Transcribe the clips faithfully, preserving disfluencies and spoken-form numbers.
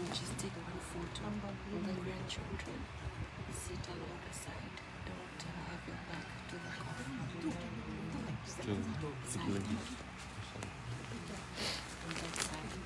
Just take one photo with the grandchildren. Sit on the other side. Don't, uh, have your back to the coffin. To the side. On that side.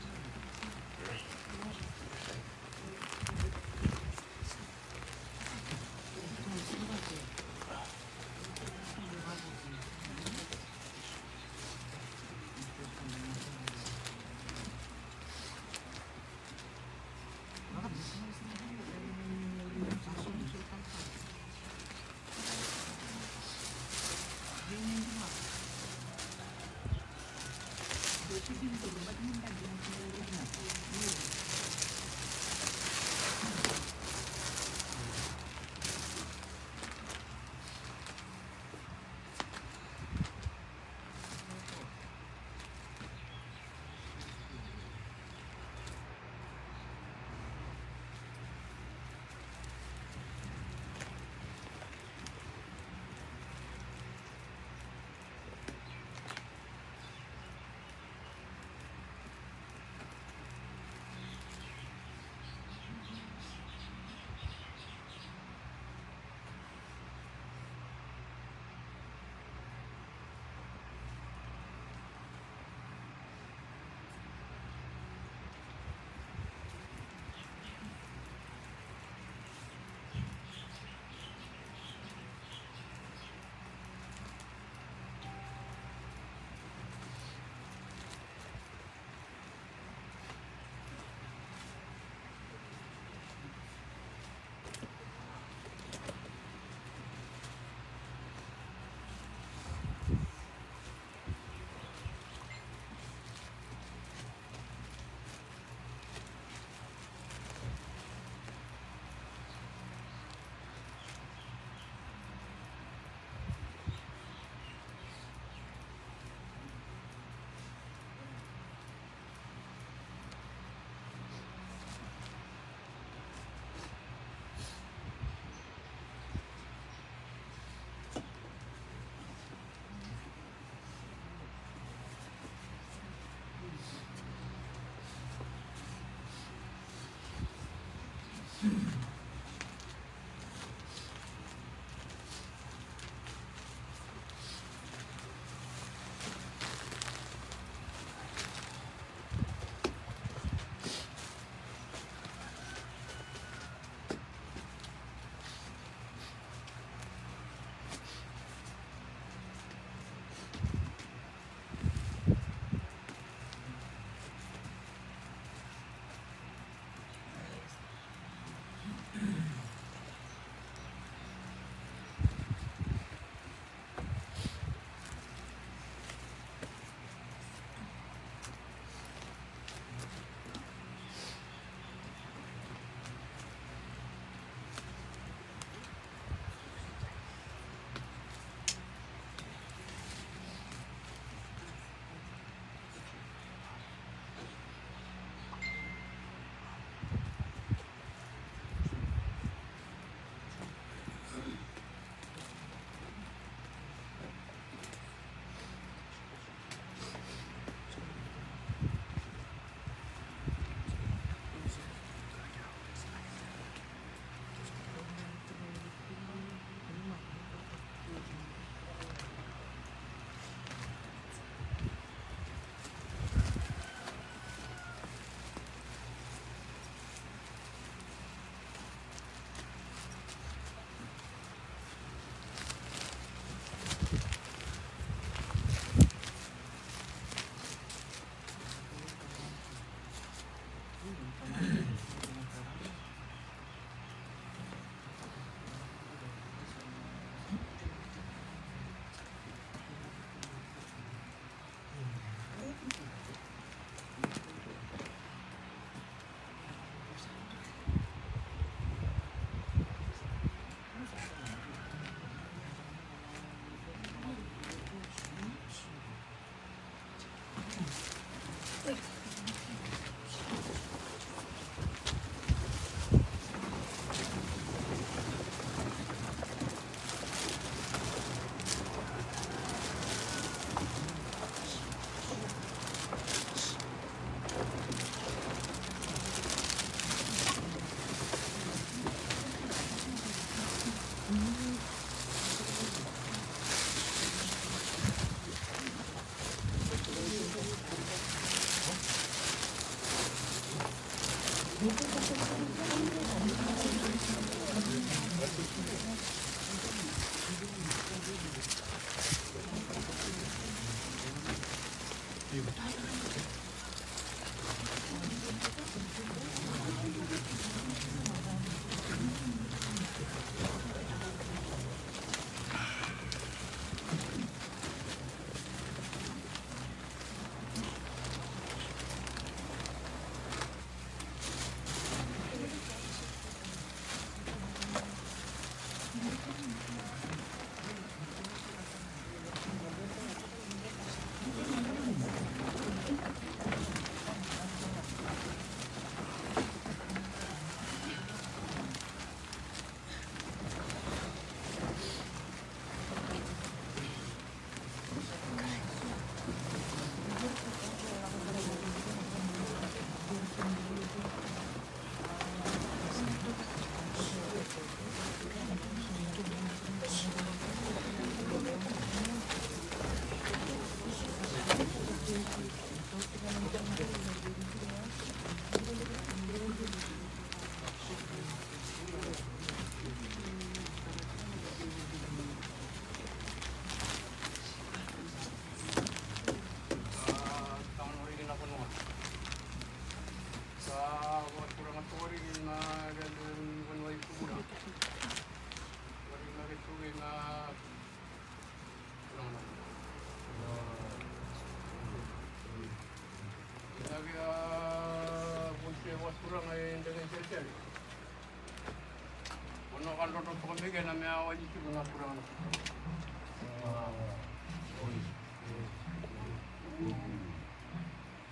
Na vakadrodro toka mai kei na mea wali tiko na turaga na kuta.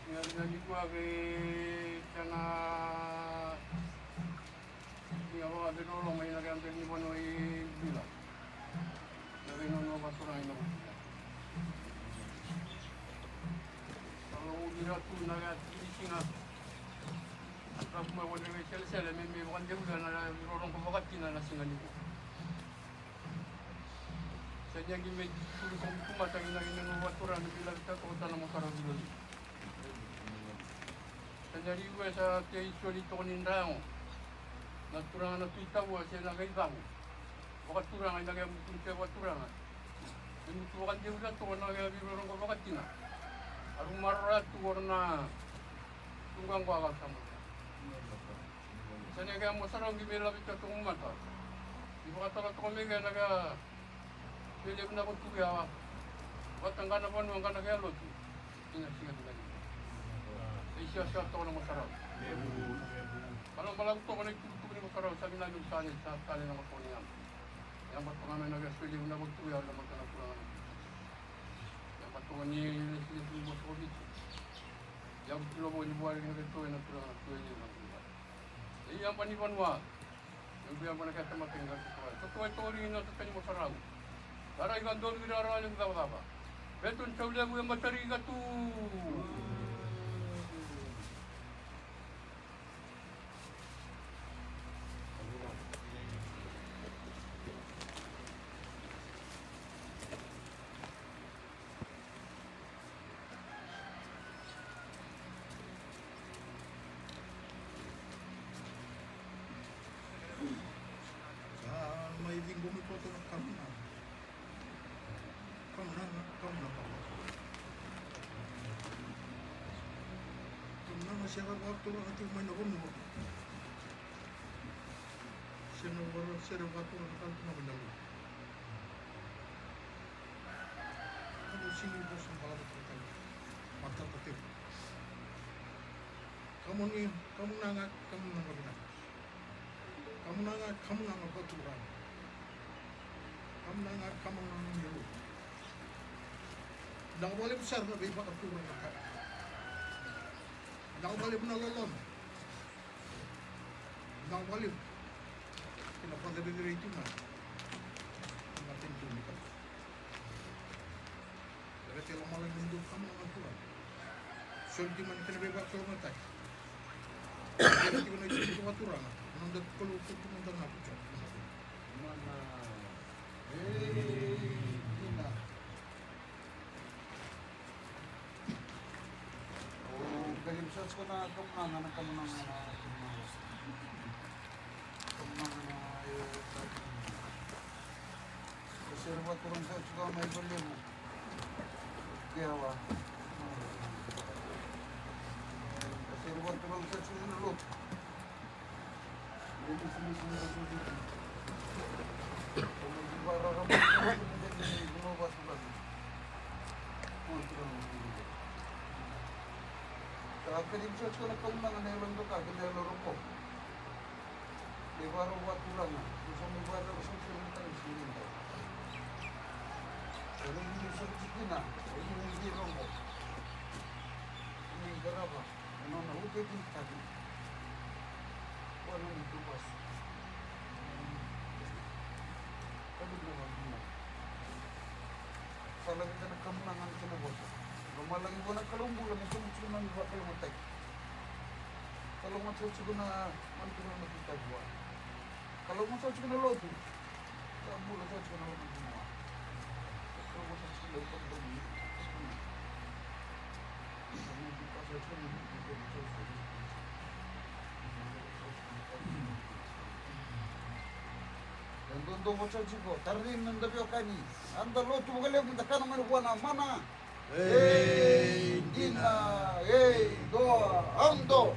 Ia na nikua kei tana ia vakaveiloloma ina kei a beri ni vanua i Vila. Na veivanua vakaturaga ina vanua. Sa lau ira tu na kei a tiki siga. Sa kuma vone vei selesele me me vakadevuya na rorogo vakatina na siga nikua. Sa ni agi me turi komu kumata ina ina no vatura me vila vita toko tana mo sara vila ni. Sa ni ari ue sa te isoli toko ni drago. Na turaga na tui tavua se na kei cavu. Vakaturaga ina kei mutu ni te vakaturaga. E mutu vakadevuya toko na kei virorogo vakatina. Aru marora tu ora na Tuqaqua ka sa mata. Sa ni kei a mo sarau qi me laveta toku mata. Ni vakatala toka me kei na kei a Felevu na votu kei a vata qana vanua qana kei a lotu. Ina siga ni kei a isia sia toka na mo sarau. Ka na malaku toka na itukutuku ni mo sarau sa vinaka ni sa ni sa tale na mo toka ni yama. Yama toka mai na kei a Felevu na votu kei a na mata na kula na. Yama toka ni lesilesi ni mo toka viti. Ia ko tilo vo ni vuari na ke toe na tula na tue ni na tula. E ia ba ni vanua. E bia ba na ke tamata ni na tula. Toto e tori na tata ni mo sarau. Tara i ka donu ki rara ni cavacava. Beto ni tau levu e matari ka tu. Sa mai ciqomi koto na kamunaga. Kamunaga, kamunaga. Kamunaga sega vakaturaga tiko mai na vanua. Sega vaka, sega vakaturaga tale tiko mai na vanua. Kamu sini vosa balabala tiko. Matata tiko. Kamu ni, kamunaga, kamunaga vinaka. Kamunaga, kamunaga vakaturaga. Kamunaga, kamunaga ni lotu. Vinaka vakalevu sara na veivakaturaga ka. Vinaka vakalevu na loloma. Vinaka vakalevu. Kei na vakacerecerei tu na. Na matanitu ni ka. Laveta e lomalagi na dou kama na Turaga. Soli tiko mai na kena veivakalougatataki. Kena tiko na itukutuku vakaturaga. Na noda Kalou tu na noda na kuca. Mana. Ei, dina. O, kalibu sa tiko na kamunaga, na kamunaga, na kamunaga. Kamunaga na, e, Sere vakaturaga sa tiko mai Valevu. Kewa. Sere vakaturaga sa tiko mai na lotu. Ni bisinisi ni lotu. Ni varara ni vanua vakaturaga. Vakaturaga. Sa kalibu sa tiko na kamunaga na yalo doka kei na yalo roko. Ni vakarau vakaturaga, ni sa mai vakarau sa tiko na tagi sini dau. Era ni sa tiko kina, era ni vei rogo. Ni qarava, e nona uke kina tagi. Kua na ni tu vasi. Kadu na vakaturaga. Sa laveta na kamunaga na kena vosa. Lomalagi vua na Kalou bula me sobu tiko na nona vakalougatataki. Kalougata tiko na manukuna na kutaki vua. Kalougata tiko na lotu. Sa bula tiko na lotu vua. Kalougata tiko na lotu vua. E dodonu vata tiko, tarini na noda veiwekani. Eda lotu vakalevu, da kana mai vua na mana. Ei, dina, ei, doa, amdo.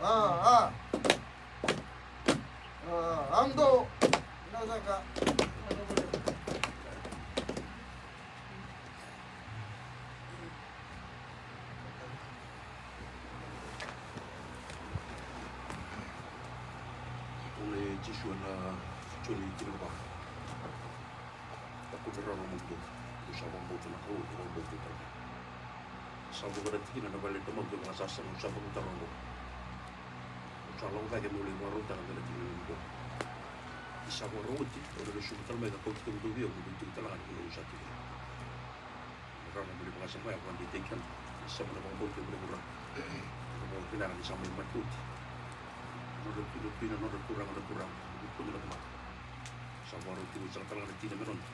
A, a. A, amdo. Na saka. Tuna Jisu ena Joni tinikava. Takuvi rau na nomudou, dou sa vakabauta na Kalou, dou vakabauta tale. Sa vuqa na tikina na vale ni Tamaqu e vakasasaga, au sa cavuta rau oqo. Au sa lako cake meu lai vakarautaka na tikina na nomudou. Ni sa vakarau oti, au na lesu tale mai ka kauti kemudou vei au, mo dou tiko tale ga ni dou sa tiko. Rarama ni vakasama ya vakadeitaki keda. Ni sa mai vakabauta e vuravura. Ni vakavinavinaka ni sa mai mate oti. Nodra tui na tui, na nodra turaga na turaga. Ni kune na tamata. Sa vakarau tiko saka tale ga na tina me noda.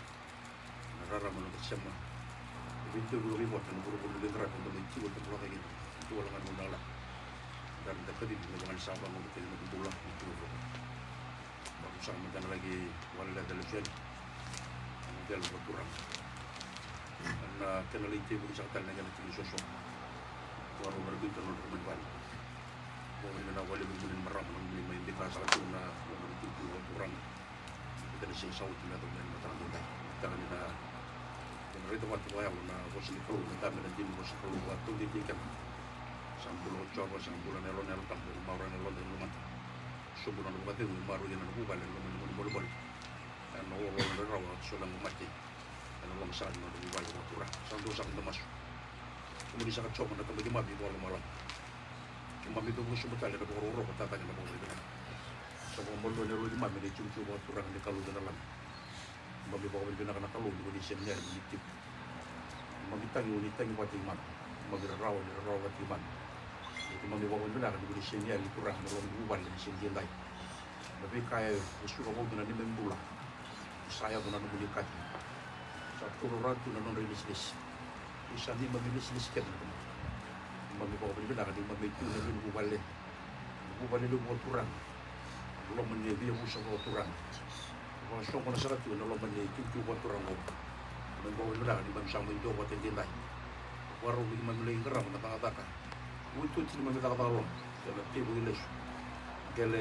Na rarama na noda sema. E vei tiko na veivota na vuravura ni veiqaravi eda mai tiko eda volaka kina. Eda volaka na nona lala. Eda na kacivi me vaka ni sa vakaoqo kei na noda bula ni tiko vaka. Vakarusa mada na laki valeleca lesu yani. Ena dela vakaturaga. Ena kena lai teivaki saka tale na kena tiki ni soso. Vakarau na rau biuta na nodra mani vale. Vakavinavinaka vakalevu vei kemuni na marama na nomuni mai bika saka tu na nomuni tutu vakaturaga. Ena siga sa oti me yaco mai na mataka edaidai. Mataka ni na, ena raica vata vakayalo na vosa ni Kalou, na dabe na dina ni vosa Kalou vakataudeitaki keda. Sa bula o Jiova, sa bula na Yalona, Yalo Tabu, ena marau na yaloda, ena lomada. Sobu na nona vakacegu e maroroi kina na vuvale ena loma ni vunibolebole. Ena oloolo rarawa, sola na mate. Ena loma sara ni noda vuvale vakaturaga. Sa dua saka na masu. Kemuni saka Jiova na Tamai keimami vakalomalagi. Keimami veivakasobu tale ena vakarokoroko, tacake na vakavinavinaka. Sa vakamalua na yaloi keimami ena itikotiko vakaturaga ni Kalou kei na Lami. Keimami vakavinavinaka na Kalou ni ko ni sega ni yali, ni tiko. Keimami tagi, o ni tagi vata kei keimami. Keimami rarawa, ni rarawa vata kei keimami. Keimami vakavinavinaka ni ko ni sega ni yali Turaga ena loma ni vuvale ena siga edaidai. Na veika e suka vauci na neimami bula. Sa yaco na nomuni kaci. Sa taura rawa tu na nodra ilesilesi. Ni sa neimami ilesilesi kece na Tamai. Keimami vakavinavinaka ni keimami tu ena lewe ni vuvale. Vuvale levu vakaturaga. Loma ni veiyavusa vakaturaga. Vakasoqona saka tiko ena loma ni itikotiko vakaturaga oqo. Keimami vakavinavinaka ni keimami sa mai dua vata edaidai. Vakarau ni keimami lai qarava na cakacaka. Otioti ni keimami cakacaka loma. Kena teivaki lesu. Qele,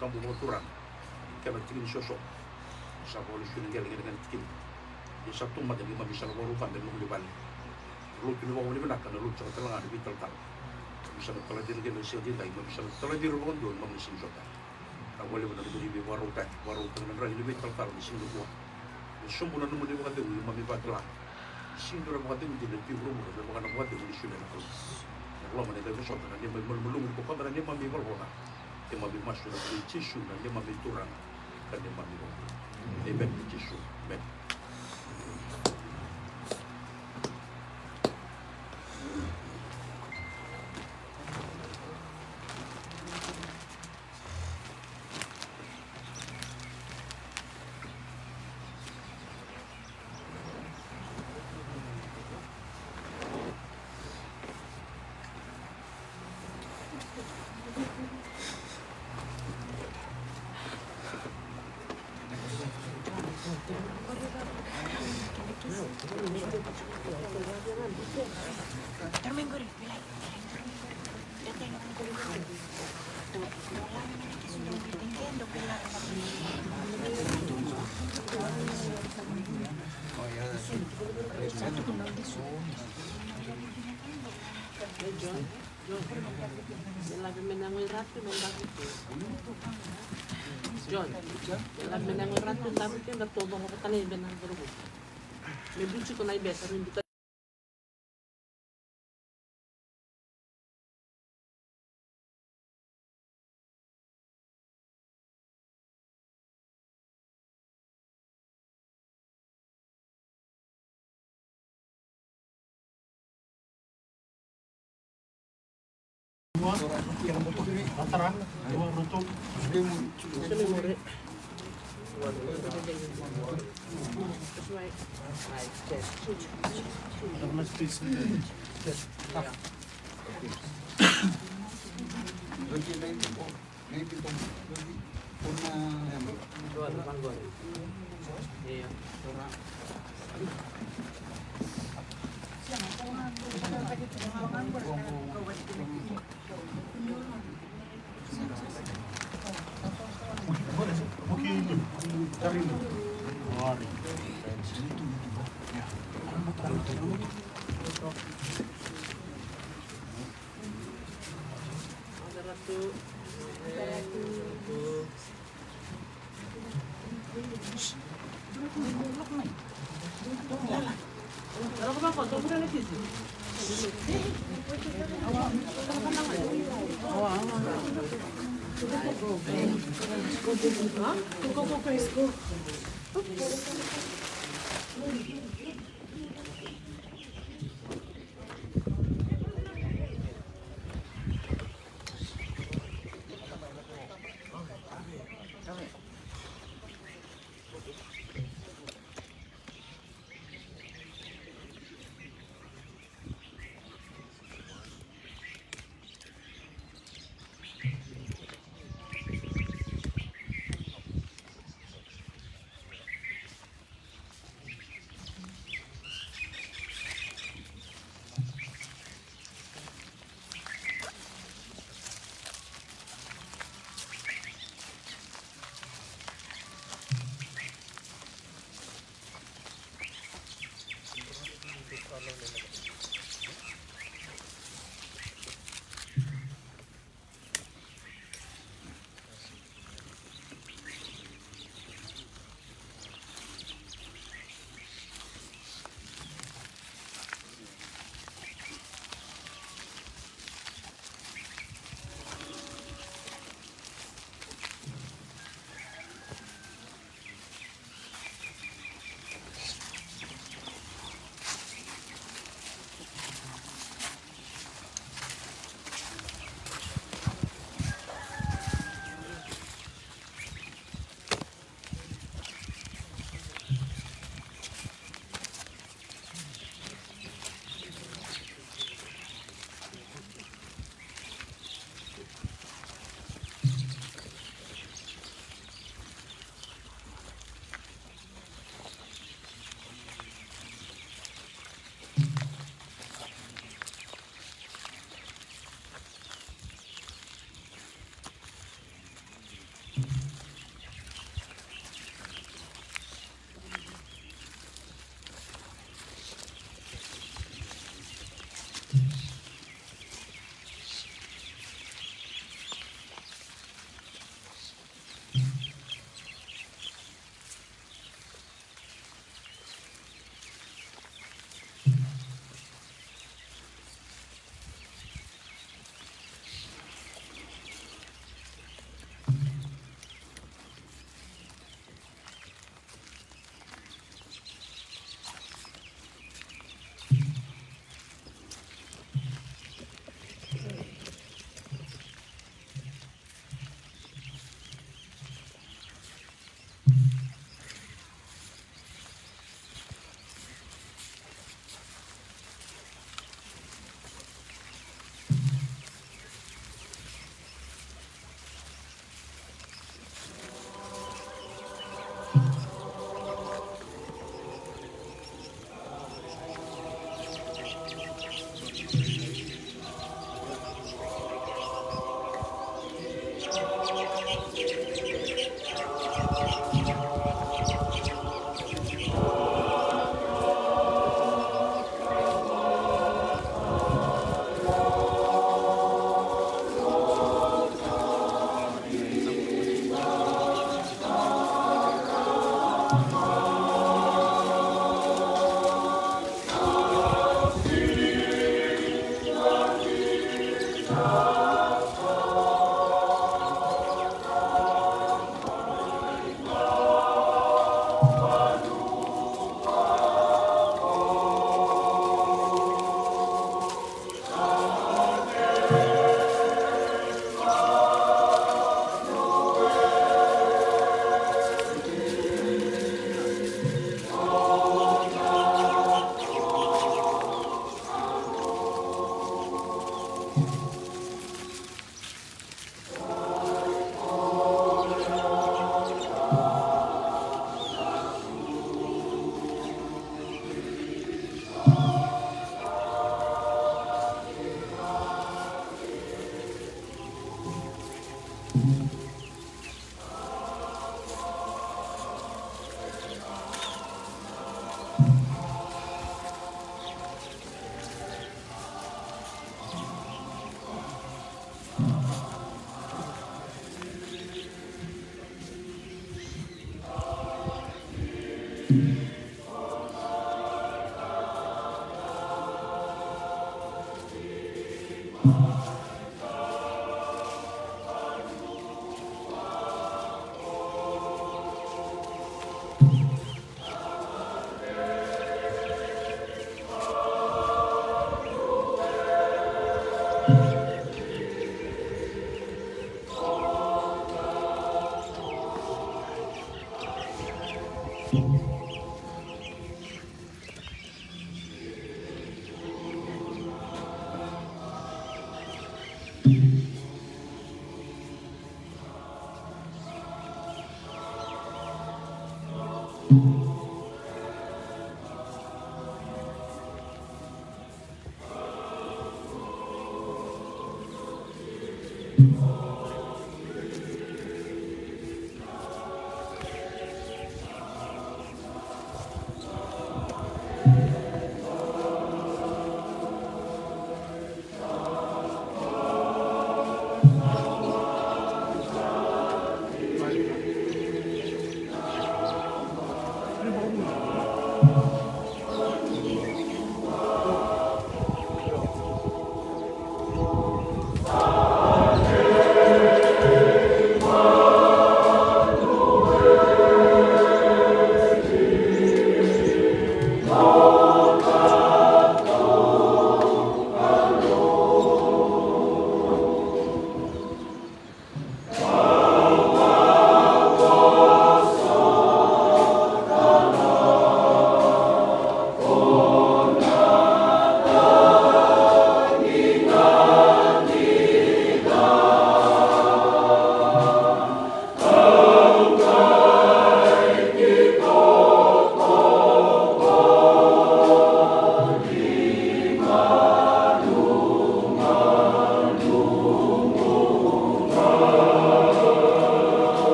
tabu vakaturaga. Kena tiki ni soso. Sa vakalesui na qele kei na kena tikina. Ni sa tomata ni keimami sa na vakarau cabe ena nomuni vale. Lotu ni vakavinavinaka, na lotu saka tale ga ni veitalatala. Keimami sa na talacira kina ena siga edaidai, keimami sa na talacira vakadua ena nomuni siga ni sota. Vinaka vakalevu na nomuni veivakarautaki, vakarautaka na draki ni veitalatala ni siga nikua. Me sobu na nomuni vakacegu, keimami vakila. Sega ni dua na vakacegu dina e tiko e vuravura me vaka na vakacegu ni solia na Kalou. Na loma ni qai vosota na neimami malumalumu ni kokoca na neimami ivalavala ca. Keimami masu ena yaca i Jisu na neimami Turaga ka neimami iVakabula. Emeni, Jisu. Emeni. John, me lave mai na yagoi Ratu, me daru tu. John, me lave mai na yagoi Ratu, daru tu, da totolo vata mai na yagoi Ratu. Me buci ko na ibesa, me buta.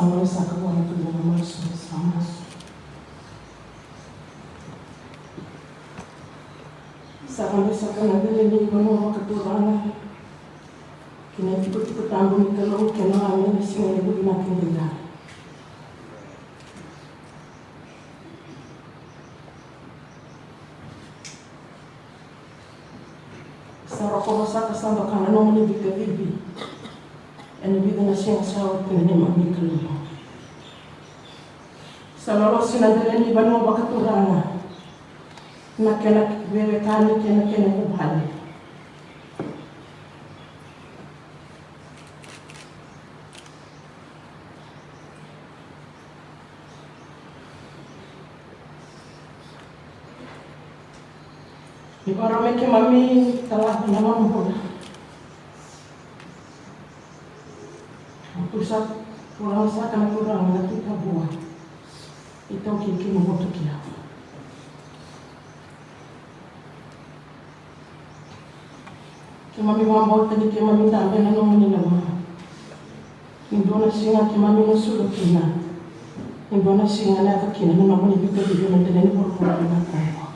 Sa ka vua na Kalou na masu, sa masu. Sa ka mai sa ka na dela ni vanua vakaturaga ki na itikotiko tabu ni Kalou kei na lami ena siga levu vinaka edaidai. Sa rokova saka sa doka na nomuni veikacivi ena vica na siga sa oti na neimami Kalou. Sa lolosi na dela ni vanua vakaturaga, na kena veiwekani kei na kena vuvale. Ni vakarau me keimami tala na nona bula. Au sa turaga saka na Turaga na Tui Tavua. Itaukei kei na Motu Kiyau. Keimami vakabauta ni keimami dabe ena nomuni lama. Ni dua na siga keimami na sulu kina. Ni dua na siga na yaco kina na nomuni veikacivi ena dela ni vuravura vinaka oqo.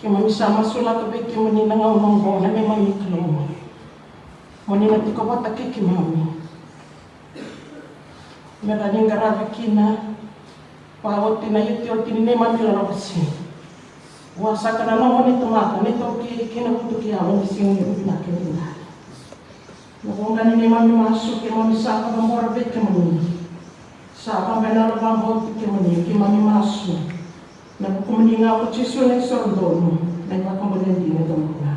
Keimami sa masulaka vei kemuni na gauna oqo na neimami Kalou. Mo ni na tiko vata kei keimami. Me ra ni qaravi kina, vakaoti na iotioti ni neimami lolosi. Vua saka na nomuni tamata, na itaukei kei na Motu Kiyau ena siga levu vinaka edaidai. Na vuqa ni neimami masu keimami sa vakabora vei kemuni. Sa vakabena na vakabauti kemuni, keimami masu. Na vukumuni ga ko Jisu na iSoro donu, na iVakabula dina e donu ga.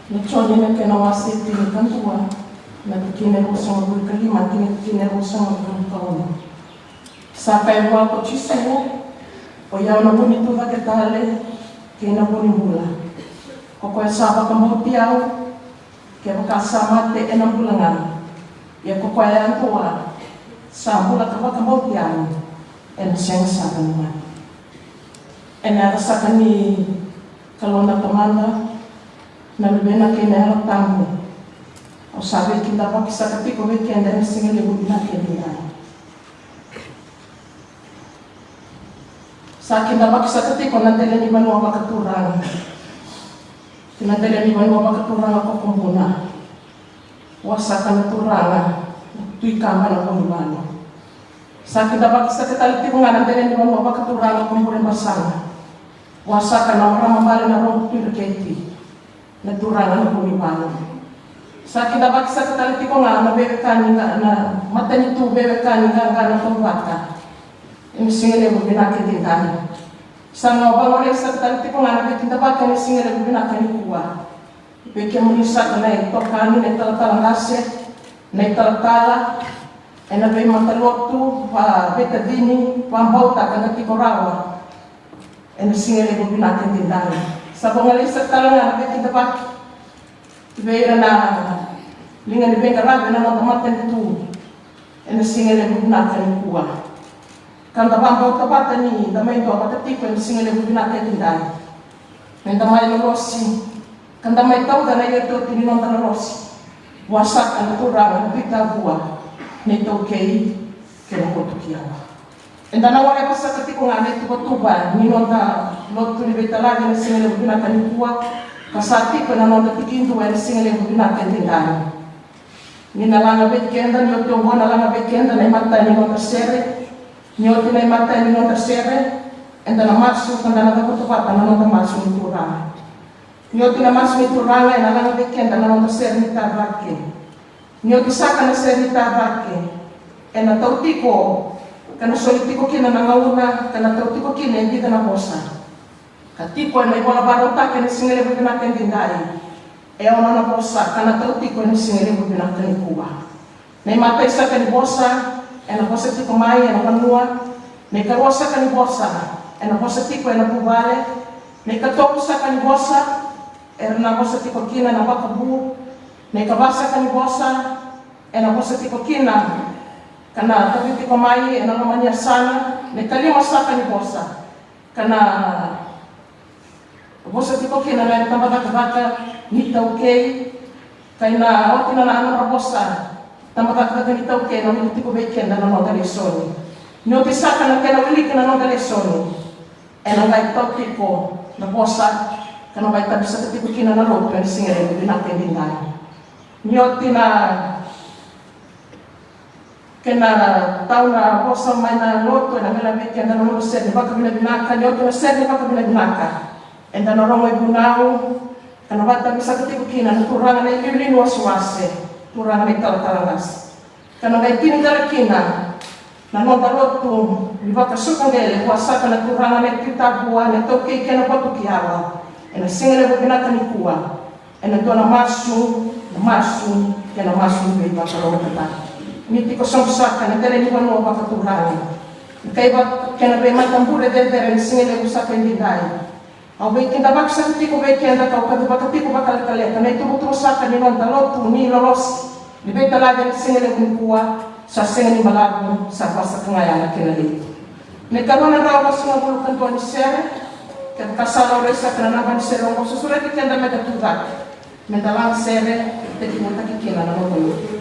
Na Joni na kena wase tinikadua, na tikina e ruasagavulu ka lima kei na tikina e ruasagavulu ka ono. Sa kaya vua ko Jisu, o i au na vu ni tucake tale kei na vu ni bula. Ko koya sa vakabauti au, kevaka sa mate ena bula ga, ia ko koya yadua sa bula ka vakabauti au, ena sega sara ni mate. Ena yaca saka ni Kalou na Tamada, na Luvena kei na Yalo Tabu. Au sa veikidavaki saka tiko vei keda ena siga levu vinaka edaidai. Sa kidavaki saka tiko na dela ni vanua vakaturaga. Ki na dela ni vanua vakaturaga ko Kubuna. Vua saka na Turaga na Tui Kaba na Vunivalu. Sa kidavaki saka tale tiko ga na dela ni vanua vakaturaga ko Burebasaga. Vua saka na marama bale na Roko Tui Dreketi. Na Turaga na Vunivalu. Sa kidavaki saka tale tiko ga na veiwekani ga na matanitu veiwekani ga ga na Tauvata. Ena siga levu vinaka edaidai. Sa ga vagolei saka tale tiko ga na veikidavaki ena siga levu vinaka nikua. Vei kemuni saka na itokani, na italatala qase, na italatala, ena veimatalotu, va veitacini, vabauta ka na tiko rawa. Ena siga levu vinaka edaidai. Sa vagolei saka tale ga na veikidavaki. Vei ira na liga ni veiqaravi ena noda matanitu. Ena siga levu vinaka nikua. Ka da vabauta vata ni da mai duavata tiko ena siga levu vinaka edaidai. Me da mai lolosi. Ka da mai tauca na iotioti ni noda lolosi. Vua saka na Turaga na Tui Tavua. Na iTaukei. Kei na Motu Kiyau. Eda na wareka saka tiko ga na ituvatuva ni noda lotu ni veitalaki ena siga levu vinaka nikua, ka sa tiko ena noda tikidua ena siga levu vinaka edaidai. Ni na laga vei keda, ni oti oqo na laga vei keda na imatai ni noda sere, ni oti na imatai ni noda sere, eda na masu ka da na cavuta vata na noda masu ni Turaga. Ni oti na masu ni Turaga, ena laga vei keda na noda sere ni tavaki. Ni oti saka na sere ni tavaki, ena tau tiko, ka na soli tiko kina na gauna, ka na tau tiko kina e vica na vosa. Ka tiko ena ivola vakarautaki ena siga levu vinaka edaidai. E ono na vosa, ka na tau tiko ena siga levu vinaka nikua. Na imatai saka ni vosa, ena vosa tiko mai ena vanua. Na ikarua saka ni vosa, ena vosa tiko ena vuvale. Na ikatolu saka ni vosa, era na vosa tiko kina na vakavu. Na ikava saka ni vosa, ena vosa tiko kina ka na tavi tiko mai ena loma ni yasana na ikalima saka ni vosa, ka na vosa tiko kina na tabacakacaka ni taukei, ka ina oti na nodra vosa tabacakacaka ni taukei na wili tiko vei keda na noda lesoni. Ni oti saka na kena wiliki na noda lesoni, ena qai tau tiko na vosa ka na qai tavi saka tiko kina na lotu ena siga levu vinaka edaidai. Ni oti na kena tau na vosa mai na lotu, ena qai laveti eda na noda sere ni vakavinavinaka. Ni oti na sere ni vakavinavinaka, eda na rogo ivunau ka na vakatavi saka tiko kina na turaga na iliuliu ni wasewase, turaga na italatala qase. Ka na qai tini tale kina na noda lotu ni vakasuka qele vua saka na turaga na iTui Tavua, na iTaukei kei na Vatukiyawa, ena siga levu vinaka nikua, ena dua na masu, na masu kei na masu ni veivakalougatataki. Ni tiko sobu saka na tele ni vanua vakaturaga, na kai va kei na veimatabure cecere ni siga levu saka edaidai. Au veikidavaki saka tiko vei keda, kau kacivaka tiko vakalekaleka na ituvatuva saka ni noda lotu ni lolosi ni veitalaci ena siga levu nikua. Sa sega ni balavu, sa vakasaka ga ya na kena levu. Na ikarua na drau vasagavulu ka dua ni sere, kevaka sa laurai saka na naba ni sere oqo, sa sureti keda meda tucake, meda laga sere, tekivutaki kina na noda lotu.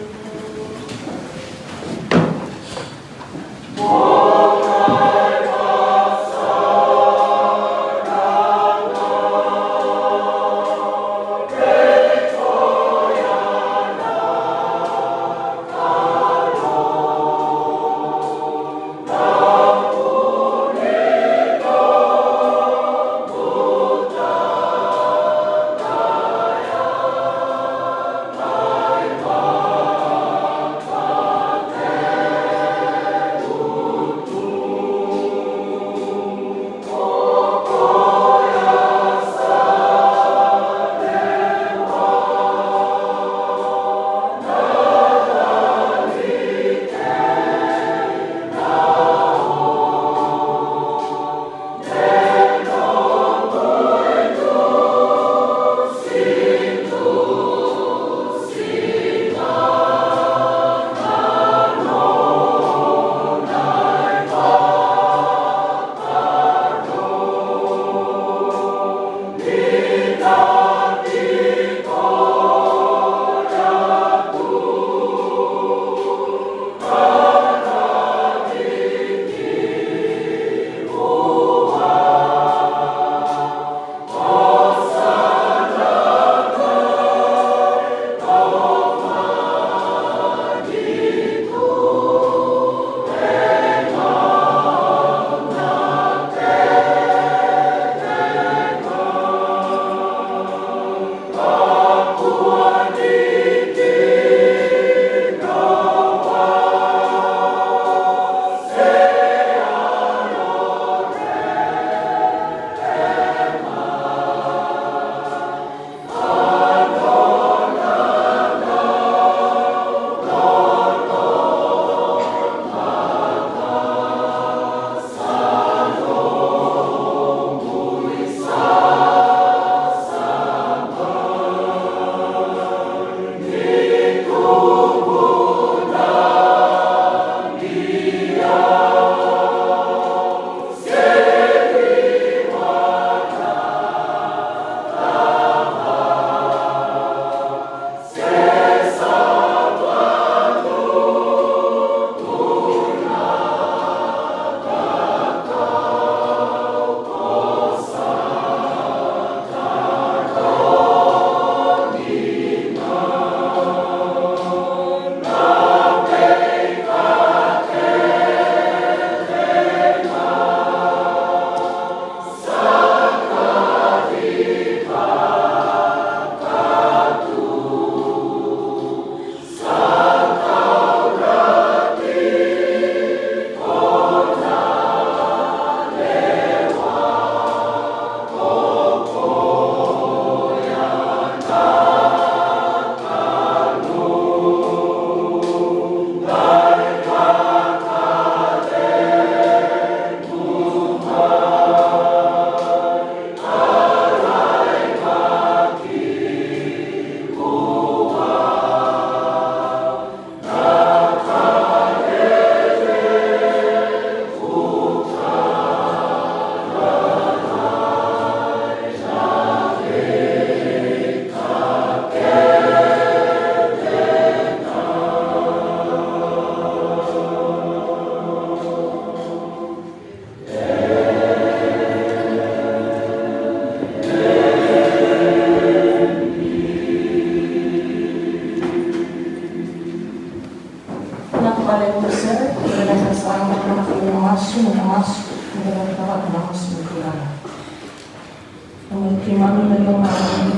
Mami na lomani,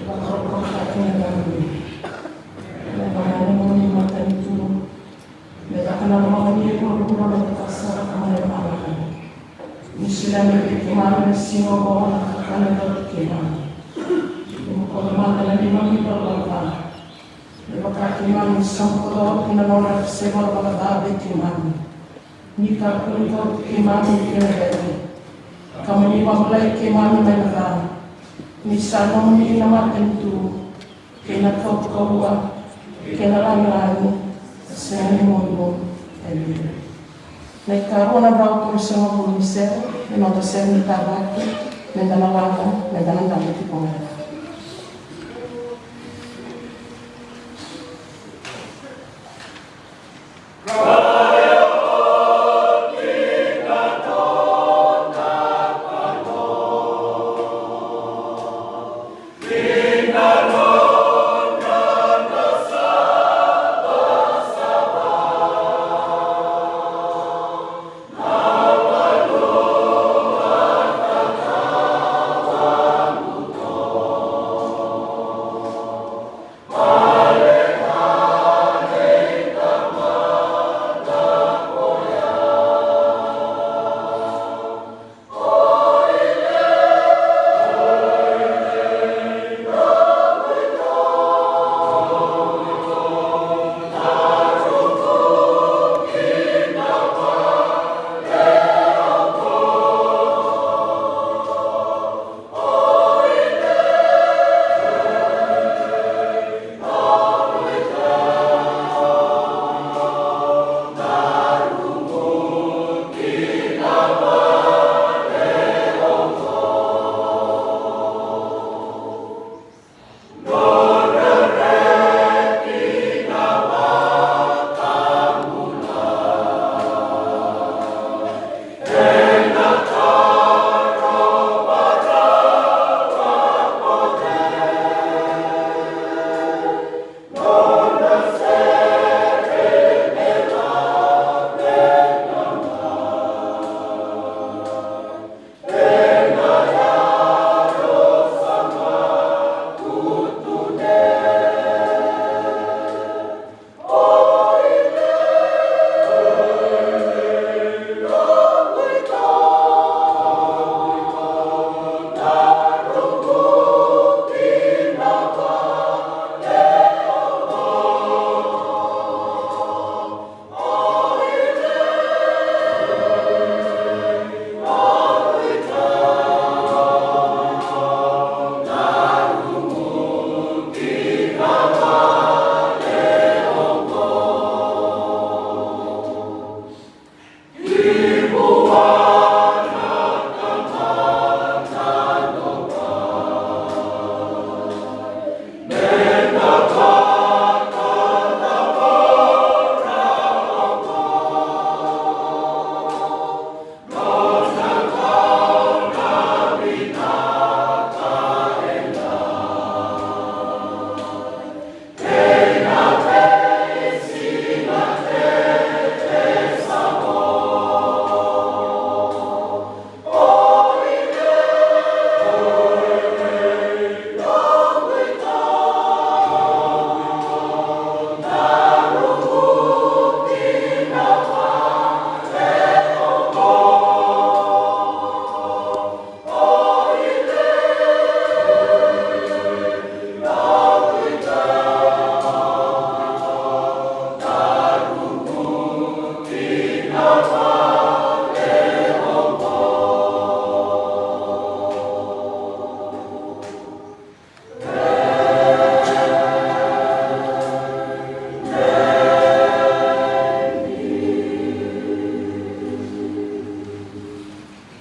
vakarokorokotaki na lomani. Me vaka na lomani matanitu, me vaka na lomani e vuravura me vaka sara na lomani. Ni solia mai vei keimami na siga oqo na kakana e dau tu keimami. Ni mo koto mada na neimami ivalavala ca. Me vaka keimami sa bokoca oti na nodra se ivalavala ca vei keimami. Ni kakua ni kauti keimami ki na veve, ka mo ni vakabulai keimami mai na ca. Ni sa nomuni na matanitu, kei na kaukauwa, kei na lagilagi, sega ni mudu. Emeni. Na ikarua na drau tolusagavulu ni sere, na noda sere ni tavaki, meda na laga, meda na dabe tiko ga.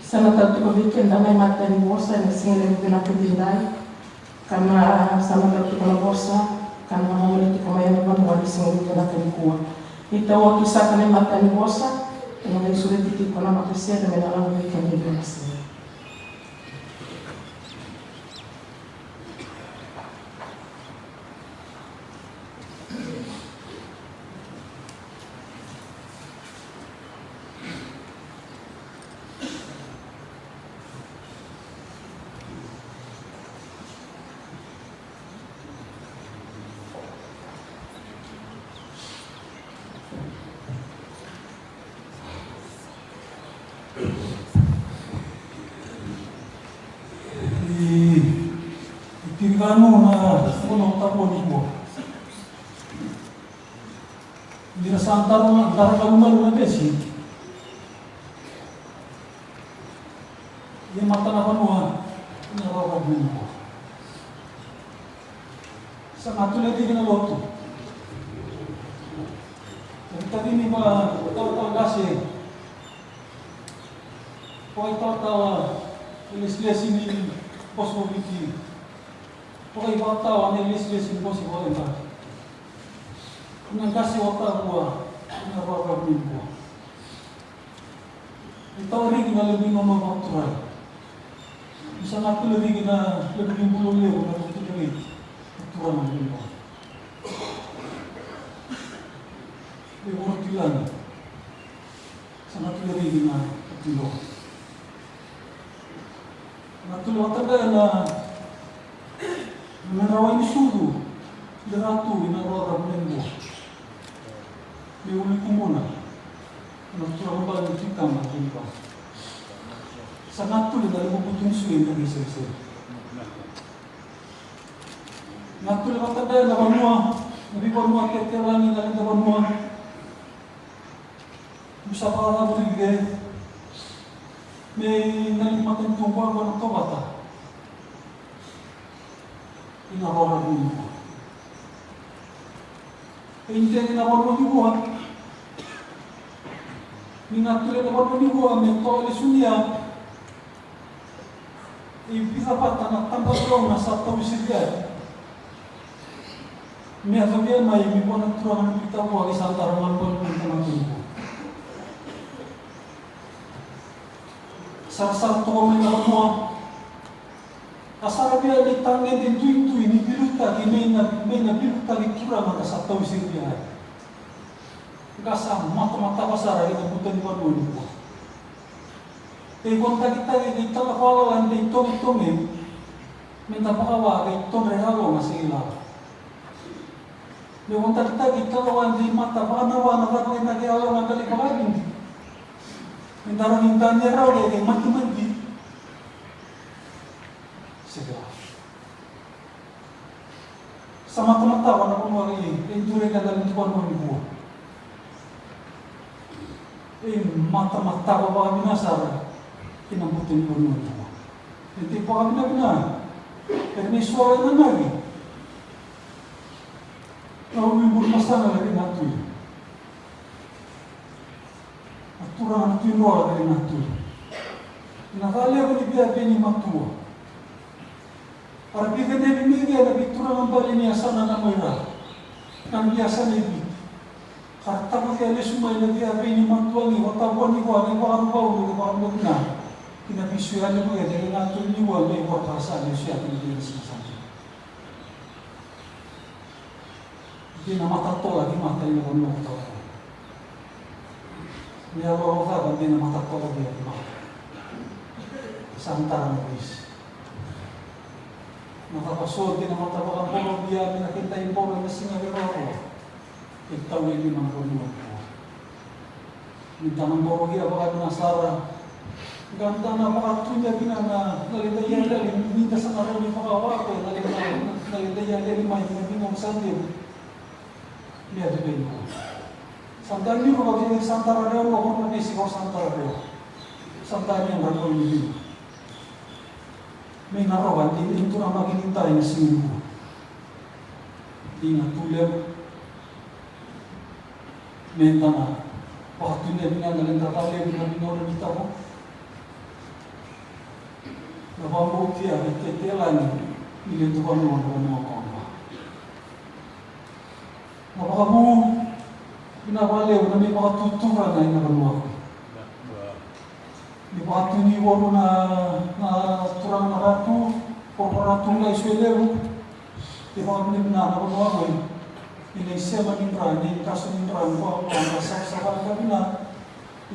Sa na tau tiko vei keda na imatai ni vosa ena siga levu vinaka edaidai. Ka na sa na tau tiko na vosa ka na vakamuri tiko mai ena vanua ena siga levu vinaka nikua. Ni tauaki saka na imatai ni vosa, ena lai sureti tiko na matasere me na lako vei keda ena siga. Ni vanu na vanua tavua nikua. Ni ra sa dara, dara na lumalu na vesi. Ia mata na vanua, na roro nikua. Sa na tule tiki na lotu. Tavini va tautaugase. Vakaitalatala, ilesilesi ni Bose Viti. Vakaitalatala, ilesilesi ni Bose Viti. Na qase o Tavua, na roro nikua. E tawa riki na levu ni nona vakaturai. Ni sa na tule riki na levu ni bula levu na vakaturai. Turaga nikua. E voro tilani. Sa na tule riki na tilo. Na tule vata ga na na rawa ni sucu. Ni ratu ina rora vunengo. Ni uli kumuna. Na turaga bale ni titama ni va. Sa na tule na levu butu ni sui na ni sese. Na tule vata ga na vanua. Na vivanua tetelani na leda vanua. Musa vakacavu rike me na ni matanitu qwaqwa na tovata. Ina rora nikua. E ite ni na vanua nikua. Ni na tule na vanua nikua me toa lesunia. I vica vata na tabacakacaka sa tausiria. Me yacovia mai me vua na turaga na Pita vua ki sa dara malumalu mai tana tuku. Sarasara toka mai na vanua. A sara via ni tagede duidui ni vilutaki mai na, mai na vilutaki turaga ka sa tausiria. Ka sa matamataka sara ina buta ni vanua nikua. Kei vo takitaki kei tala vakalala ni kei togetoge me da vakawa kei todra yalo na segi lala. Me vo takitaki tala wa ni kei mata vakanawa na cava kei na kei yalo na kali vakavidi. Me da rau ni dani rau kei kei matimati. Segi lala. Sa matamataka na vanua e duri keda ni vanua ni vua. E matamataka vakavina sara ki na buta ni vanua ni vua. E tei vakavinavina. E ni soa e nanari. Na ulu i buru masana e ri na tui. Na turaga na tui roa e ri na tui. Ina ka levu ni via veni matua. Ara veivenevi me via na veituraga bale ni yasana na mai ra. Na ni yasana i Viti. Ka ra tavucia lesu mai na via vei ni matua ni vatavua ni vua na ivakaruvau ni vakaruvau na. Ki na visu ya levu ya na tui ni vua na ivakara sa lesu ya ki na via na sinasana. Dina matatola ki mata ina vanua ko tau. Ni a lolo cava dina matatola via ki mata. Sa matara na visi. Na cava so dina mata vakaboro via ki na keda i boro ina siga vei roro. Ke tau e lima na vanua ko. Ni da na boro via vakavina sara. Ka da na vakatunia vina na, na leda ia leli, ni da sa na rau ni vakawako, na leda, na leda ia leli mai, na vina sa devu. Ni a vei ko. Sa da ni rau vei sa da rau na ko na vesi ko sa da rau. Sa da ni rau ko ni vina. Me na rau vei ni tu na maki ni tai na singu. Ni na tu leva. Me da na vakatunia vina na leda vale vina vina ora ni tavo. Na vakabautia na tetelani ni letu vanua na vanua kokoa. Na vakavu ina vakalevu na me vakatutura na ina vanua. Ni vakatuni voru na, na turaga na ratu, voru na ratu na isu e levu. Ni vakavinavinaka na vanua ko ina isema ni dra, ina ikasu ni dra, ni vakavinavinaka na savasava na vina.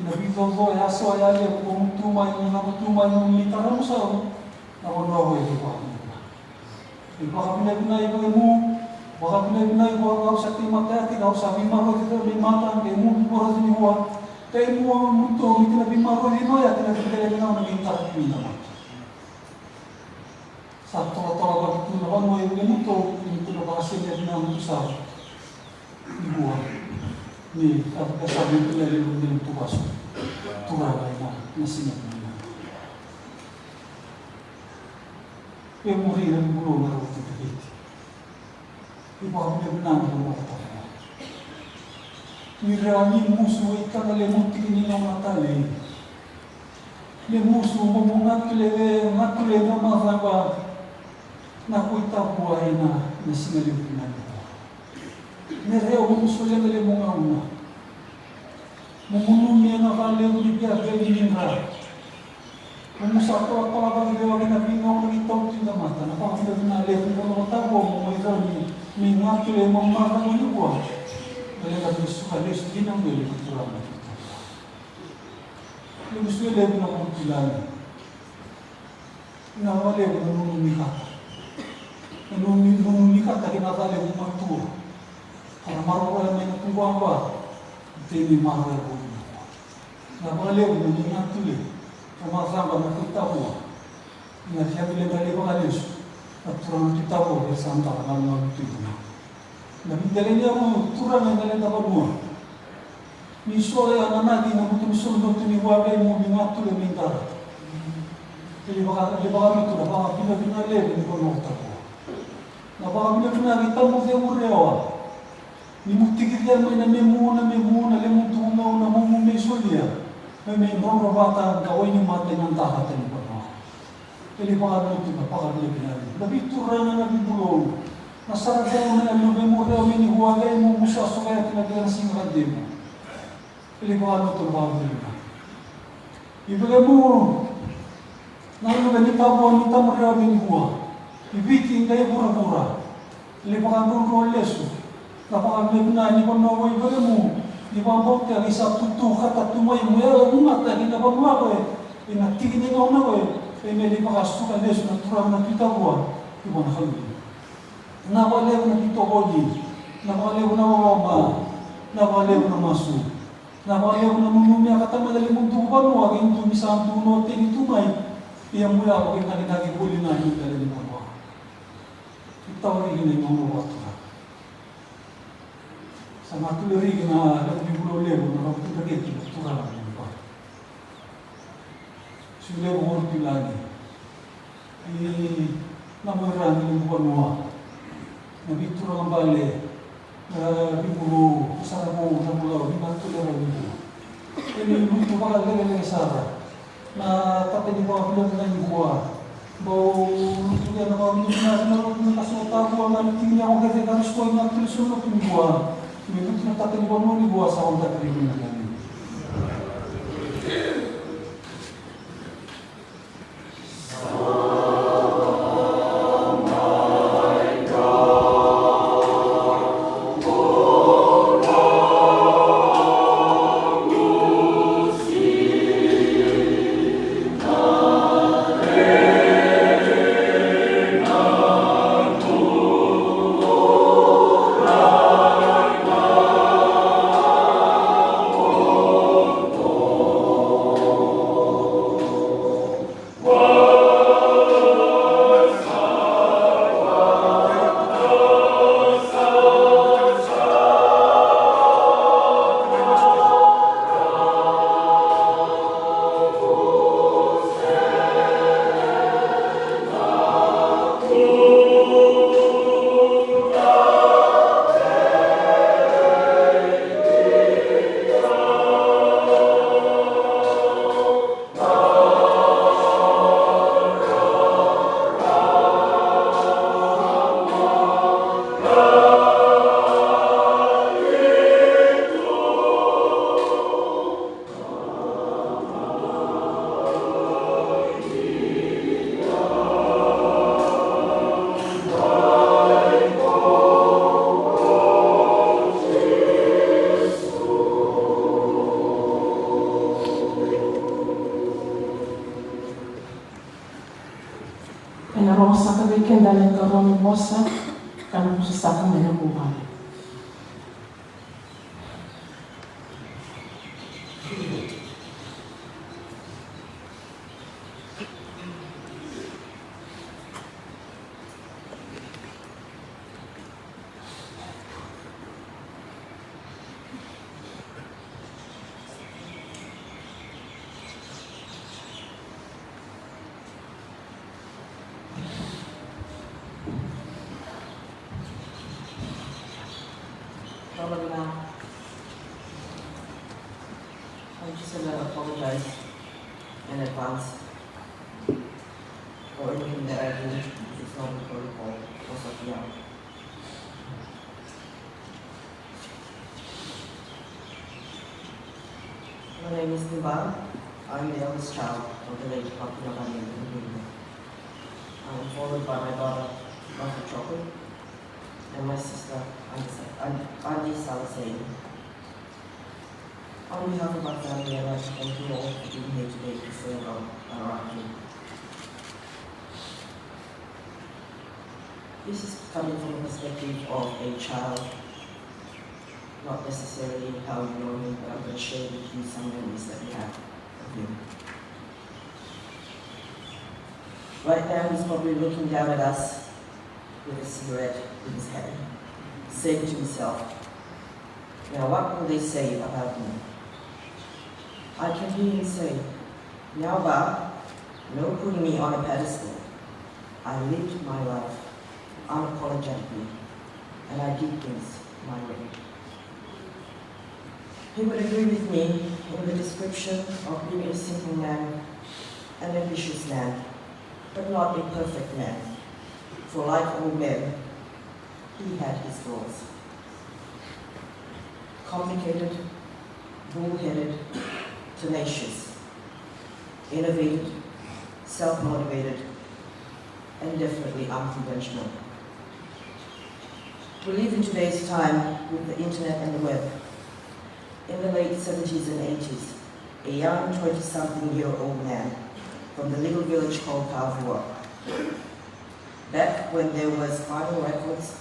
Ina vicoco e aso e a levu ko mutu mai, na mutu mai, ni taramusau. Na vanua ko ina vakavinavinaka. Ni vakavinavinaka i vakemu, vakavinavinaka i vakavinavinaka au sa teimata yati, au sa vimaroti tau ni mata, ke mu vimaroti ni vua. Kei mu mutu, mi tina vimaroti no ya, tina vimaroti na, na vimaroti na mata. Sa tolatola vata tu na vanua e vei mutou, ni mutou na vakasinaiti na mutou sa. Nikua. Ni ka, ka sa vei tu na levu ni mutou vasu. Turaga ena, na siga nikua. E muri na vula na rau tu takiti. Ni vakavinavinaka na noda Turaga. Ni rawa ni musu e tana le mutu ni gauna tale. Le musu mo mo gatu le, gatu le mo macaba. Na koi tavua ena, na siga levu na nikua. Me rawa mo musu le mo gauna. Mo mo numia na valevu ni via veni ni dra. Mo mo sa kolakolaga vei au na veigauna ni tauti na mata, na vakavinavinaka levu mo na matavua mo mai rauni, me gatu le mo marama ni vua. Na levu ni suka lesu dina mo le Turaga. Levu sui levu na vakavinavinaka. Na valevu na nunu ni kata. Na nunu, nunu ni kata kei na valevu matua. Ka na maroroya mai na tubuaba. Tei ni maroroya vou ni kua. Na vakalevu na ni na tule, na macaba na koi tavua. Na ria vile na lei vakalesu, na turaga na koi tavua, vei sa dara na lua na tui na. Na videle ni au turaga na leda vanua. Ni sole a nanaki na mutu ni sole na tui ni vua vei mo ni na tule me dara. Ele vaka, ele vakalutu na vakavinavinaka levu ni vanua tavua. Na vakavinavinaka ni tamu cegu rewa. Ni mu tikitia mai na memu, na memu, na lemu tukunau, na mumu me solia. Me me drodro vata, ka wai ni mata, na daka tani vata. Ele vakalutu na vakavinavinaka. Na vituraga na vibulou. Na sara vou na luvemu reo me ni huave, mu musa soka ya kina kila na siga ka demu. Ele vakalutu na vakavinavinaka. I vele mu, na luve ni tavua ni tamu reo me ni hua. I Viti i dai vuravura. Ni vakadrodro lesu. Na vakavinavinaka ni vanua i vale mu. Ni vakabauta ni sa tutu kata tu mai mu yala mu mata ni na vanua ko e. Ina tiki ni gauna ko e. E me ni vakasuka lesu na turaga na pitavua. I vana kalui. Na vakalevu na pitokoni. Na vakalevu na loloma. Na vakalevu na masu. Na vakalevu na nunu me a kata mai na levu duku vanua kei duku ni sa duku no teni tu mai. Ia mu yalo kei na kei na kei voli na i tale ni vanua. Itawa riki na imauna vakatura. Sa na tule riki na levu ni vula levu na rau tuta kei na tura na vanua. Siu levu oru tu lagi. I na moirani ni vanua. Na vituraga bale. Na vibulou, sara vou, na bulau, ni na tule rau ni vua. Kei ni lutu vakalekeleke sara. Na tata ni vakavinaka ni vua. Bau lutu ia na vakavinaka na vua na kasota vua na tiki ni ako kece ka na sua i na tule sona tu ni vua. Me lutu na tata ni vanua ni vua sa wanda kari ni na kani. Ena rogo saka vei keda na ikarua ni vosa, ka na vosa saka mai na vuvale. apologize in advance for anything that I do if it's not in protocol or something else. My name is Nimba. I'm the eldest child of the late Papina Valiente Mabini. I'm followed by my brother, Martha Chocolate, and my sister, Auntie Sa-, Auntie Auntie Salasei. On behalf of my family, I'd like to thank you all for being here today to celebrate Araki. This is coming from a perspective of a child, not necessarily how you know him, but I'm going to share with you some memories that we have of him. Right now, he's probably looking down at us with a cigarette in his hand, saying to himself, "Now what will they say about me?" I can hear him say, "Now, Ba, no putting me on a pedestal. I lived my life unapologetically, and I did things my way." He would agree with me in the description of being a simple man, an ambitious man, but not a perfect man. For like all men, he had his flaws. Complicated, bullheaded, tenacious, innovated, self-motivated, and definitely unconventional. We live in today's time with the internet and the web. In the late seventies and eighties, a young twenty-something-year-old man from the little village called Kavua. Back when there was vinyl records,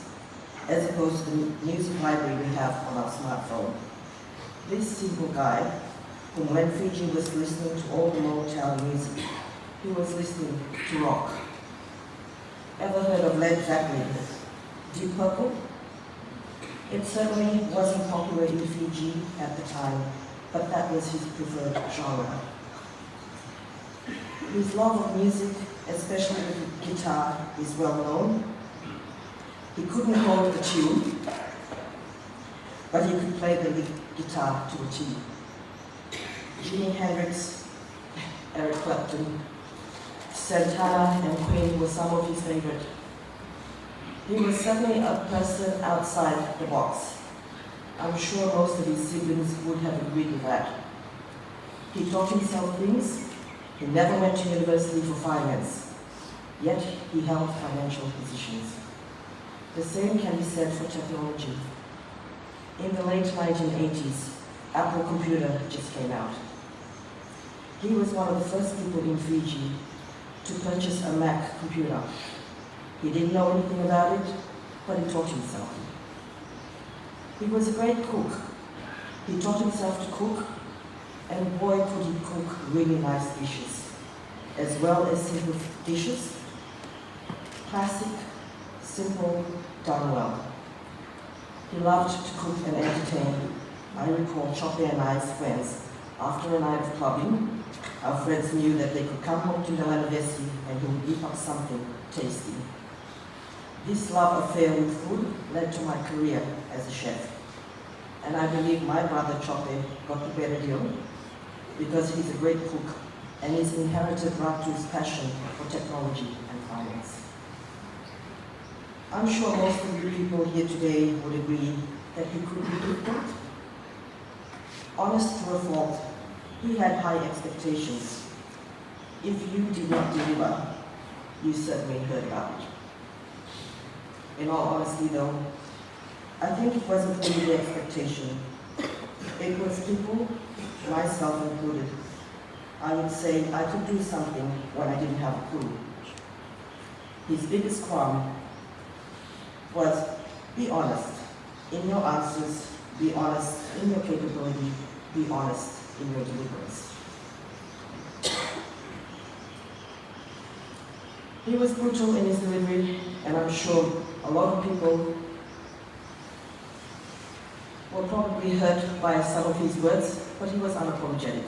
as opposed to the mu-, music library we have on our smartphone, this simple guy, whom when Fiji was listening to all the Motown music, he was listening to rock. Ever heard of Led Zeppelin? Deep Purple? It certainly wasn't popular in Fiji at the time, but that was his preferred genre. His love of music, especially the guitar, is well known. He couldn't hold a tune, but he could play the lead guitar to a T. Jimi Hendrix, Eric Clapton, Santana and Queen were some of his favorite. He was certainly a person outside the box. I'm sure most of his siblings would have agreed with that. He taught himself things. He never went to university for finance. Yet he held financial positions. The same can be said for technology. In the late nineteen eighties, Apple computer just came out. He was one of the first people in Fiji to purchase a Mac computer. He didn't know anything about it, but he taught himself. He was a great cook. He taught himself to cook, and boy, could he cook really nice dishes, as well as simple dishes. Classic, simple, done well. He loved to cook and entertain. I recall Chope and I's friends, after a night of clubbing, our friends knew that they could come home to Nelainavesi and he would whip up something tasty. This love affair with food led to my career as a chef. And I believe my brother Chope got the better deal because he's a great cook and he's inherited Ratu's passion for technology and finance. I'm sure most of you people here today would agree that he could be difficult. Honest to a fault, he had high expectations. If you did not deliver, you certainly heard about it. In all honesty, though, I think it wasn't really the expectation. It was people, myself included. I would say I could do something when I didn't have a clue. His biggest qualm was, be honest in your answers, be honest in your capability, be honest in your deliverance. He was brutal in his delivery, and I'm sure a lot of people were probably hurt by some of his words, but he was unapologetic.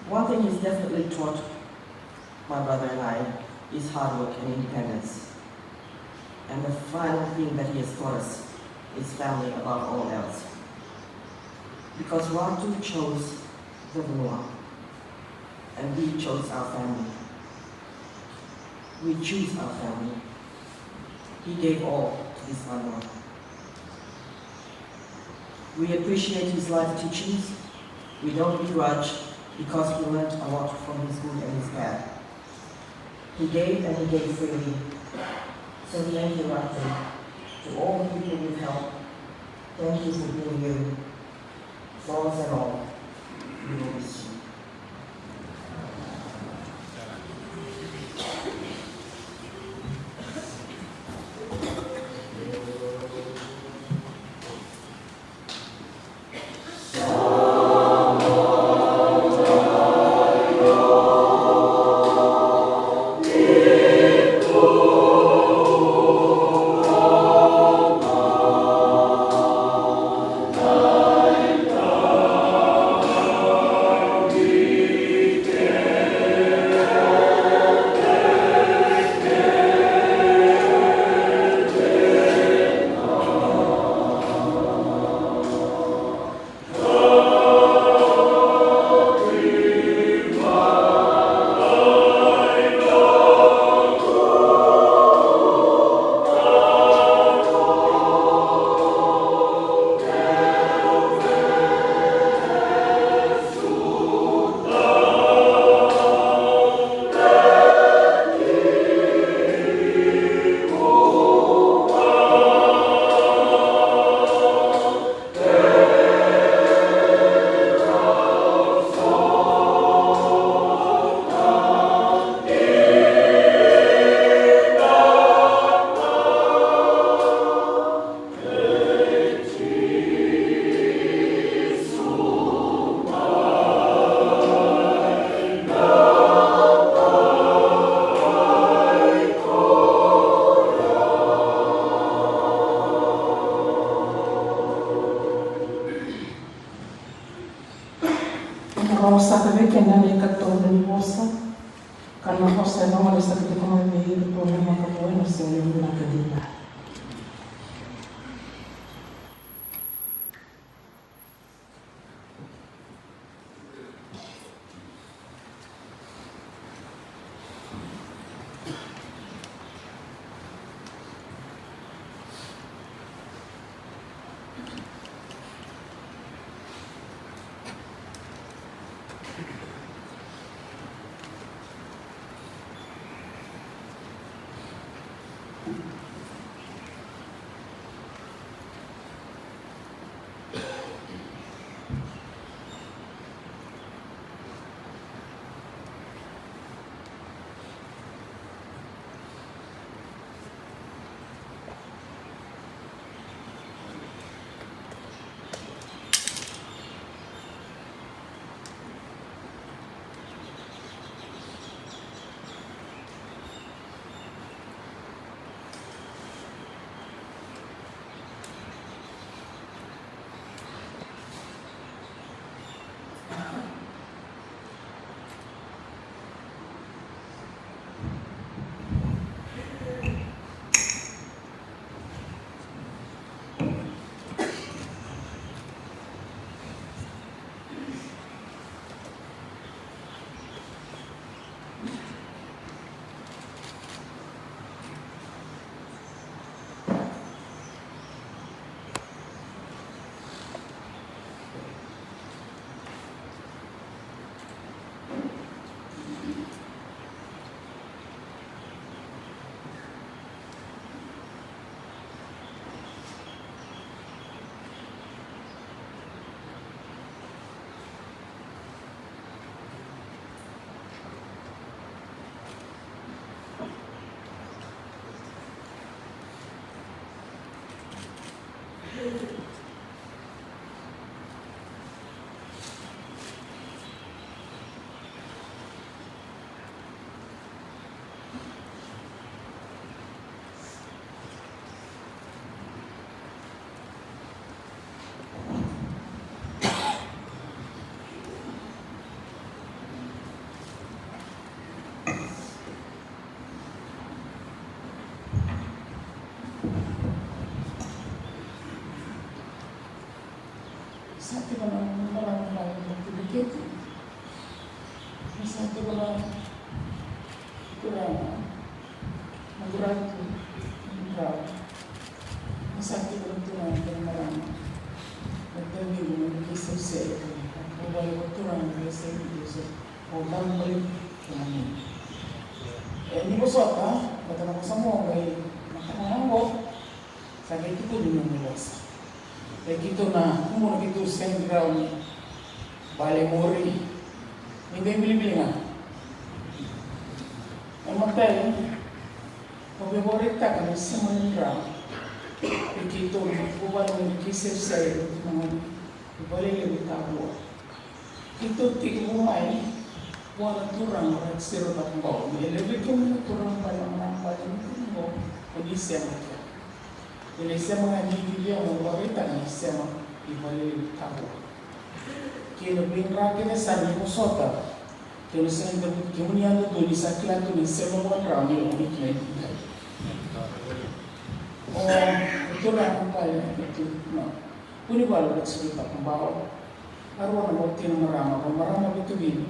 One thing he's definitely taught my brother and I is hard work and independence. And the final thing that he has taught us his family above all else. Because Ratu chose the vanua, and we chose our family. We choose our family. He gave all to this vanua. We appreciate his life teachings. We don't begrudge, because we learnt a lot from his good and his bad. He gave and he gave freely. So thank you, Ratu, to all the people you've helped. Thank you for being you. Flaws and all, we will miss you. Na vosa ka vei keda na ikatolu ni vosa, ka na vosa e na gole saka tiko mai vei iratou na makabue na sega ni vinaka dina. Tiko na marama mai na Tibiketi. Ni sa tiko na turaga na quratu ni drau. Ni sa tiko na turaga na marama na tabiqu na Kiseuseu. Ko vale ko turaga na Kiseuseu. Ko vale ko turaga. E ni vosota, vata na vosa mo qai na kama qo. Sa qai tukuni na nomu vosa. E keitou na kumuna keitou sega ni rawa ni vale muri. Ni qai bilibili ga. E matai, au via vakaraitaka na sema ni rawa. E keitou na vuvale ni Kiseuseu e rauti na gone. Vale levu e Kavua. Keitou tekivu mai vua na turaga Ratu Siro Cakobau. E levu vei kemuni na turaga bale, na marama bale ni tiko qo, o ni sema kea. E lai sema ga ni via mo vakaraitaka na sema i vale i Kavua. Kei na veidra kece sa ni vosota. Kei na sega ni cavuti kemuni yadudua ni sa kila tu ni sema vua na rawa ni lako mai kina i Tibiketi. O turaga bale na tu na Vunivalu Ratu Siro Cakobau. A rua na watina marama, rua marama veitacini.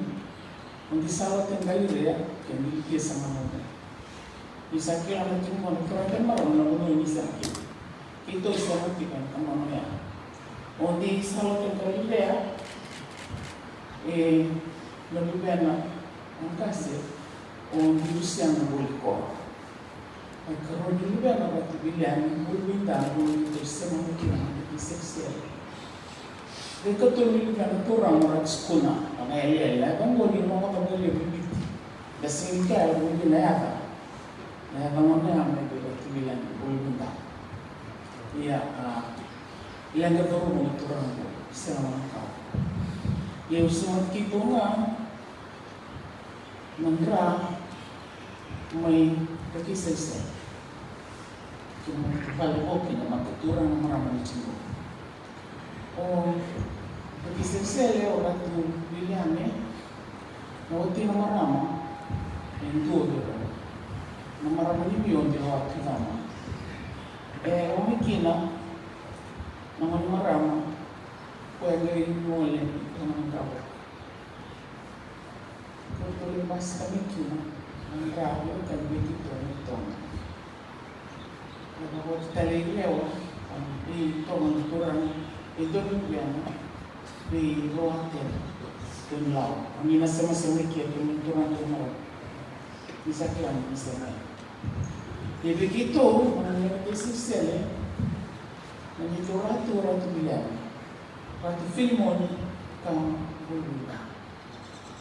Odi sa lote Qalirea kei Milikia sa gone. Ni sa kila na tiko na turaga kei na marama na vanua ni sa kila. Keitou sa lote kei na tamana ya. Odi sa lote Qalirea, e na luvena na qase o Lusiana Volikoro. E karua ni luvena Ratu Viliame Vuluveidana, vou ni keitou sema mai kina na Kiseuseu. Veikatolu ni luvena turaga Ratu Sukuna, na yalewa, na yacaqu ni lomata mai levu i Viti. Da sega ni kaya vou na yaca. Na yaca gona ya mai vei Ratu Viliame Vuluveidana. Ia, a, leqa cauravou na turaga qo, sega na ka. Ia au sema keitou ga na dra mai Kiseuseu. Kei na vale ko kina na mata turaga na marama ni tiko. O Kiseuseu o Ratu Viliame, na watina marama, e dua vei rau. Na marama ni Viti o Dirawatukama. E, o mai kina na gone marama, ko e qai gole i Tonga na Dravaka. Ko tou lai basika mai kina na dra vei keitou na Tonga. Ka vakoti tale i Rewa, i Tonga na turaga, i Donu Vena, i Roate, Tunilau. Ni na semasema i kea kei na turaga na Rewa. Ni sa kila ni sema. Ia vei keitou, na neitou sisele, na neitou ratu, Ratu Viliame, Ratu Filimoni, ka Vuluveidana.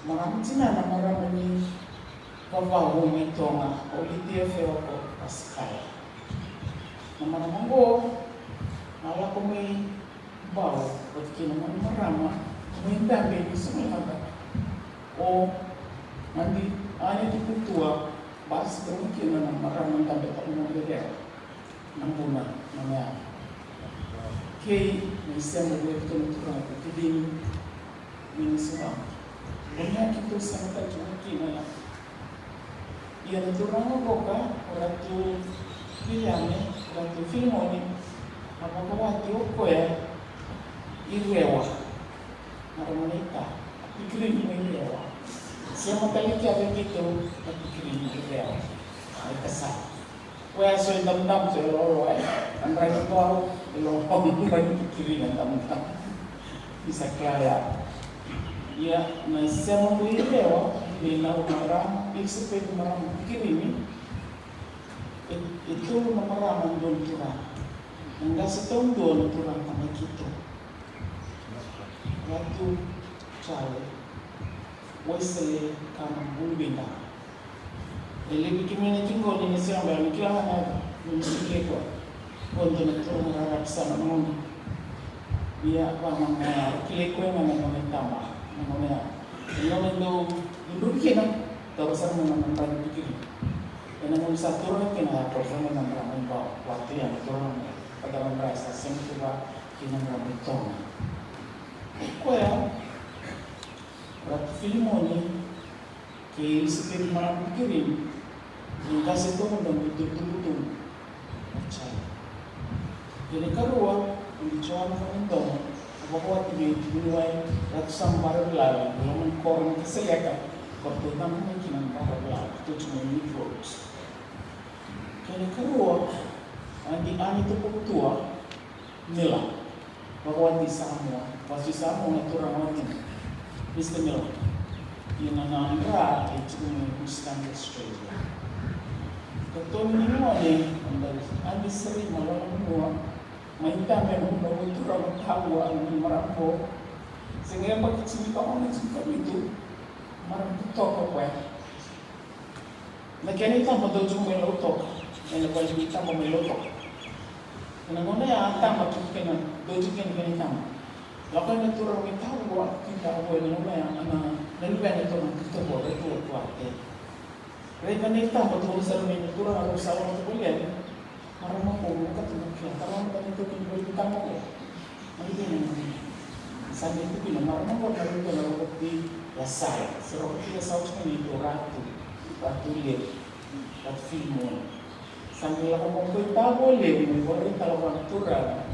Marama tinana, marama ni vavau mai Toga, o Litia Feoko Pasikala. Na marama qo, na lako mai Bau, vata kei na gone marama mai dabe ni Sugalata. O Adi, Adi Tukutua, basika mai kina na marama dabe tale na Rewa. Na Buna, na Meara. Kei na isema vei iratou na turaga ko Kidini, ni na Sugalata. Ko ni a keitou sema tale tu kina ya. Ia na turaga qo ka, o Ratu Viliame, Ratu Filimoni, a vakawati o koya i Rewa. Na Romanita, a Pikirini mai Rewa. Sema tale kea vei keitou na Pikirini mai Rewa. Ai ka sa. Koya so e damudamu so e lolo, e. Na dragi Bau e lolo, na dragi Pikirini e damudamu. Ni sa kila ya. Ia, na isema mai Rewa, vei na marama, Elisapeci marama Pikirini. E, e tolu na marama, dua na turaga. Na qase taudua na turaga mai keitou. Ratu Jale Waisale ka na Vuluveidana. E levu kemuni na tiko ni na sega beka ni kila ga na yaca, ni na kila koya. Ko dua na turaga raraba sara na gauna. Ia, vaka ga kilai koya ga na nona itaba, na nona ya. Na nona dau cudruvi kina, taura sara mai na dragi Pikirini. Ena gauna sa taura kina, a taura sara mai na dragi Bau, vatu ya na taura mai. Vata na dragi sa sema tu vua kina na dragi Toga. Koya, Ratu Filimoni, kei Elisapeci marama Pikirini, na qase taudua na itubutubu. Jale. Kei na karua, o Joana Manidomo, Vakawati vei Vuniwai, Ratu Sam Baravilala, na loma ni koro ni Kasaleka, ko ratou caba mai kina na Baravilala, ratou tu mai Youth Road. Kena ikarua, Adi Ani Tupukutua Mila, vakawati Samoa, vakawati Samoa na turaga watina, Mister Mila. Ia na nona dra e tiko mai Queensland, Australia. Ka tolu ni gone, Adi Seri Malala Mua, mai Tampa, na noqu turaga Tavua, na marama qo. Se qai yabaki tinikaono, tinikavitu, marama totoka o koya. Na kena itaba dau tu mai Lautoka, ena vale ni taba mai Lautoka. Ena gauna ya a taba tu kena, dau tu kena, kena itaba. Lako na turaga mai Tavua, ki Tavua, ena gauna ya, na, na luvena e turaga ki Tavua, e tu, e tu, e. Raica na itaba tu, sa lako mai na turaga, rau sa lako tu voli yani. Marama qo, mo katu na kia, tara mada na itoki ni vale ni taba qo. Mai vei na, sa qai tukuna na marama qo, na raica na Robert Yasaya. Se Robert Yasaya, tiko ni ito Ratu, Ratu Levu, Ratu Filimoni. Sa qai lako mai ko i Tavua Levu, mai vakaraitaka vua na turaga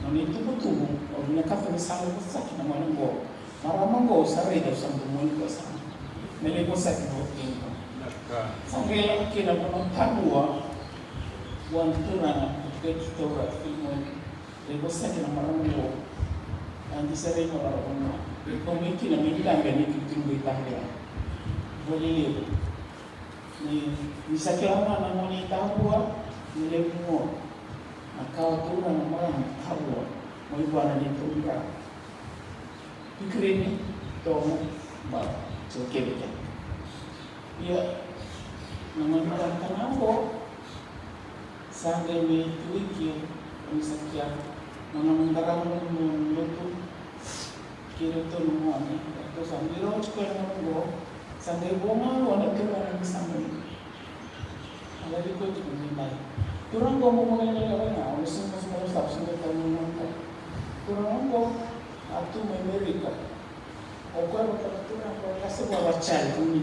na nona itukutuku, au vinakata ni sa lai vosaki na gone qo. Marama qo sa raica, au sa bau mani qo sa. Me lai vosaki na watiqu. Sa qai lako kina vua na Tavua, vua na turaga, na Turaga Filimoni. Lai vosaki na marama qo. A di sa rai na vara vua. Lai kau mai kina me dabe ni tutu ni qai Tavua. Vua Levu. Ni, ni sa kila ga na gone i Tavua, ni levu qo. Na kawa tu ga na marama i Tavua, mai vua na neitou dra. Pikirini, Toga, Bau, Tokeveke. Ia, na gone marama tana qo, sa qai mai tu i ke, o ni sa kia, na nona qarava na nona lotu, kei iratou na gone, ratou sa qai rauti koya na gone qo, sa qai vo ga qo na turaga ni sa mai. A laivi koya tiko mai Bai. Turaga qo mo vakalekaleka ga, o na sega sega na sa sega tale na gone qo. Turaga qo, a tu mai Amerika. O koya vata na turaga qo, ka se vua Rachel, ni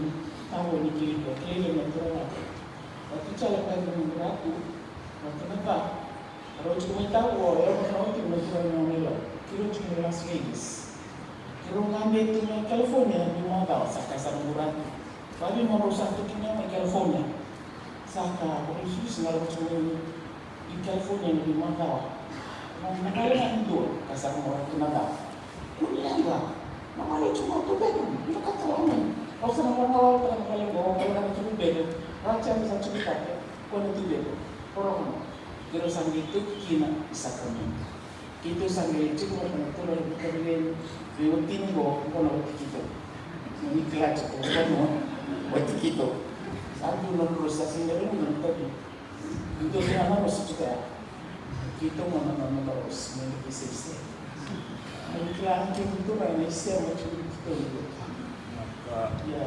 Tavua ni kili qo, kili na turaga. Vata Rachel, ka ni Ratu, vata na ta. Rau tiko mai Tavua, o yau vata na wati mai Tavua na Nilo. Keirau tiko mai Las Vegas. Keirau gade tu mai California na veimacawa, sa kaya sara noqu ratu. Vakavica mo rau sa tu kina mai California? Sa kaya, o rau susu na rau tiko mai California na veimacawa. Na, na gale ga ni dua, kaya sara noqu ratu na cava? Kua ni leqa. Na gale tiko tu beka, ni vakatala mai. Au sa na gale ga, au sa na gale ga, au sa na gale ga tu beka. Rau sa tiko beka, kua ni tu beka. Koro kono. Keirau sa qai toki kina i Sacramento. Keitou sa qai tiko vata na turaga i Vakavireni, vei watina qo, qo na wati keitou. Mo ni kila tiko, qo na wati keitou. Sa dua na rua sa sega ni rauta na tavi. Keitou kila na rosi tiko ya. Keitou qo na nona rosi, me ni ki sese. Mo ni kila na keitou turaga na isema tiko ni keitou. Ia,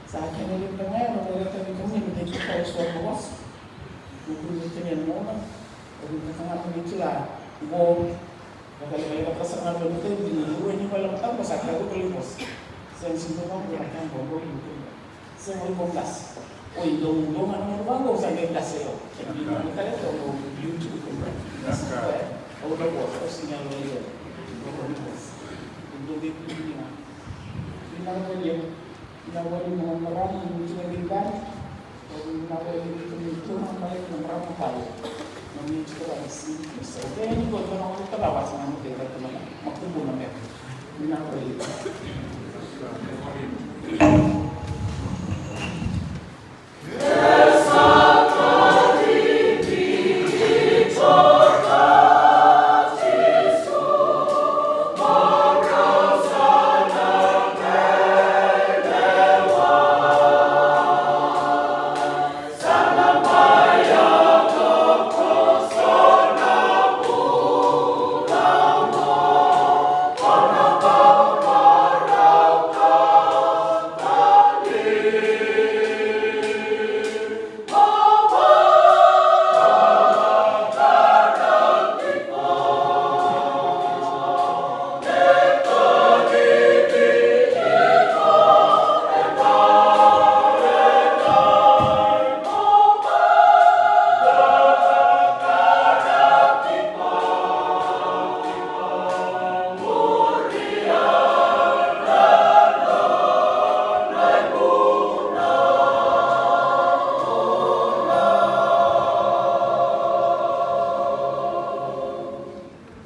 sa kena levu ga ya na veiwekani kemuni ni keitou kau so na vosa. Mo kuru ni kemuni na nona. Au vinakata ga mo ni kila qo, vakalekaleka sara ga vei na taivi ni rua ni vale na taba sa kila qo, kila qo. Sega ni sega ni dua ga qo na ka qo, qo ni qo. Sega ni qo qase. Oi, dou, dou ga na qo qo sa qai qase o. Kena ni qo ni kale qo, qo YouTube qo. Sa qo e, au na qo, au sega ni qo. Qo ni qo. Dou qai kuri ni ga. Ni na qo ni. Vinaka valevu na marama, ni tiko vei Dani. Vinaka valevu na turaga mai na marama tale. Na ni tiko vei Dani, ni sa vei ni ko tona ko tala vasa na mo tiko vei tona. Makubu na me. Vinaka valevu.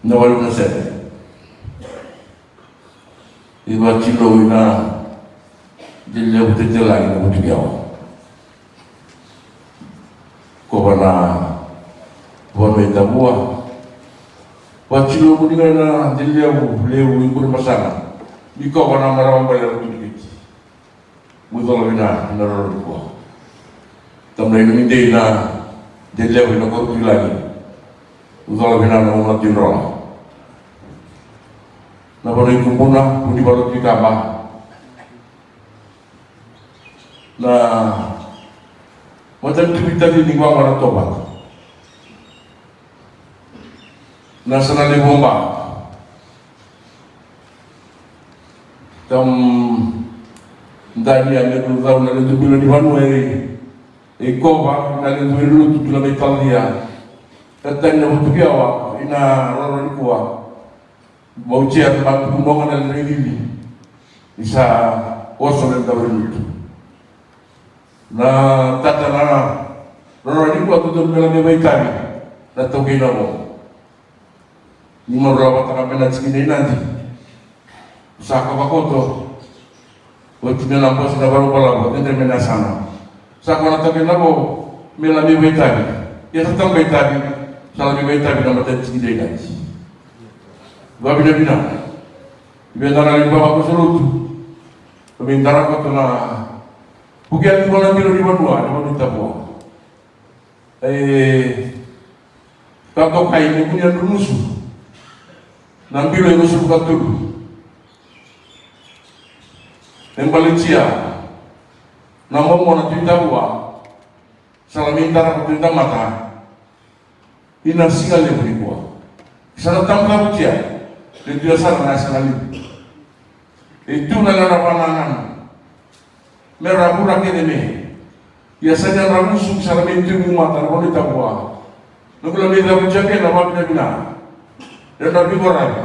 Na wale na sere. I vatilou ina deliavu tetelagi na vutukiawa. Kova na vanua i Tavua. Vatilou muni ga ina deliavu levu i Burebasaga. Ni kova na marama bale na vutukiawa. Mucola vina na roro ni kua. Tamna ina midei na deliavu ina koro tuilagi. Mucola vina na umatu idrola. Na vanua i Kubuna, Vunivalu, Tuikaba. Na matanitu vitali ni vagona tovata. Na sana levu ba. Tam dani a meru cau na ledu bilo ni vanua e, e kova na ledu e lutu bila mai talia. Tatani na vutukiawa ina roro ni kua. Vautia na matuku noga na ledu i lili. Isa oso na ledu lutu. Na tata na roro ni kua tutu mela me vaitavi. Na toki na vo. Ni maru lava taka me na tiki nei Nadi. Sa ka vakoto. Oti me na bosi na varu balavu, tete me na sana. Sa ka na take na vo, me la me vaitavi. Ia sa tau vaitavi, sa la me vaitavi na mata tiki nei Nadi. Vavinavina. Ive na rali vava ko solutu. Ko me dara koto na. Puke ali ko na bilo ni vanua, ni vanua i Tavua. E, ka tokai ni kuni a rumusu. Na bilo e rusu ka tulu. E balitia. Na momo na Tui Tavua. Sa la me dara ko Tui Tamata. Ina siga levu ni kua. Sa na tamudamutia. Le tu ya sa na siga levu. E tu na lera vanananu. Me ra vura kece me. Ia sa ni ra musu sa ra me tu mu mata na voni tavua. Na kula me cavu jake na vavinavina. Lera vikoravi.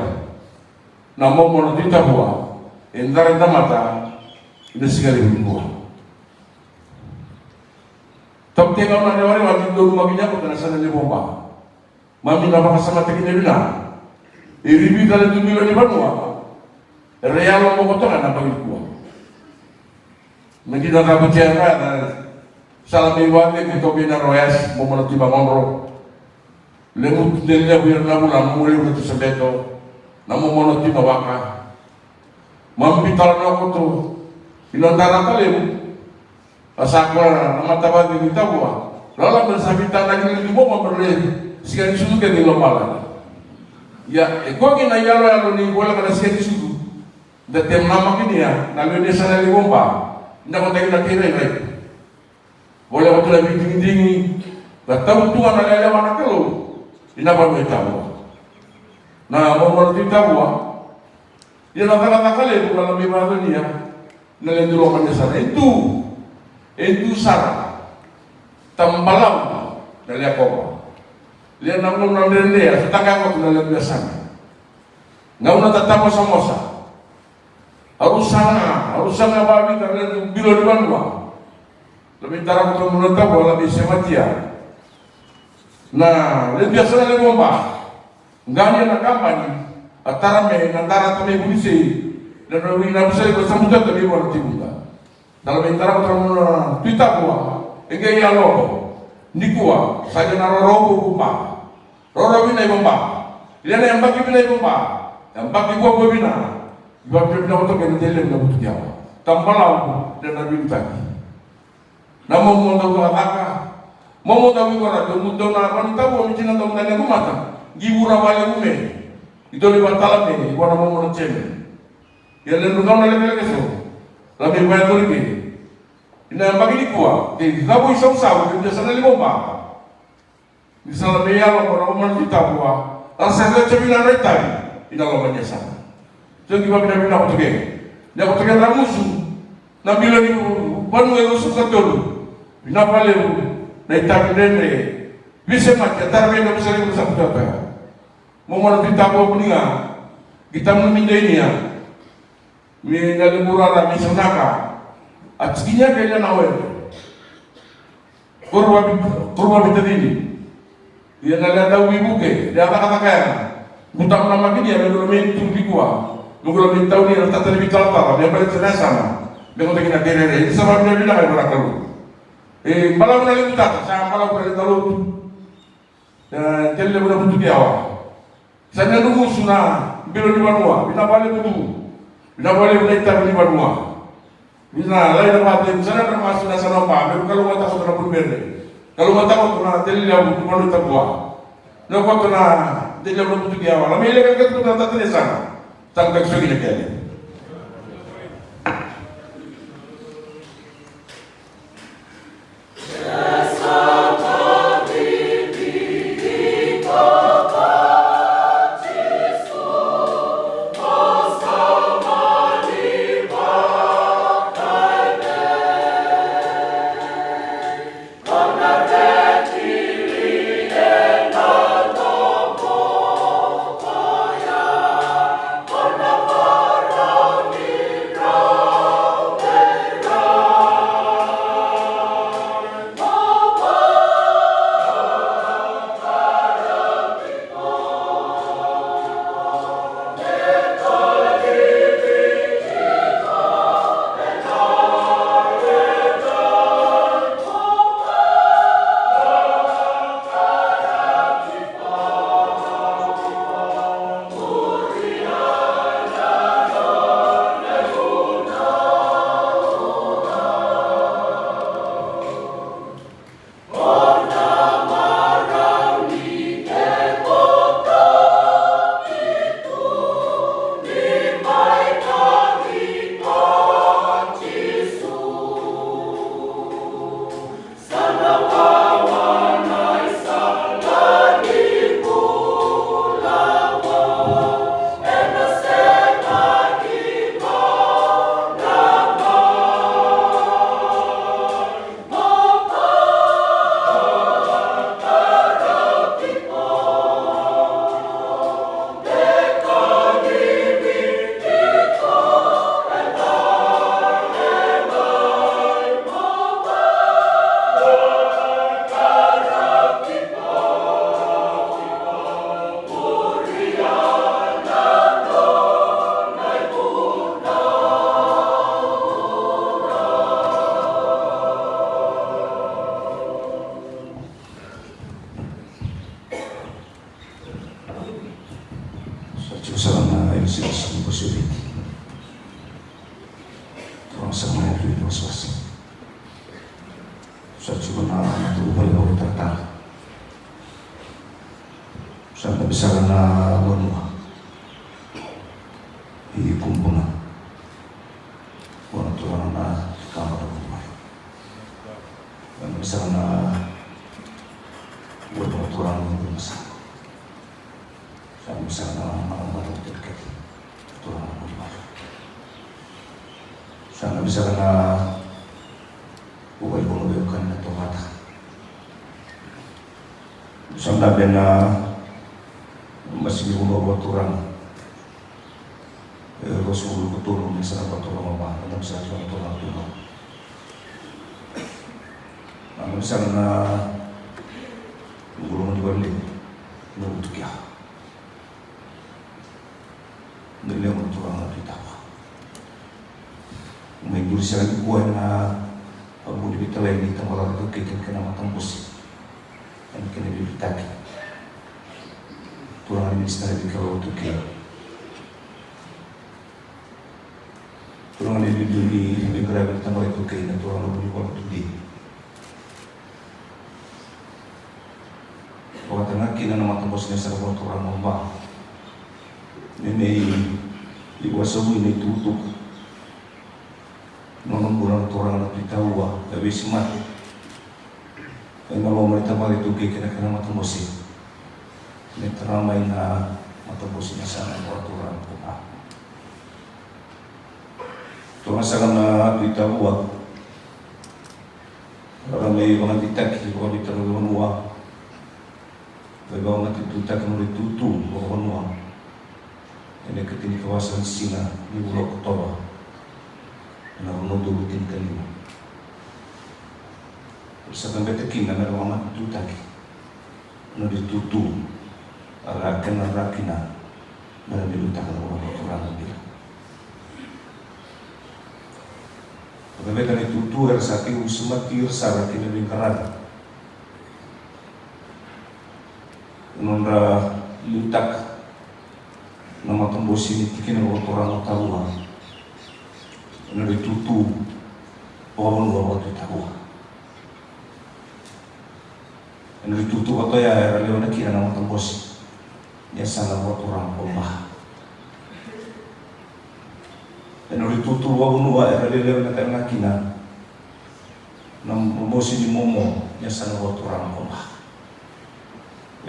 Na momo na Tui Tavua. E dara tamata. Ina siga levu ni kua. Tapu tei gauna rewarewa ni donu maki ni yako tana sana levu ba. Mami na vakasamataki na vina. E rivi tale tu mila ni vanua. E re yalo moko toka na bagi kua. Na kina ka kutia na na sala me vate ki toki na royas momo na tima ngonro. Levu tu de levu ira na vula mo levu na tu sabeto. Na momo na tima waka. Mami tala na koto. Ina dara ka levu. A sa kua na matavaki ni tavua. Lala me sa vita na kina ni momo me le siga ni sudu ke ni lomala. Ia, e kua kina yalo yalo ni vola kana siga ni sudu. Da te mama kini ya, na lio ni sana ni vomba. Nda ko takina kei rai rai. Vola ko tula vitingidingi. Da tau tua na lele wana kalo. Ina vanu e tavua. Na momo na tui tavua. Ia na cakacaka levu na lami vanu ni ya. Na ledu loma ni yasana e tu, e tu sara. Tambalau na lea kova. Lea na gauna dredre a fitaka ya koto na ledu yasana. Gauna tatamosamosa. Arusaga, arusaga vavita na ledu bilo ni vanua. Lami tara koto muna tavua lami sematia. Na ledu yasana levu ba. Gani na kabani a tara me na dara ta me vunisei na na wina vusa iko sambuta ta me vona tivuta. Tala me dara ta na tui tavua e qai a loko. Nikua sa ia na roro vuku ba. Roro vina i vaba. Ia na yabaki vina i vaba. Yabaki vua vua vina. Vabia vina koto ke na tele na vutu kiawa. Tambalau na na vinutaki. Na momo dau cakacaka. Momo dau ivora dau mu dau na vanu tau o miti na dau dane gumata. Gi vura vale gume. I dau ni vatala me i vana momo na teme. Ia le nu dau na lekeleke so. La me vaya dori ke. Ina yabaki ni kua. Ke i cavu i sausau ke i dia sana limo ba. Ni sa la me yalo ko na umana tui tavua. A sa leca vina na itavi ina loma ni yasana. Jogi vavinavina ko toke. Ni ko toke na musu na milioni vanua e rusu ka tolu. Vina valevu na itavi dredre. Vise mati a tara vei na vise levu sa kutata. Momona tui tavua kuniga. Gitamu na midainia. Me na levu rara me sonaka. A tikinia ke na oe. Koruva vi-, koruva vitacini. Ia na lea dau vivuke, lea cakacaka yana. Butamu na makinia me gula me tu nikua. Me gula me tauni na tata ni vitalatala me baleta na yasana. Me gota kina kerere ni sa vavinavinaka e vara Kalou. E balavu na levu tata, sa balavu na levu na lotu. E, tele levu na vutuki awa. Sa na rugusu na bilo ni vanua, vinaka valevu tu. Vinaka valevu na itavi ni vanua. Vina lai na vate, sa na masu na sa na ba, me kalougata koto na bunibere. Kalougata koto na tele levu ni vanua tabua. Na koto na tele levu na vutuki awa. Na me leka katu na tata ni sana. Sa na kaki soki na kele. Sa tiko sara na ilisilisi ni Bose o Viti. Turaga sara na yatu ni wasewase. Sa tiko na matavuvale vakataratara. Sa dabe sara na vanua. I Kubuna. Vua na turaga na kaba na vanua. Sa dabe sara na vanua turaga na vanua sa. Sa dabe sara na, na, na, na, na, turaga na vanua. Sa dabe sara na, uvai vanua veiwekani na Tovata. Sa dabe na, masini vanua vakaturaga. E, ruasagavulu ka tolu na yasana vakaturaga va, na dabe sara na turaga turaga. Na dabe sara na, na guloma ni vale, na utukia. Na levu na turaga na Tui Tava. Mai duri sara nikua ena vuli veitalai ni tabacakacaka kei kena, kena matabose. Ena kena veiliutaki. Turaga ni minisita ni veika vakautukei. Turaga ni liuliu ni veiqaravi ni tabacakacaka kei na turaga na vuli vakautukei. Vakatagaka kina na matabose ni yasana vakaturaga o Ba. Me, me i, i vakasavui na itukutuku. Nona bula na turaga na Tui Tavua, e vesimate. Ena loma ni tabacakacaka kei kena, kena matabose. Me tara mai na matabose ni yasana vakaturaga o Ba. Turaga sara na Tui Tavua. Ra mai vakadeitaki, vakadeitaki na vanua. Mai vakamatututaki na nodra itutu vakavanua. Ena ikatinikava sara ni siga ni vula o Okotova. Ena rua na udolu tinikalima. Sa tabeta kina mera vakamatututaki. Na nodra itutu. A ra kena ra kina. Me ra liutaka na vakaturaga dina. Vata vei na itutu era sa tekivu semati ira sara kei na veiqaravi. Nodra liutaka na matabose ni tikina vakaturaga o Tavua. Nodra itutu vakavanua vakatui Tavua. Ena itutu vata oya era lewena kina na matabose ni yasana vakaturaga ko Ba. Ena itutu vakavanua era lewena tale ga kina na matabose ni momo ni yasana vakaturaga ko Ba.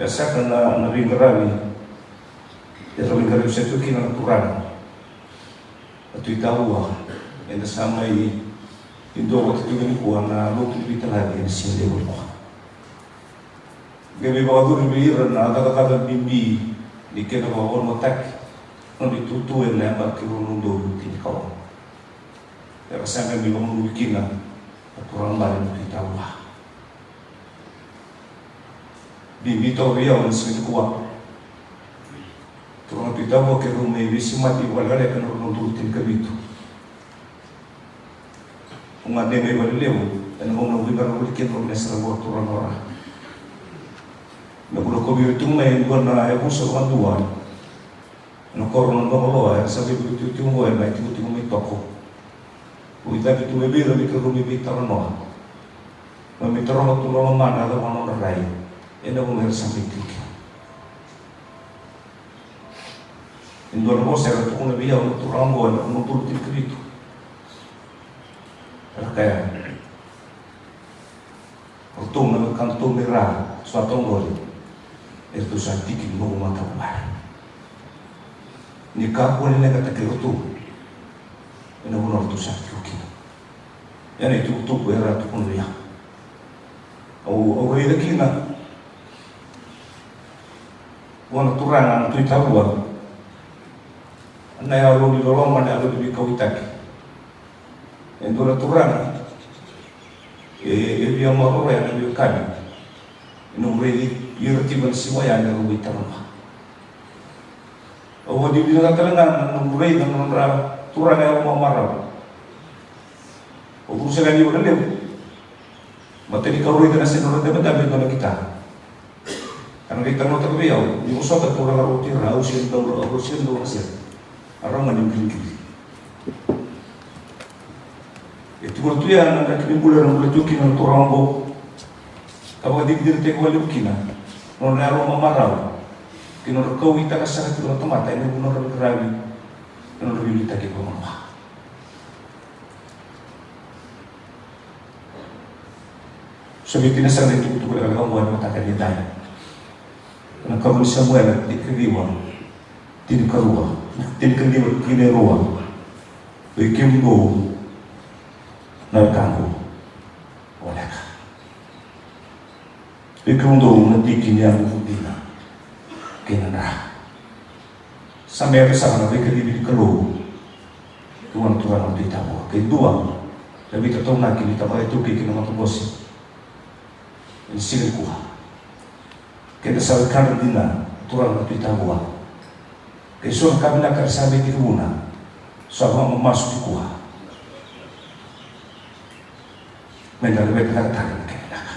Ia saka na, na veiqaravi era veiqaravi sa tu kina na turaga. A Tui Tavua, eda sa mai dua vata tiko nikua na lotu ni veitalaci ena siga levu nikua. Qai veivakacurumi vei ira na cakacaka bibi ni kena vakavanuataki na nodra itutu ena yabaki rua na udolu tinikaono. Era sa qai mai vakanuinui kina na turaga bale na Tui Tavua. Bibi toka vei au na siga nikua. Turaga Tui Tavua, keirau mai veisemati vakalekaleka ena rua na udolu tinikavitu. Au gade mai Valelevu ena gauna au veiqaravi kina, au na sara vua turaga ora. Na vuna ko vei tiko mai e dua na yavusa vakadua ena koro na Bangaloa, era sa veivuke tiko qo ena itikotiko mai Toko. Au itavi tu mai vei ira me keirau mai veitalanoa. Mai, mai taroga tu na lomana, na cava na nodra rai ena gauna era sa mai tiko kina. E dua na vosa era tukuna vei au na turaga oqo ena rua na udolu tinikavitu. Era kaya, o ratou na wekadatou mai ra, sa tu oqori, eratou sa tiki ni noqu matavuvale. Ni kakua ni leqataki iratou ena vanua ratou sa tiko kina. Ia na itukutuku era tukuna vei au. Au, au raica kina vua na turaga na Tui Tavua na yalo ni loloma, na yalo ni veikauwaitaki. E dua na turaga e, e via maroroya na veiwekani. Ena noqu raici ira tiko ena siwa ya, ena noqu veitalanoa. Au vakadinadinataka tale ga na noqu raica na nodra turaga yalo mamarau. Au curu saka yani Valelevu. Matai ni ka au raica na sega ni nodra idabedabe e dua na qita. Era qai talanoataka vei au, ni vosota, turaga, rauti ira, au sega ni dau, au sega ni dau na sere. A rau ga ni qiriqiri. E tukuna tu ya na draki ni bula era bula tiko kina na turaga oqo. Ka vakadinadinataki vakalevu kina na nodra yalo mamarau kei na nodra kauwaitaka sara tiko na tamata ena vuku ni nodra veiqaravi, na nodra veiliutaki vakavanua. Sa vei tina sara na itukutuku lekaleka oqo ena mataka ni dai. Na karua ni Samuela tinikaciwa, tinikarua, tinikaciwa, tinirua. Oi kemudou na wekaqu, voleka. Oi kemudou na tiki ni yagoqu dina kei na dra. Sa me yaco sara na veikacivi ni Kalou vua na turaga na Tui Tavua. Ke dua na veitataunaki ni tavaya iTaukei kei na matabose ena siga nikua. Keda sa wekadra dina na turaga na Tui Tavua. Ke so na ka vinaka era sa veitekivuna, sa vakamamasu nikua. Meda laveta cake tale na ka vinaka.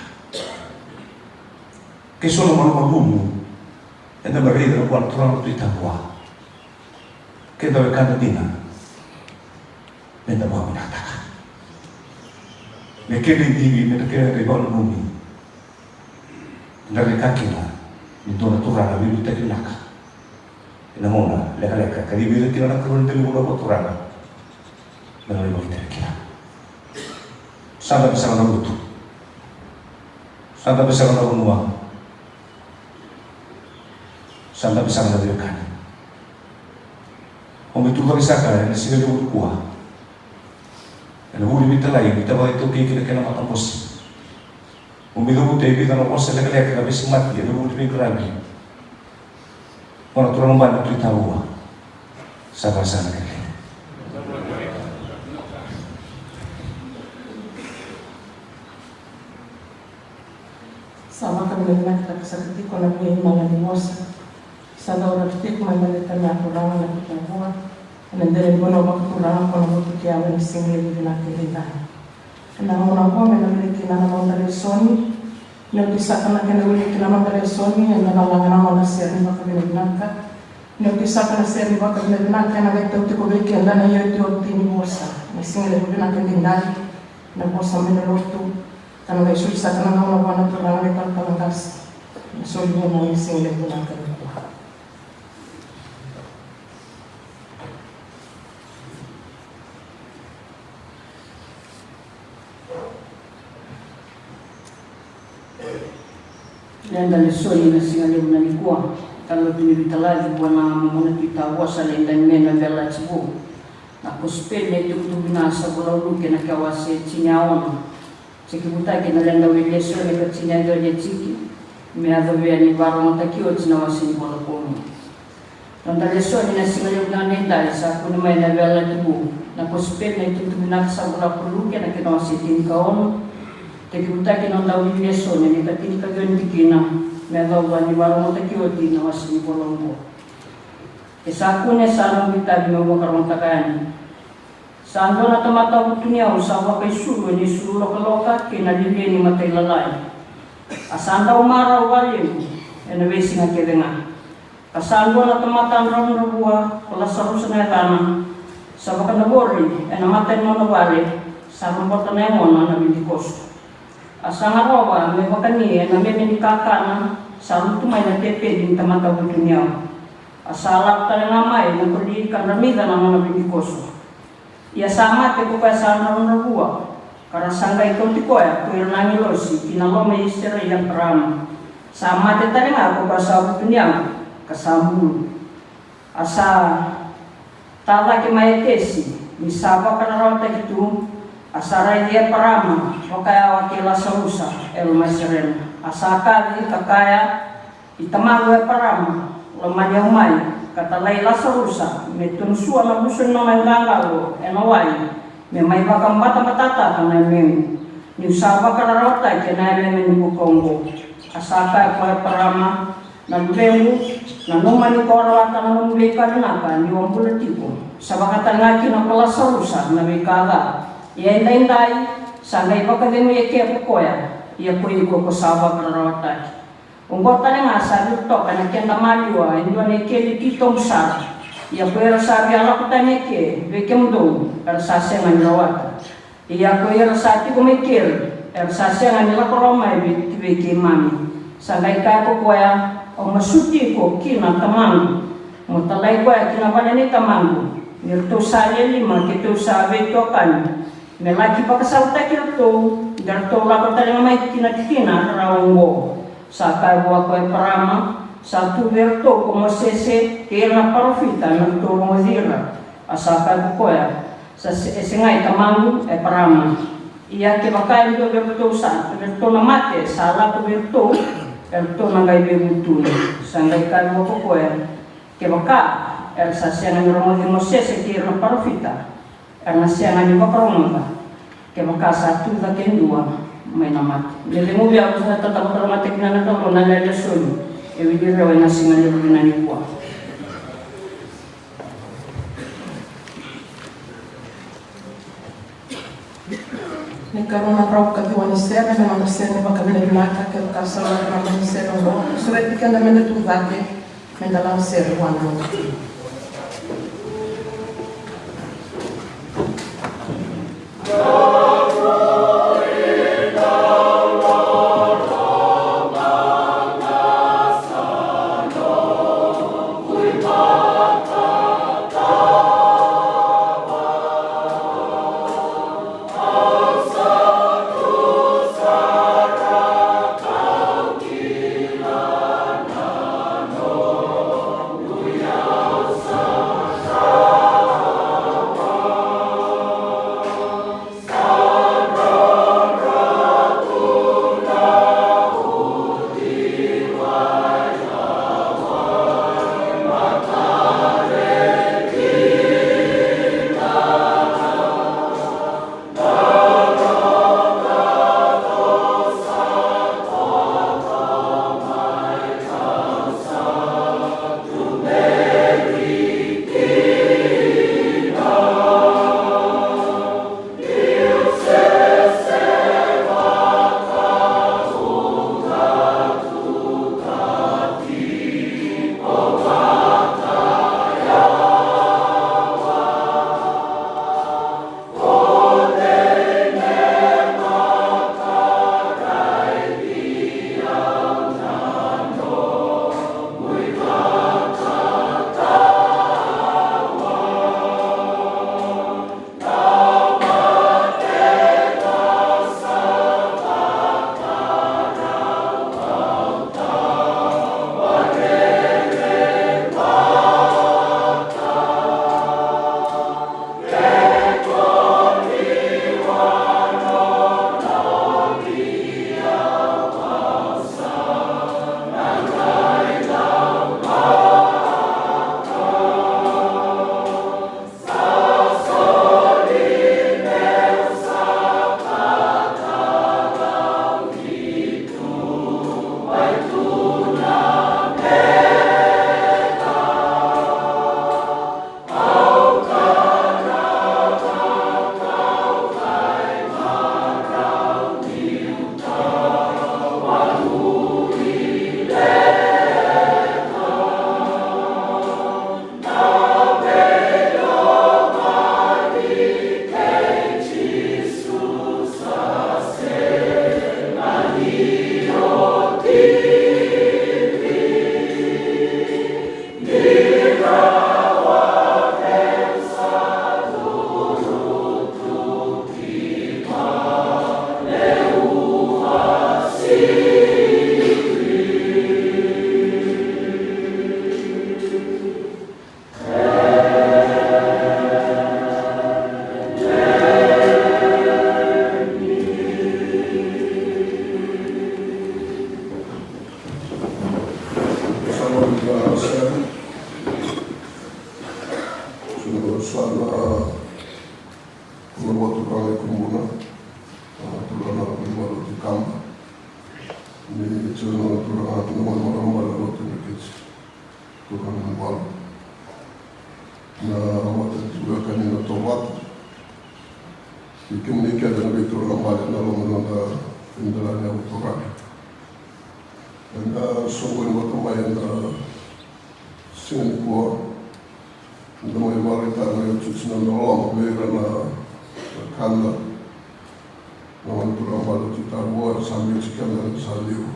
Ke so na malumalumu eda mai raica vua na turaga na Tui Tavua, keda wekada dina, meda vakavinakataka. Me keda idivi, me keda ivakananumi, da raica kina ni dua na turaga veiliutaki vinaka. Ena gauna lekaleka e kacivi ira kina na kalou ni dela ni vanua vakaturaga me ra lai vakaitavi kina. Sa dabe sara na lotu. Sa dabe sara na vanua. Sa dabe sara na veiwekani. Au mai tu cake saka ena siga levu nikua ena vuku ni veitalai ni tavaya iTaukei kei na kena matabose. Au mai cavuta e vica na vosa lekaleka ka veisemati ena vuku ni veiqaravi. Vua na turaga bale na Tui Tavua. Sa vaka sara na kena. Sa vakavinavinakataka saka tiko na veimalanivosa. Sa dau raica tiko mai baleta na turaga na Pitavua ena dela ni vanua vakaturaga ko na motu ki yau ena siga levu vinaka edaidai. Ena gauna oqo me na wiliki kina na noda lesoni. Ni oti saka na kena wiliki kina na noda lesoni, ena lalaga na noda sere ni vakavinavinaka. Ni oti saka na sere ni vakavinavinaka, ena qai tau tiko vei keda na iotioti ni vosa ni siga levu vinaka edaidai, na vosa mai na lotu. Ka na qai soli saka na gauna vua na turaga na italatala qase me soli vua na siga levu vinaka nikua. Leda lesoni na siga levu na nikua. Ka lotu ni Vitalaci vua na Momona Tui Tavosa, leda me na Veiyalayalati Vou. Na Kosipeli na itukutuku vinaka sa vola o Luke, na kena wase e tini ka ono. Jikivutaki na leda wili lesoni ka tini ka ciwa ni jiki, me yacova ni vakarogotaki oti na wase ni vola komu. Noda lesoni na siga levu na edaidai sa kune mai na Veiyalayalati Vou. Na Kosipeli na itukutuku vinaka sa vola ko Luke, na kena wase e tini ka ono. Jikivutaki na noda wili lesoni, na ka tini ka ciwa ni jiki, me yacova ni vakarogotaki oti na wase ni vola oqo. E sa kune, sa noqu itavi meu vakarogotaka yani. Sa dua na tamata vutuniyau sa vakaisulu ena isulu lokaloka kei na liuliu ni matailalai. A sa dau marau vakalevu ena veisiga kece ga. Ka sa dua na tamata dravudravua, ko Lasarusa na yacana, sa vakadavori ena mata ni nona vale, sa robota na yagona na vidikoso. A sa garova me vakani ena meme ni kakana sa lutu mai na tepeli ni tamata vutuniyau. A sa lako tale ga mai na koli ka dramica na nona vidikoso. Ia sa mate ko koya sa dravudravua, ka ra sa qai kauti koya ko ira na agilosi ki na loma i Isireli i Eparaama. Sa mate tale ga ko koya sa vutuniyau ka sa bulu. A sa ta cake mai Etesi, ni sa vakararawataki tu, a sa raici Eparaama vakayawa kei Lasarusa e loma i serena. A sa kaci ka kaya, I tamaqu Eparaama, lomani au mai, ka talai Lasarusa me tonu sua na vuso ni nona iqaqalo ena wai, me mai vakabatabatataka na yamemu, niu sa vakararawataki ena yameme ni buka oqo. A sa kaya ko Eparaama, na luvequ, nanuma ni ko a rawata na nomu veika vinaka niu a bula tiko, sa vaka tale ga kina ko Lasarusa na veika ca. Ia edaidai sa qai vakacegui eke ko koya, ia ko iko ko sa vakararawataki. Oqo tale ga sa viritoka na keda maliwa e dua na ikeli titobu sara. Ia ko ira sa via lako tani eke vei kemudou, era sa sega ni rawata. Ia ko ira sa tiko mai keri, era sa sega ni lako rawa mai vei, ki vei keimami. Sa qai kaya ko koya, Au masuti iko kina tamaqu, mo talai koya ki na vale nei tamaqu, ni ratou sa lewe lima keitou sa veitokani, me laki vakasalataki iratou, de ratou lako tale ga mai ki na tikina rarawa oqo. Sa kaya vua ko Eparaama, Sa tu vei iratou ko Mosese kei ira na parofita me ratou rogoci ira. A sa kaya ko koya, Sa se, e segai tamaqu Eparaama. Ia kevaka e dua vei iratou sa, vei iratou na mate sa lako vei iratou, eratou na qai veivutuni. Sa qai kaya vua ko koya, Kevaka era sa sega ni rogoci Mosese kei ira na parofita, era na sega ni vakarogoca kevaka sa tu cake e dua mai na mate. Me ceguvi au sa tata vakarogoca kina na Kalou na lewe ni lesoni e wili rau ena siga levu vinaka nikua. Ni karua na drau ka ciwa ni sere, me noda sere ni vakavinavinaka, kevaka sa lako na mai ni sere oqo, sureti keda meda tu cake, meda laga sere vua na Kalou. Ni tiko na turaga na marama na lotu na kiti. Turaga na bala. Na mata ni turaga ni na tovata. I kemuni keda na veituraga bala na loma noda indela ni avu turaga. Eda soqoni vata mai ena siga nikua. Eda mai vakaraitaka na iotioti na loloma vei ira na kada. Na gone turaga bala Tui Tavua sa biuti keda ni sa liu.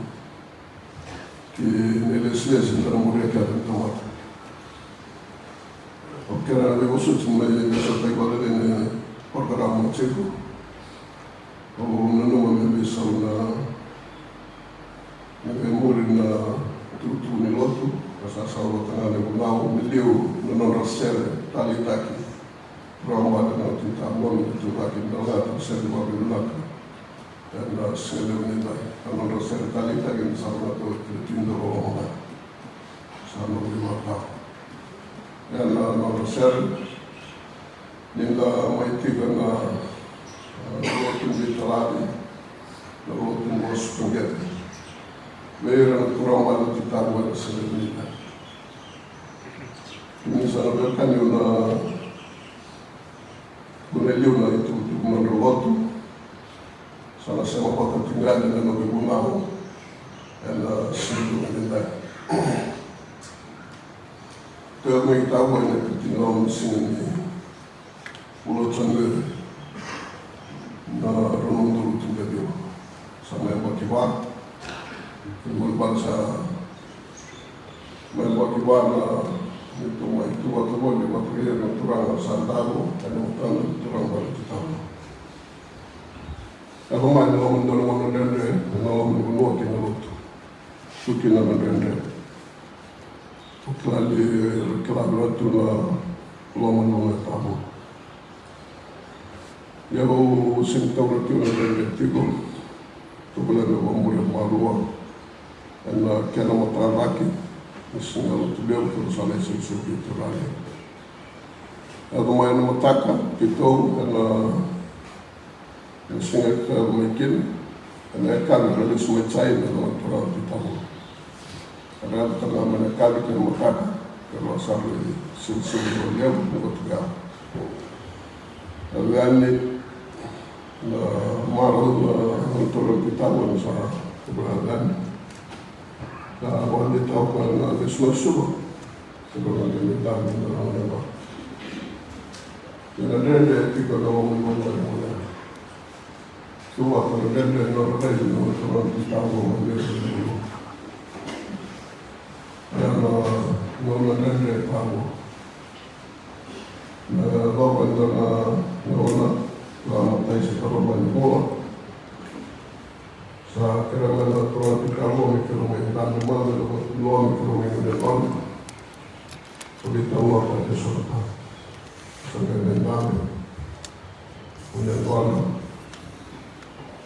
Ki na ilesilesi eda na muria keda ni tamata. O keda na veivosoti mai veisotaki vale ni porokaramu tiko. Au nanuma me veisau na, me veimuri na tukutuku ni lotu, ka sa salavata ga na ivunau me liu na nodra sere taleitaki. Turaga bala na Tui Tavua me liu turaga bala na sere vakavinaka. Ena siga levu nidai na nodra sere taleitaki ni sa vanatau e tui dau loloma ga. Sa nodra ivakatawa. Ena nodra sere. Ni da mai tiko na, na lotu ni talavi, na lotu ni vosa qeqeta. Vei ira na turaga bala na Tui Tavua ena sere ni ka. Ni sa na vekani na, na liu na itukutuku na nodra lotu. Sa na sema vakatigani na noqu ivunau ena siga levu nidai. Tou mai Tavua ena itukutuku na siga ni vula o Janueri na rua na udolu tinikaciwa. Sa mai yabaki va. Kena ibalebale sa mai yabaki va na neitou mai tu vata voli vata kei ira na turaga sa davo ena matana na turaga bala Tui Tavua. Yaco mai na loma ni dua na gauna dredre ena loma ni vanua kei na lotu. Tu kina na dredre. O kila ni, kila vinaka tu na loma ni vanua e Tavua. Ia au sega ni taura tiko na dredre tiko. Tovolea me vakamuria malua ena kena mataka cake ni siga Lotulevu, kei na sala e sivisiviki turaga. Yaco mai na mataka keitou ena Ena siga e tiko mai kina, ena yakavi era lesu mai Jaina na turaga Tui Tavua. Era yaco tale ga mai na yakavi kei na mataka, keirau sa lai silisili levu na Vatuveiyau. Yaco yani na marau na turaga Tui Tavua ni sa tuvura yani. Na vakadeitaka o koya na lesu mai Suva. Turaga Tui Tavua na nona leva. Ia na dredre e tiko ena loma ni vanua e Suva, na dredre na nodra raici na nodra turaga Tui Tavua mai Viti. Ia na gauna dredre e Tavua. Na yacova e dua na gauna, na matai se karua mai ni vula. Sa kerea mai na turaga Tui Tavua me keirau mai dabe mada, me keirau mai gunu yaqona. Sa veitalanoa ka qai sota. Sa qai mai dabe. Gunu yaqona.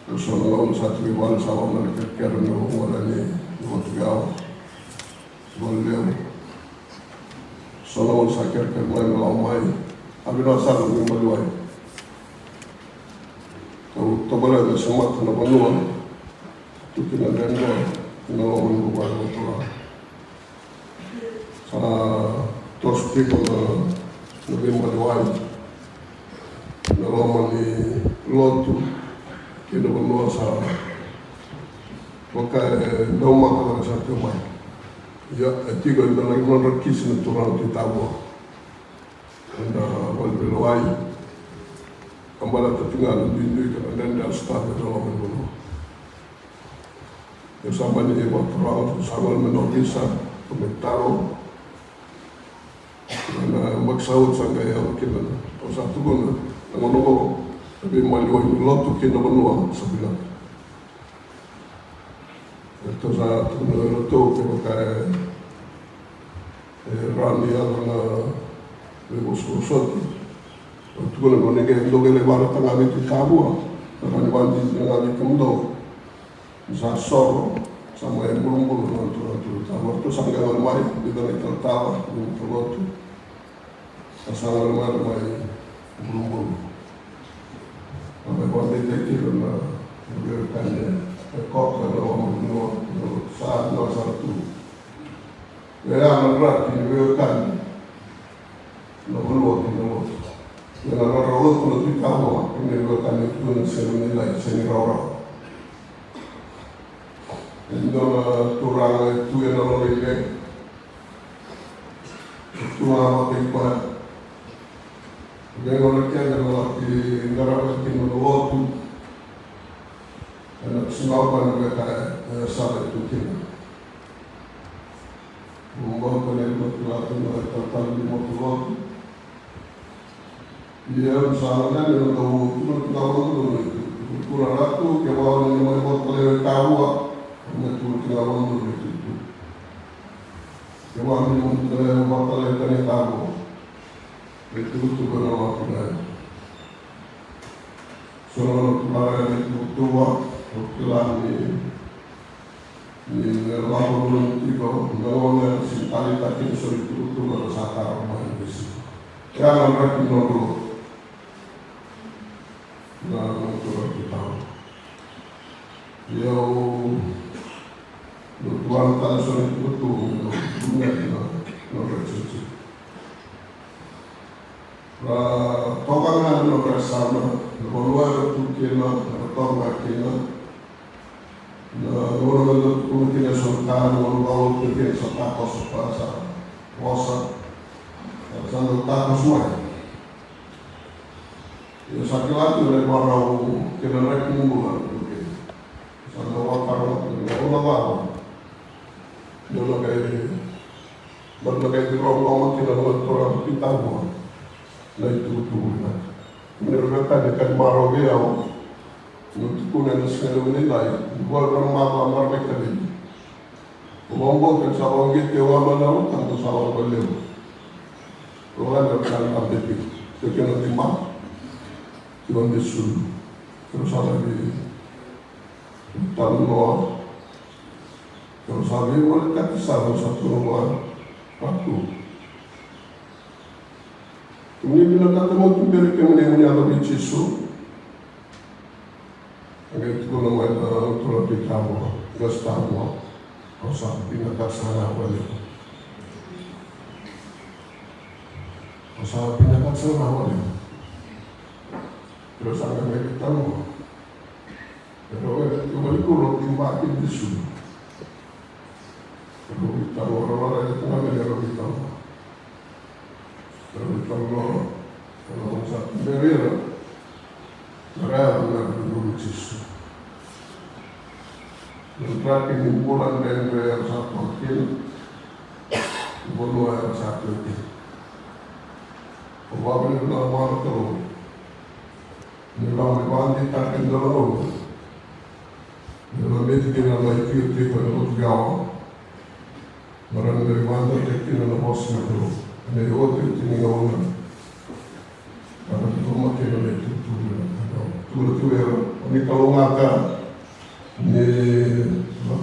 Au sa na gauna sa tiko i vale sa lako mai na kerekere me gole yani na Vatuveiyau. Sa vale levu. Sa na gauna sa kerekere mai me lako mai. A vinaka sara na veimaliwai. Au tovolea me semata na vanua. Tu kina na dredre ena loma ni vuvale ni turaga. Sa toso tiko na, na veimaliwai ena loma ni lotu kei na vanua sa vaka e daumaka cake sa tiko mai. Ia, e tiko e dua na nodra kisi na turaga Tui Tavua. Ena vale ni veilewai. Ka baleta tiko ga na duidui kei na dredre a sotava ena loma ni vanua. Au sa mani vakaturaga, au sa gole mai na ovisa, au mai taro. Na yabaki sa oti sa qai yaco kina, au sa tukuna na gauna oqo, na veimaliwai ni lotu kei na vanua sa vinaka. Eratou sa tukuna vei iratou kevaka e, e rawa ni yaco na veivosovosoti. Au tukuna, ni qai dou qai lai vakaraitaka ga vei Tui Tavua, na rawa ni vakadinadina ga vei kemudou. Ni sa soro, sa mai bulubulu na turaga Tui Tavua. Ratou sa qai gole mai, vica na italatala, vica na lotu. Sa gole mai ra mai bulubulu. Ra mai vakadeitaki kina na, na veiwekani e Koka, na loma ni vanua, E a na draki ni veiwekani na vanua kei na lotu. E na rara lotu na Tui Tavua kei na veiwekani tu na sega ni lai, sega ni rawarawa. E dua na turaga e tu e na nona ileqa. E tu ga vata i koya. Veigauna kece na laki qarava kina na lotu. E na sinau koya na veka e sala e tu kina. Mo bau tale mo tu latu mo talatala ni mo tu lotu. Ia au sa na nani na dau tu na tu na lotu na tu. Tu na ratu ke vau ni mai mo tale e tavua. Mo tu tu na lotu na tu. Ke vau ni mo tale mo tale e tane tavua. E tu tu na lotu na. So na lotu na ni tu tu va. O kila ni Ni na lako nona tiko na gauna era sega ni taleitaka kina so na ituvatuva era sa tara mai na veisiga. E a na draki ni nodra lotu na nodra lotu tau. Ia au lotu vata tale so na ituvatuva me na vunaki na nodra tiko. Ra toka ga na nodra yasana, na vanua era tu kina, era toka ga kina. Na gauna meda tukuna kina eso na ka, na gauna meda tukuna kina eso na takoso ka sa vosa, sa dau takoso mai. Ia sa kila tu na ivakarau kei na draki ni bula na tu kina. Sa dau vakarau tu na gauna cava. Dau na kai, dau na kai viro loma kina na turaga Tui Tavua. Na itukutuku vinaka. Ni ra vekani ka ni marau vei au. Ni tukuna ena siga levu ni lai, ni vua na macawa mara mai Kaleli. Au vakabauta ni sa vakauqeti au ga mai na Yalo Tabu sa lako vakalevu. Au vaka ni au sa na beti. Kei na dima. Kei na disulu. Kei na sa na vei. Talanoa. Kei na sa vei volekati sa na sa tu na vua. Vatu. Kemuni vinakata mo tuberi kemuni mo ni yaco vei Jisu. A qai tukuna mai na turaga Tui Tavua, Qase Tavua, au sa vinakata sara ga vakalevu. Au sa vinakata sara ga vakalevu. Kei au sa qai mai veitalanoa. E rau e tu mai kuro ki baki Jisu. E rau veitalanoa, rau raica tu ga mai na rau veitalanoa. Rau veitalanoa, rau sa tuberi ira. Na raica na rau vei Jisu. Na draki ni bula dredre era sa toka kina. Na vanua era sa toka kina. Au vakavinavinaka vua na Kalou. Ni rawa ni vakadeitaka e dua na gauna ni lameti kina na itikotiko ena lotu vei au. Me rawa ni vakadeitaki kina na vosa ni Kalou ena iotioti ni gauna. Ka na diploma kina na itukutuku ni Kalou. Tukuna tu vei ira, o ni kalougata, ni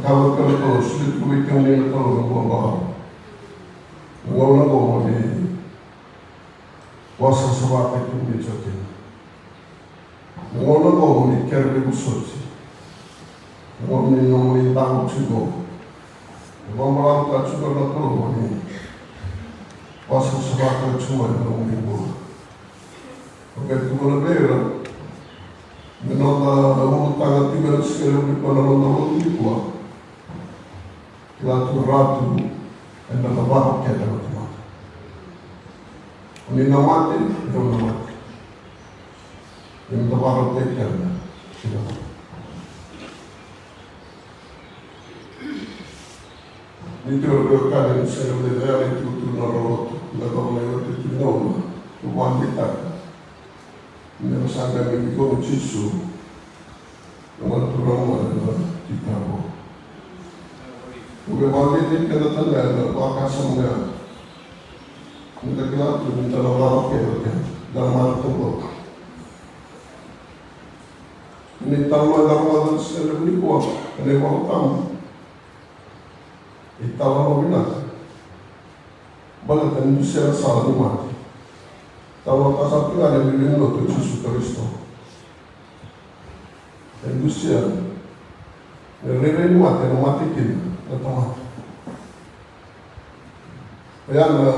cakava tiko na Kalou, solia tiko vei kemuni na Kalou na bula vakalawa. Na gauna oqo mo ni vakasavasavataki kemuni tiko kina. Na gauna oqo mo ni kere veivosoti. Na gauna ni nomuni davo tiko. Na vakabalavu ka tiko na Kalou mo ni vakasavasavataka tiko mai na nomuni bula. Au qai tukuna vei ira, me noda ulutaga tiko ena siga levu nikua na noda lotu nikua. Kila tu na Ratu, eda na vakarautaka na tamata. O ni na mate, o ni na mate. Eda na vakarautaki keda. Ni tiko na veiwekani ni sega ni dua na itukutuku na roroto, na cava na iotioti ni gauna, au vakadeitaka. Ni ra sa qai mai vei koya o Jisu, na Gone Turaga mai na Tui Tavua. Au via vakadeitaki keda tale ga ena vakasama ya. Ni da kila tu ni da na lala keda, da na mate taucoko. Ni da na lala keda, da na sega ni kua, ena iVolatabu. E talanoa vinaka. Baleta ni dusia na sala ni mate. Talanoataka sara tu ga na lewenilotu o Jisu Karisito. E dusia na rairai ni mate, na mate kina na tamata. Oya na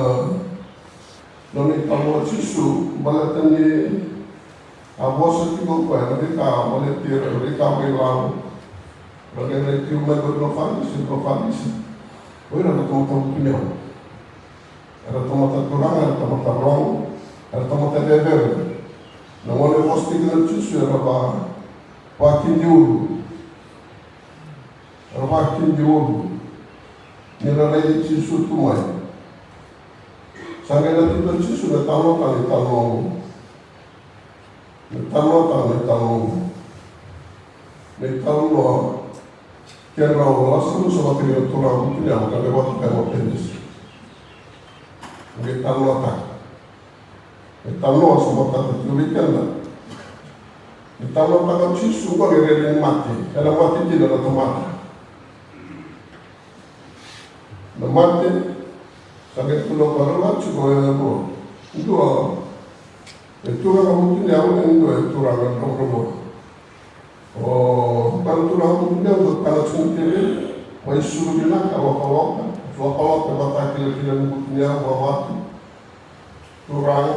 nona italanoa o Jisu baleta ni a vosa tiko o koya na veika baleti ira, na veika vakailavo. Ra qai rai tiko mai vei ira na Farisi, na Farisi. O ira na tamata vutuniyau. Era tamata turaga, era tamata rogo, era tamata cecere. Na gauna e vosa tiko kina o Jisu era va, vakidi ulu. Era vakidi ulu ni ra raici Jisu tu mai. Sa qai na tiko o Jisu me talanoataka na italanoa oqo. Me talanoataka na italanoa oqo. Me talanoa kedrau o Lasarusa vata kei na turaga vutuniyau ka me vata kei na Penisi. Me talanoataka. E talanoa sa matata tiko vei keda. E talanoataka o Jisu qo na irairai ni mate, ena mate kina na tamata. Na mate, sa qai tukuna o koya, rau tiko e rua. Dua e turaga vutuniyau, e dua e turaga dravudravua. O koya na turaga vutuniyau, dau kana tiko na teveli, mai suru vinaka, lokaloka, lokaloka vata kilakila ni vutuniyau, vavatu. Turaga.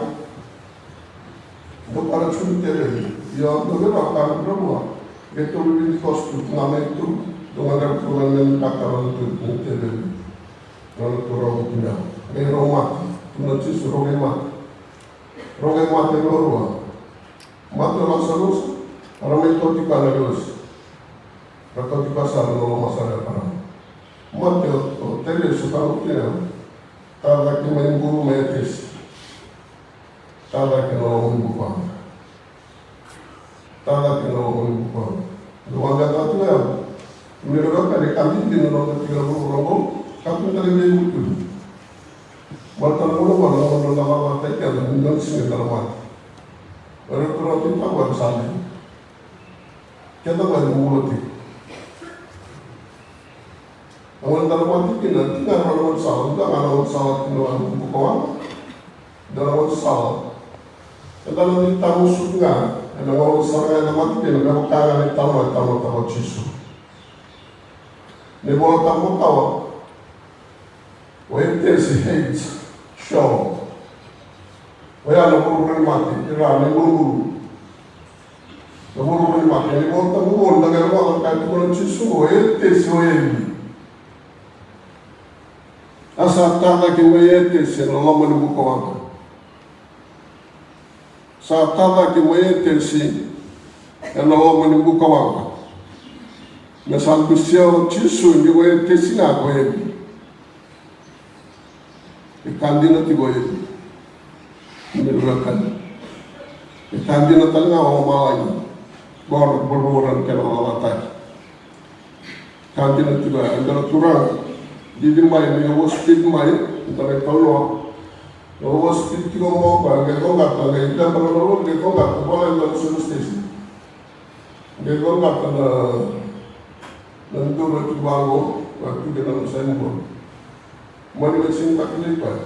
Dau kana tiko na teveli. Io, dau vei rau kana dravua. Qai tolu vei koso tu ga mai tu, dau gadreva tu ga na nona kakana tu na teveli. Nona turaga vutuniyau. Qai rau mate. Tukuna o Jisu, rau qai mate. Rau qai mate ruarua. Mate o Lasarusa, ra mai kauti koya na lesu. Ra kauti koya sara ena loma sara i Eparama. Mate o, o Tailesu, turaga vutuniyau. Tacake mai bulu mai Etesi. Tacake ena loma ni bukawaqa. Tacake ena loma ni bukawaqa. Dau vaqara tu ya. Ni ra vaka ni ka bibi na noda tiko na vuravura oqo. Ka tu tale vei vutu. Baleta na gauna oqo na gauna na lalatai keda ni dua na siga eda na mate. O ira na turaga tiko qo era sa lai. Keda qo eda bula tiko. Na gauna eda na mate kina, tiko ga na gaunisala, tiko ga na gaunisala kina na bukawaqa. Dua na gaunisala. Eda na lai tamusuka ga ena gaunisala ga eda mate kina, me vaka ga na italanoa e talanoataka o Jisu. Na iVola Tabu makawa. O Etesi, Hades, Sheol. Oya na vuravura ni mate, ira na ibulubulu. Na vuravura ni mate, na iVola Tabu qo, da qai rogoca na ka e tukuna o Jisu, o Etesi, o eli. A sa tacake mai Etesi ena loma ni bukawaqa. Sa tacake mai Etesi ena loma ni bukawaqa. Me sa dusia o Jisu ni o Etesi ga ko eli. E ka dina tiko o eli. Ni veiwekani. E ka dina tale ga o lomalagi. Qo na vuravura na kena vakayagataki. Ka dina tiko ya, e dua na turaga. Didi mai, ni o speed mai, eda na italanoa. O speed tiko mo koya, qai coqata, qai deba na lolo, qai coqata, vola e dua na service station. Qai coqata na, na duru tiko vaqo, na tiko na signboard. Mani veisinitaki lai koya.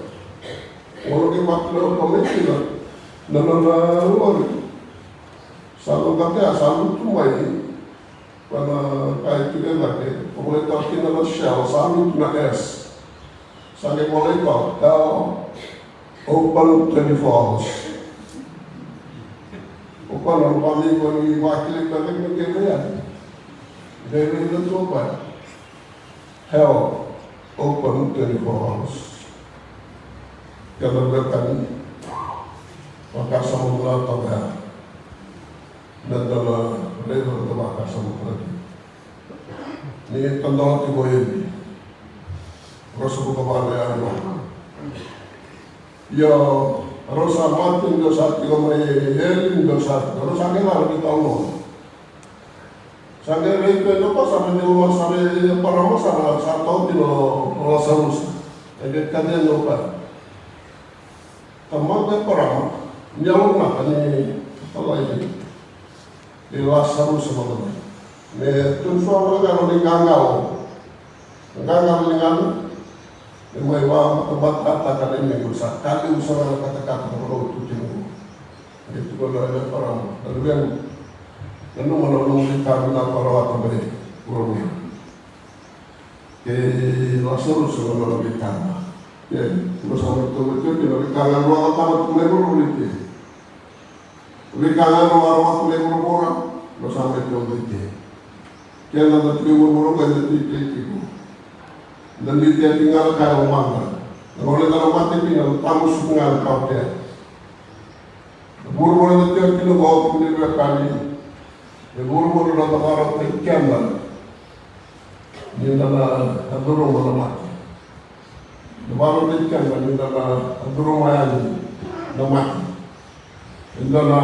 Gauna qai vakila o koya mai kina, na, na, na lori. Sa coqata ya, sa lutu mai. Koya na ka e tiko e cake, o volai toka kina na Sheol, sa lutu na S. Sa qai volai toka, hell open twenty-four hours. O koya na nona vakadeitaki koya ni vakilai koya cake na kena iyaya. Qai raica tu o koya. Hell open twenty-four hours. Keda veiwekani, vakasama vinaka toka ya. Meda na raica na vakasama vinaka. Ni tadola tiko o eli. Rau sa vakavale yani. Io, rau sa mate, dua sa tiko mai eli, dua sa, rau sa qai lako ki taun. Sa qai rai tu e dua sa mai loma sara i Eparama sa, sa tau kina o Lasarusa. E qai kaya o koya, tamaqu Eparama, ni yalo vinaka ni talai i Lasarusa mada mai. Me twenty-four hours ga na nona iqaqalo. Qaqalo ni gauna. Me mai vakabatabataka na imequ, sa ka levu sara na katakata na vakautu kina. Qai tukuna o Eparama, na luvequ, nanuma na nomu veika vinaka o rawata mai vuravura. Kei Lasarusa na nona veika. Io, no sa mai tauca tiko kina veika ga e dau cakava tu mai vuravura i ke. Veika ga e dau cakava tu mai vuravura, no sa mai tauca i ke. Keda da tu i vuravura qo, eda tu i ke tiko. Da dui tea tiko ga na ka e lomada. Na gauna eda na mate kina, da tamusuka ga na ka o tea. Na vuravura eda tu kina qo, kemuni na veiwekani, e vuravura eda vakarautaki keda ni da na, na curuma na mate. Eda vakarautaki keda ni da na, na curuma yani na mate. E dua na,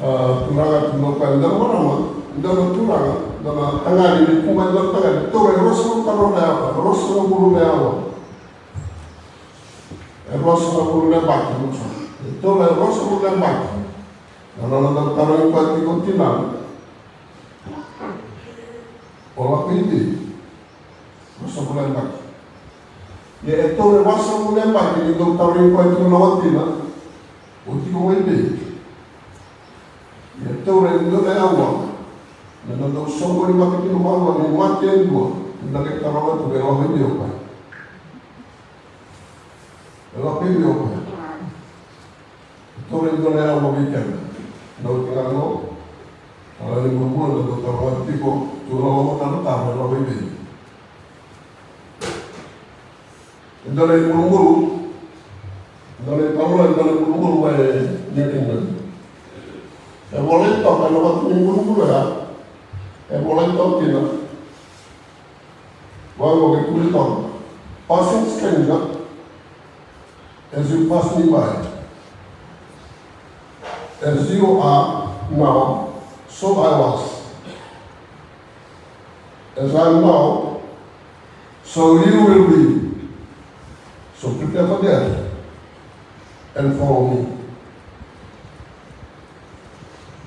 a, turaga tu, na ka, e dua na marama, e dua na turaga, e dua na tagane, ni kua e dua na tagane, e taura e ruasagavulu na aua, ruasagavulu na aua. E ruasagavulu na yabaki, e taura e ruasagavulu na yabaki. Na nona dau tarogi koya tiko o tinana, o lako i vei? Ruasagavulu na yabaki. Ia e taura e vasagavulu na yabaki ni dau tarogi koya tiko na watina, o tiko mai vei? Ia e taura e dua na aua me na dau soqoni vata kina vua ni mate e dua, ni na qai taroga tu e lako i vei o koya. E lako i vei o koya? E taura e dua na aua vei keda. Na oti ga qo, a, ni bulubulu, na dau taroga tiko tu na lomatarotaro, e lako i vei? E dua na ibulubulu, e dua na italanoa, e dua na ibulubulu mai New England. E volai toka ena vatu ni bulubulu ya, e volai toka kina. Vaqo e tukuni toka: Passing stranger, as you pass me by, as you are now, so I was. As I am now, so you will be. So prepare for death and follow me.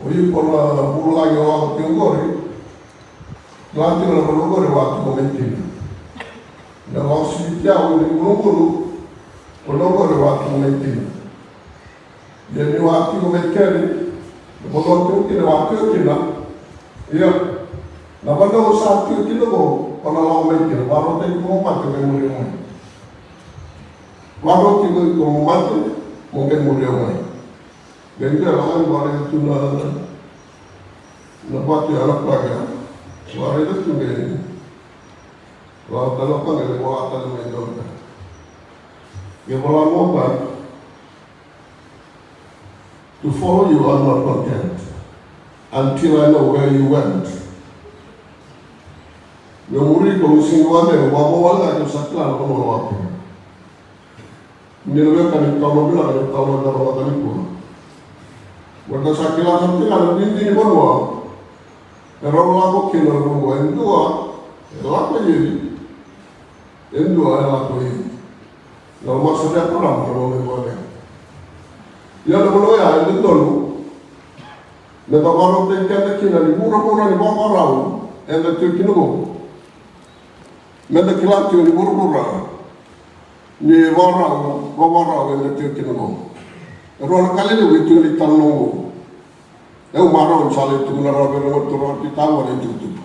O iko na vulagi o lako tiko qori, kila tiko na vanua qori o a tiko mai kina. Na lako siviti au ena ibulubulu, vanua qori o a tiko mai kina. Ia niu a tiko mai keri, na vanua tiko kina o a tiko kina. Ia na vanua o sa tiko kina qo, o na lako mai kina. Vakarautaki iko mo mate, mo qai muria mai. Vakarautaki iko mo mate, mo qai muria mai. Qai dua e lako mai, vakaraica tu na, na vatu ya, na plaque ya. Vakaraica tu qai lako tale o koya, qai vola tale mai e dua na ka. Qai vola mai o koya: To follow you, I'm not content until I know where you went. Meu muri iko, meu sega ni vakacegu, vakavo wale ga keu sa kila na vanua o lako kina. Ni na veiwekani, taura vinaka na italanoa eda rogoca nikua. Baleta sa kila sara tiko ga na dina ni vanua e rau lako kina na vanua, e dua e lako i eli, e dua e lako i eli. Na loma sara i Eparama na nona ivakaleqa. Ia na vanua oya e dodonu meda vakarautaki keda kina ni vuravura ni vakavakarau eda tiko kina qo. Meda kila tiko ni vuravura ni vakarau, vakarau eda tiko kina qo. E rua na ka lelevu e tiko ena italanoa qo. Au marau ni sa lai tukuna rawa vei ira na turaga Pita qo na itukutuku.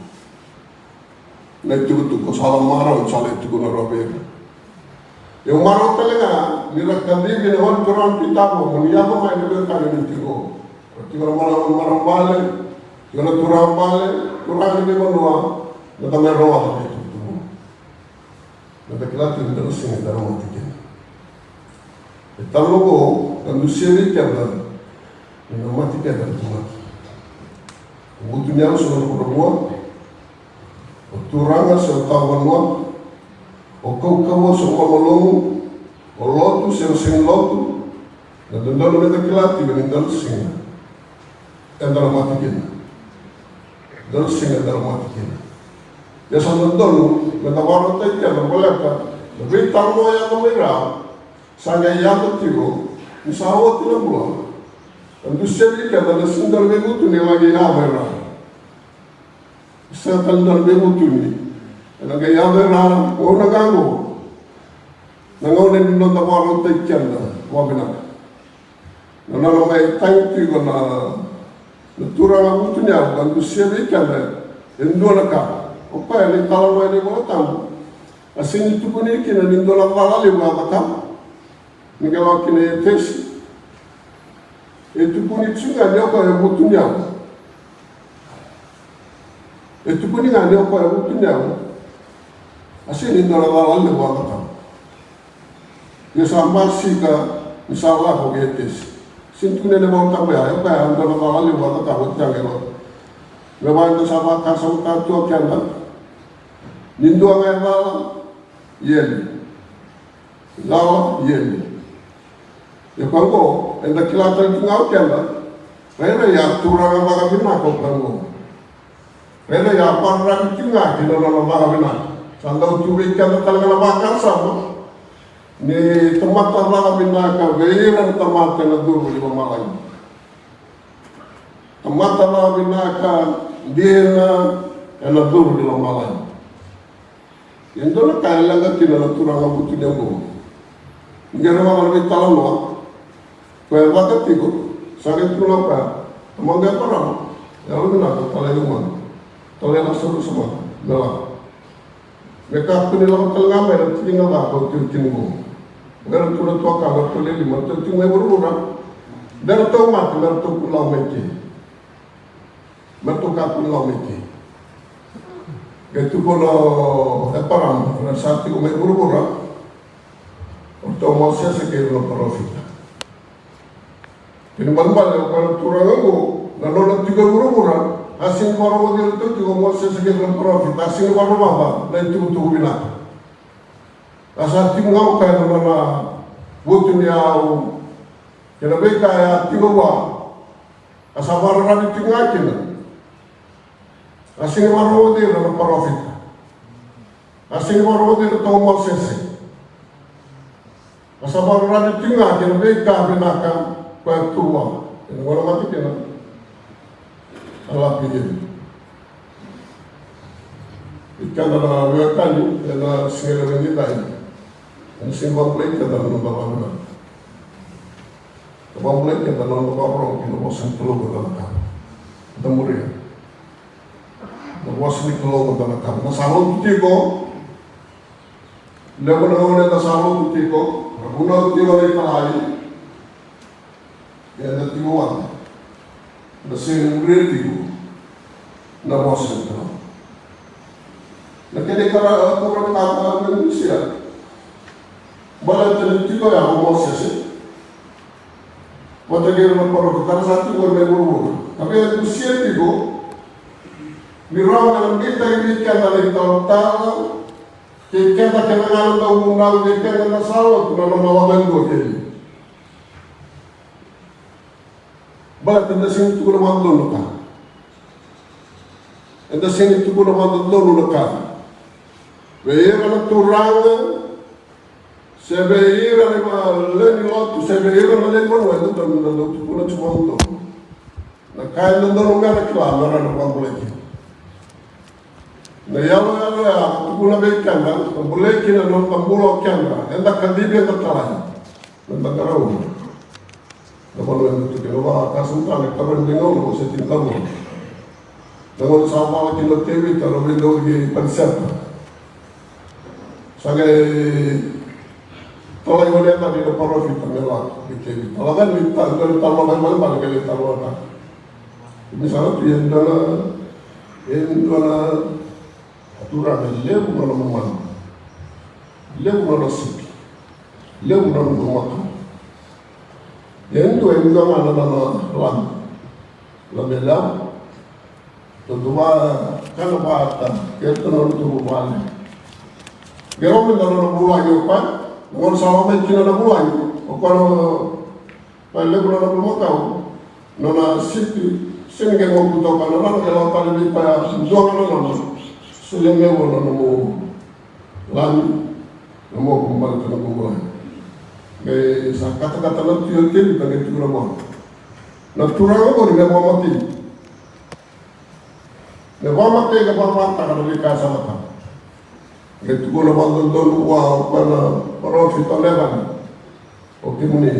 Na itukutuku, au sa la marau ni sa lai tukuna rawa vei ira. Au marau tale ga ni ra kacivi na turaga Pita qo mo ni yaco mai na veiwekani ni tiko. Ra tiko na marama, marama bale, tiko na turaga bale, turaga ni veivanua, meda mai rogoca na itukutuku. Meda kila tiko ni dua na siga eda na mate kina. E talanoa qo ka dusia vei keda ni na mate keda na tamata. O vutuniyau se o vanua, o turaga se o tawa vanua, o kaukauwa se o malumalumu, o lotu se o sega ni lotu, na dodonu meda kila tiko ni dua na siga eda na mate kina. Dua na siga eda na mate kina. Ia sa dodonu meda vakarautaki keda baleta na veitalanoa e yaco mai ra sa qai yaco tiko ni sa oti na bula. Ka dusia vei keda na sega ni dua na veivutuni e laki yaco e ra. Sega tale ni dua na veivutuni ena qai yaco e ra, gauna ga qo. Na gauna ni noda vakarautaki keda vakavinaka. Na nona mai tagi tiko na, na turaga vutuniyau ka dusia vei keda e dua na ka. O koya na italanoa ena iVolatabu. A sega ni tukuni kina ni dua na cala levu a cakava. Ni qai lako kina i Etesi, e tukuni tu ga ni o koya e vutuniyau. E tukuni ga ni o koya e vutuniyau. A sega ni dua na cala levu a cakava. Ia sa basika ni sa lako ki Etesi. Sega ni tukuni ena iVolatabu ya, e koya e dua na cala levu a cakava, oti ya qai lako. Me vaka eda sa vakasamataka tu o keda, ni dua ga e cala, ia ni cala, ia ni. Ia koya oqo, eda kila tale tu ga o keda, rairai a turaga caka vinaka o koya oqo. Rairai a vakararavi tiko ga ki na nona caka vinaka. Sa dau tu vei keda tale ga na vakasama ni tamata caka vinaka vei ira na tamata ena curu i lomalagi. Tamata caka vinaka dina ena curu i lomalagi. E dua na ka e leqa kina na turaga vutuniyau oqo. Ni qai raica na veitalanoa, koya e caka tiko, sa qai tukuna o koya, tamaqu Eparama, yalo vinaka, talai lomaqu, talai Lasarusa mada me lako. Me kakua ni lako tale ga mai na tiki ni caka o tiko kina oqo. O ira na turaga tuakana, o ira na turaga lima, o ira tiko mai vuravura, me ratou mate, me ratou kakua ni lako mai ke. Me ratou kakua ni lako mai ke. Qai tukuna o Eparama, o ira sa tiko mai vuravura, o ratou o Mosese kei ira na parofita. Kena ibalebale o koya na turaga oqo, na nona tiko e vuravura, a sega ni vakarogoci iratou tiko o Mosese kei ira na parofita, a sega ni vakarogoca na itukutuku vinaka. A sa tiko ga o koya na nona vutuniyau kei na veika e a tiko vua. A sa vakararavi tiko ga kina. A sega ni vakarogoci ira na parofita. A sega ni vakarogoci iratou o Mosese. A sa vakararavi tiko ga kei na veika vinaka koya tu vua. Ena gauna mate kina, a lako i keda. I keda na veiwekani ena siga levu edaidai, ena sega ni vakabulai keda na noda vakavinaka. Ka vakabulai keda na noda vakarorogo ki na vosa ni Kalou eda na kaya, eda muria. Na vosa ni Kalou eda na kaya, na sa lotu tiko. Levu na gauna eda sa lotu tiko, na vunau tiko na italai. Eda tiko vata, eda sega ni muria tiko na vosa ni Kalou. Na kena ikara, a kura ni kata na Mesia. Baleta ni tiko ya o Mosese vata kei ira na parofita, era sa tiko mai vuravura. Ka via dusia tiko ni rawa ga na biuta vei keda na italatala, kei keda kece ga na dauvunau, kei keda na sa lotu, na nona wale dua kei. Baleta eda sega ni tukuna vakadodonu na ka. Eda sega ni tukuna vakadodonu na ka vei ira na turaga, se vei ira na lewe ni lotu, se vei ira na lewe ni vanua, eda dau, eda dau tukuna tu vakadodonu. Na ka e dodonu mera kila, mera na vakabulai kina. Na iyaloyalo ya, tukuna vei keda, na bulai kina na noda bula o keda, eda kacivi, eda talai. Meda qarauna na vanua eda tu kina. Vakasamataka na ikarua ni Veigauna, wase tinikarua. Na gauna sa vala kina o Tevita na veidau kei Patisepa. Sa qai talai Jonatani na parofita me lako vei Tevita. Lako yani, ta-, dua na italanoa vakaibalebale, qai lai talanoataka. Ni sa tu e dua na, e dua na turaga levu nona mamanu, levu nona sipi, levu nona bumakau. E dua, e dua ga na nona lami, lami yalewa. Dodonu vaka na vata kei na nona tuvuvale. Qai lako mai na nona vulagi o koya. Na gauna sa lako mai kina na vulagi, o koya na koya levu nona bumakau, nona sipi, sega ni qai moku toka na nona, qai lako tale vei koya, dua ga na nona. Solia mai vua na nomu lami, na moku, baleta na noqu vulagi. Qai sa katakata na tui o Tevita, qai tukuna vua na turaga oqori me vakamatei. Me vakamatei ka vakamataka na veika e sa mataka. Qai tukuna vakadodonu vua o koya na parofita o Nacani, o kemuni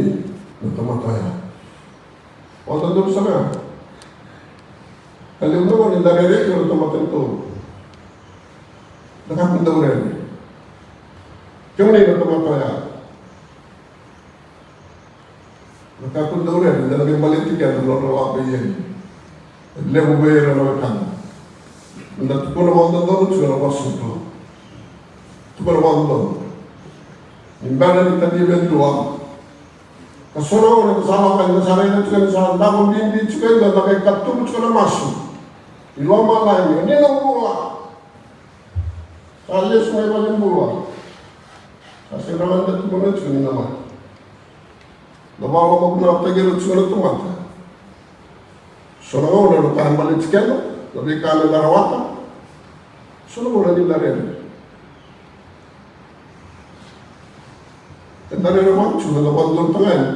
na tamata ya. Vakadodonu sara ya. Ka levu na gauna eda rere kina na tamata ni Kalou. Na ka me dau rere. Kemuni na tamata oya. Na kakua ni dau rere, de na qai baleti keda na nodra lako i eli. E levu vei ira na wekada. Meda tukuna vakadodonu tiko na vosa ni Kalou. Tukuna vakadodonu. Ni bera ni kacivi e dua. Ka so na gauna da sa lako, da sa raica tiko ni sa davo bibi tiko, da qai katuba tiko na masu i lomalagi, ni na bula. Sa lesu mai valenibula. Sa sega ni da tukuna tiko ni na mate. Da vakalomavinakataki ira tiko na tamata. So na gauna na ka e baleti keda, na veika meda rawata. So na gauna ni da rere. Eda rere vaka tiko, meda vakadodonutaka yani.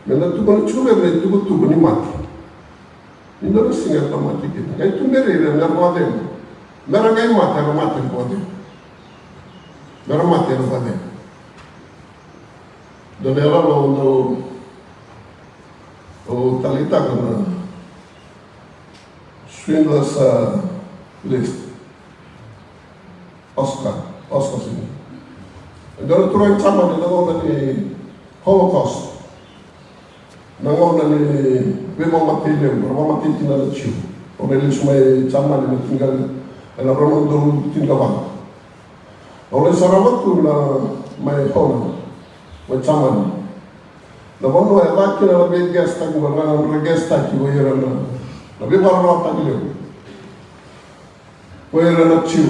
Meda tukuna tiko vei ira na ituvatuva ni mate. Ni dua na siga era na mate kina. Qai tuberi ira, mera vakacegu. Mera qai mate, era mate vakacegu. Mera mate, era vakacegu. Dua na yalo au dau, au taleitaka na Schindler's, uh, List. Oscar, Oscar Schindler. E dua na turaga Jamani na gauna ni Holocaust. Na gauna ni veivakamatei levu, era vakamatei kina na Jiu. Au lai lesu mai Jamani na tinikava, ena rua na udolu tinikava. Au lai sarava tu na mai Holland, mai Jamani. Na vanua e ca kina na veiqesitaki, na nodra qesitaki vei ira na, na veivakararawataki levu. Vei ira na Jiu.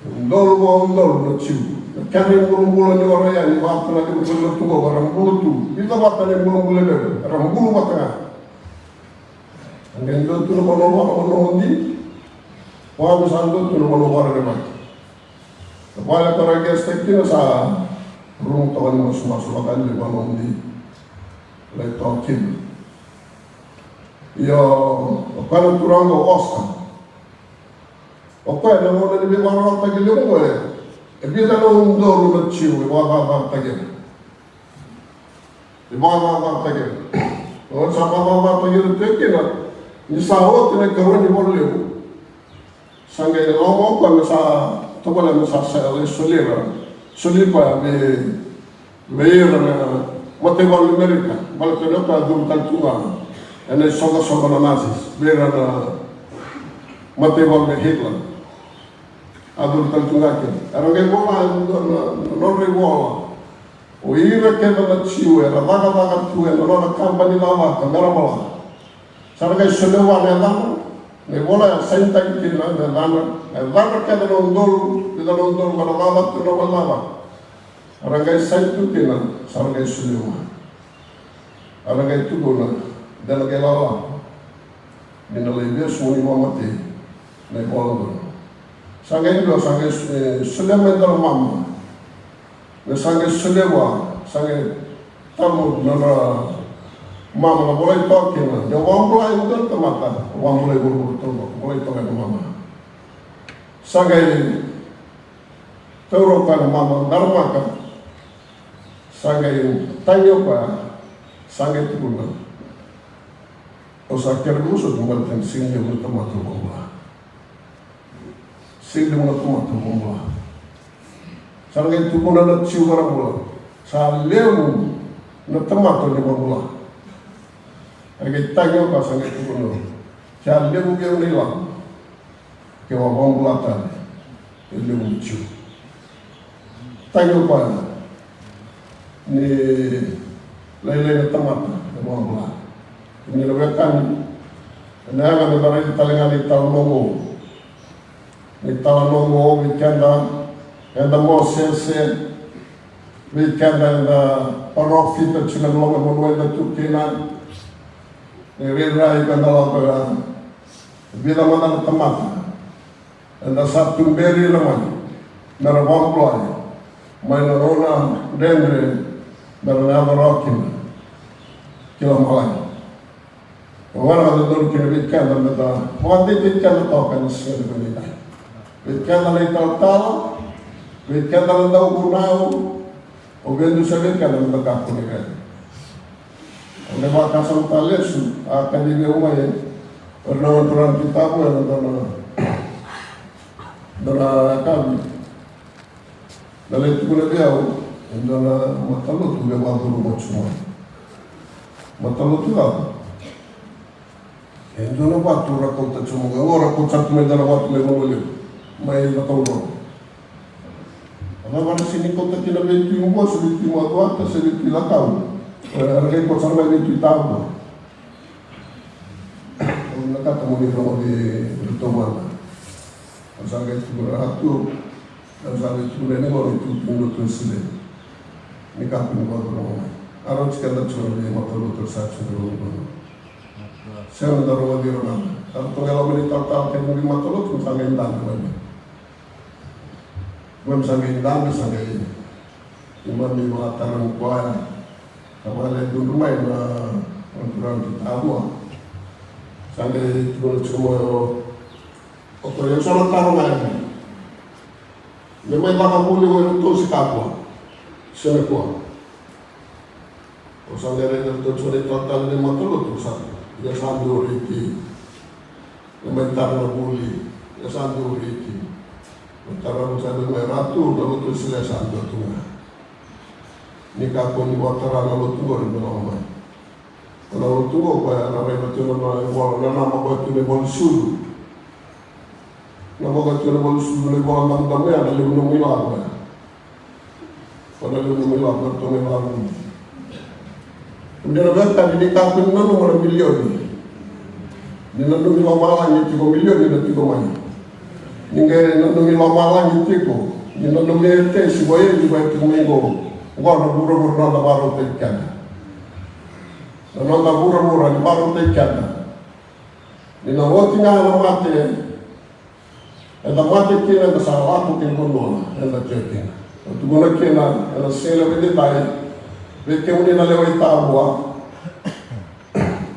Udolu vakaudolu na Jiu. Na kedra ibulubulu ni ora yani, vata na levu tu na tu qo, era bulu tu. Vica vata na ibulubulu levu, era bulu vata ga. Qai dua tu na vanua vaka, vanua odi. Vaka me sa dua tu na vanua vakarerevaki. Na vale ka ra qesitaki kina sa rumu toka ni masumasu vaka ni vanua odi. Lai toka kina. Io, o koya na turaga o Oscar. O koya na gauna ni veivakararawataki levu oqo e, e vica na udolu na Jiu e vakacacataki ira. E vakacacataki ira. O sa vakacacataki ira tiko kina, ni sa oti na ikarua ni valu levu. Sa qai lako o koya me sa, tovolea me sa, sa lai soli ira. Soli koya vei vei ira na mataivalu ni Merika, baleta ni o koya a curu tale tu ga ena isoqosoqo na Nazis vei ira na mataivalu nei Hitler. A curu tale tu ga kina. Era qai vola na, na, na nodra ivola. O ira kece na Jiu era cakacaka tu ena nona kabani cakacaka me ra vola. Sa ra qai solia vua na yacadra, na ivola e sainitaki kina na yacadra, na yacadra kece na udolu, vica na udolu ka ra cakacaka tu ena nona cakacaka. A ra qai saini tu kina, sa ra qai solia vua. A ra qai tukuna, de na qai lala. Ni na lai vesu mo ni vakamatei, na ivola qo. Sa qai dua, sa qai, e, solia mai dua na mama. Me sa qai solia vua, sa qai tabu na nona mama na volai toka kina. Ni o vakabulai e dua na tamata, o vakabulai vuravura taucoko, volai toka na mama. Sa qai taura o koya na mama, daramaka. Sa qai tagi o koya, sa qai tukuna. Au sa kere vosoti baleta ni sega ni levu na tamata au vakabula. Sega ni levu na tamata au vakabula. Sa qai tukuna na Jiu vakarabula. Sa levu na tamata au vakabula. A qai tagi o koya sa qai tukuna. Sa levu vei au na ilavo. Keu a vakabula tale. E levu na Jiu. Tagi o koya ni lailai na tamata e vakabula. Ni na wekani, ena yaga meda raica tale ga na italanoa oqo. Na italanoa oqo vei keda, eda Mosese, vei keda eda parofita tiko ena loma ni vanua eda tu kina. Na irairai ka da lako ya. Vica mada na tamata. Eda sa tuberi ira mai, mera vakabulai, mai na gauna dredre, mera na yaco rawa kina ki lomalagi. Oqo na ka dodonu kina vei keda meda vakadeitaki keda toka ena siga nikua. Vei keda na italatala, vei keda na dauvunau, Au via dusia vei keda meda kakua ni rere. Au na vakasama tale lesu, a kacivi au mai o ira na turaga tiko vua ena dua na, dua na yakavi. Na lai tukuna vei au e dua na matalotu me vakacuruma tiko mai. Matalotu cava? E dua na vatu ra kauta tiko mai, o ra kauta tiko mai dua na vatu mai Vanua Levu, mai Vatauroa. A cava ra sega ni kauta kina vei Tui Bua se vei Tui Macuata se vei Tui Cakau? Era qai kauta sara mai vei Tui Tavua. Au vinakata mo ni rogoci iratou mada. Au sa qai tukuna, Ratu, au sa qai tukuna yani qo na itukutuku ni lotu Wesele. Ni kakua ni vakacuruma mai. A rauti keda tiko na veimatalotu era sa tiko na vanua. Sega ni da rogoci ira mada. Ka ratou qai lako mai na italatala kei na veimatalotu, sa qai dabe mai. Keimami sa qai dabe, sa qai keimami vakatarogi koya. Ka vakalewe cudru mai na, na turaga ki Tavua. Sa qai tukuna tiko mai o, o koya, e so na taro ga yani. Me mai caka vuli o iratou se kakua? Se me kua? O sa qai raica ratou tiko na italatala ni matalotu, sa, ia sa dua o Riti. Ia mai tara na vuli, ia sa dua o Riti. Mai tara na vuli, sa dua mai, Ratu, na lotu Wesele sa dua tu ga. Ni kakua ni vakatara na lotu qori me lako mai. Na lotu qo koya na raica tiko na ivola, na naba koya tiko na ivola ni sucu. Na vaka tiko na ivola ni sucu, na ivola damudamu ya, na levu nomu ilavo ya. Ko na levu nomu ilavo, na toga ilavo. Kemuni na veiwekani, ni kakua ni nanuma na milioni. Ni nanumi lomalagi tiko milioni na tiko mai. Ni qai nanumi lomalagi tiko, ni nanumi e tesi ko e tiko mai qo. Qo na vuravura na noda vakarautaki keda. Na noda vuravura ni vakarautaki keda. Ni na oti ga na mate, eda mate kina, eda sa lako ki na vanua eda tiko kina. Au tukuna kina ena siga levu edaidai vei kemuni na lewe i Tavua.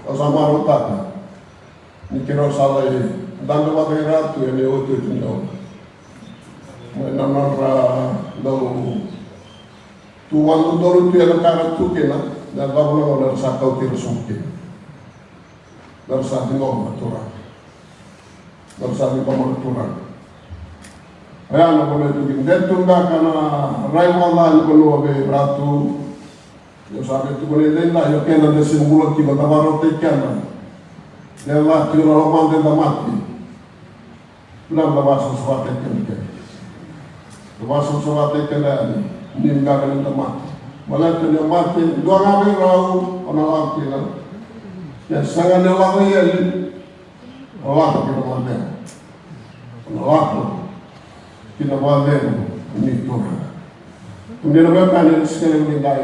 Au sa marautaka ni keirau sa lai dabe vata kei Ratu ena iotioti ni gauna. Mai na nodra dau tu vakadodonu tu ena ka era tu kina, na cava na gauna era sa kauti ira sobu kina. Era sa ciqoma na turaga. Era sa ciqoma na turaga. Oya na vanua e tu kina. De tu beka na rai vakaca ni vanua vei Ratu. Io, sa vei tukuna edaidai, io keda da se bula tiko, da vakarautaki keda. De la tiko na lomada eda mate. Na da vakasavasavataki keda kece. Da vakasavasavataki keda yani, ni beka ni da mate. Baleta ni o mate, dua ga vei rau, o na lako kina. Ke sega ni lako i eli, o lako kina vakacegu. O na lako kina vakacegu ni Turaga. Kemuni na veiwekani, ena siga levu nikua.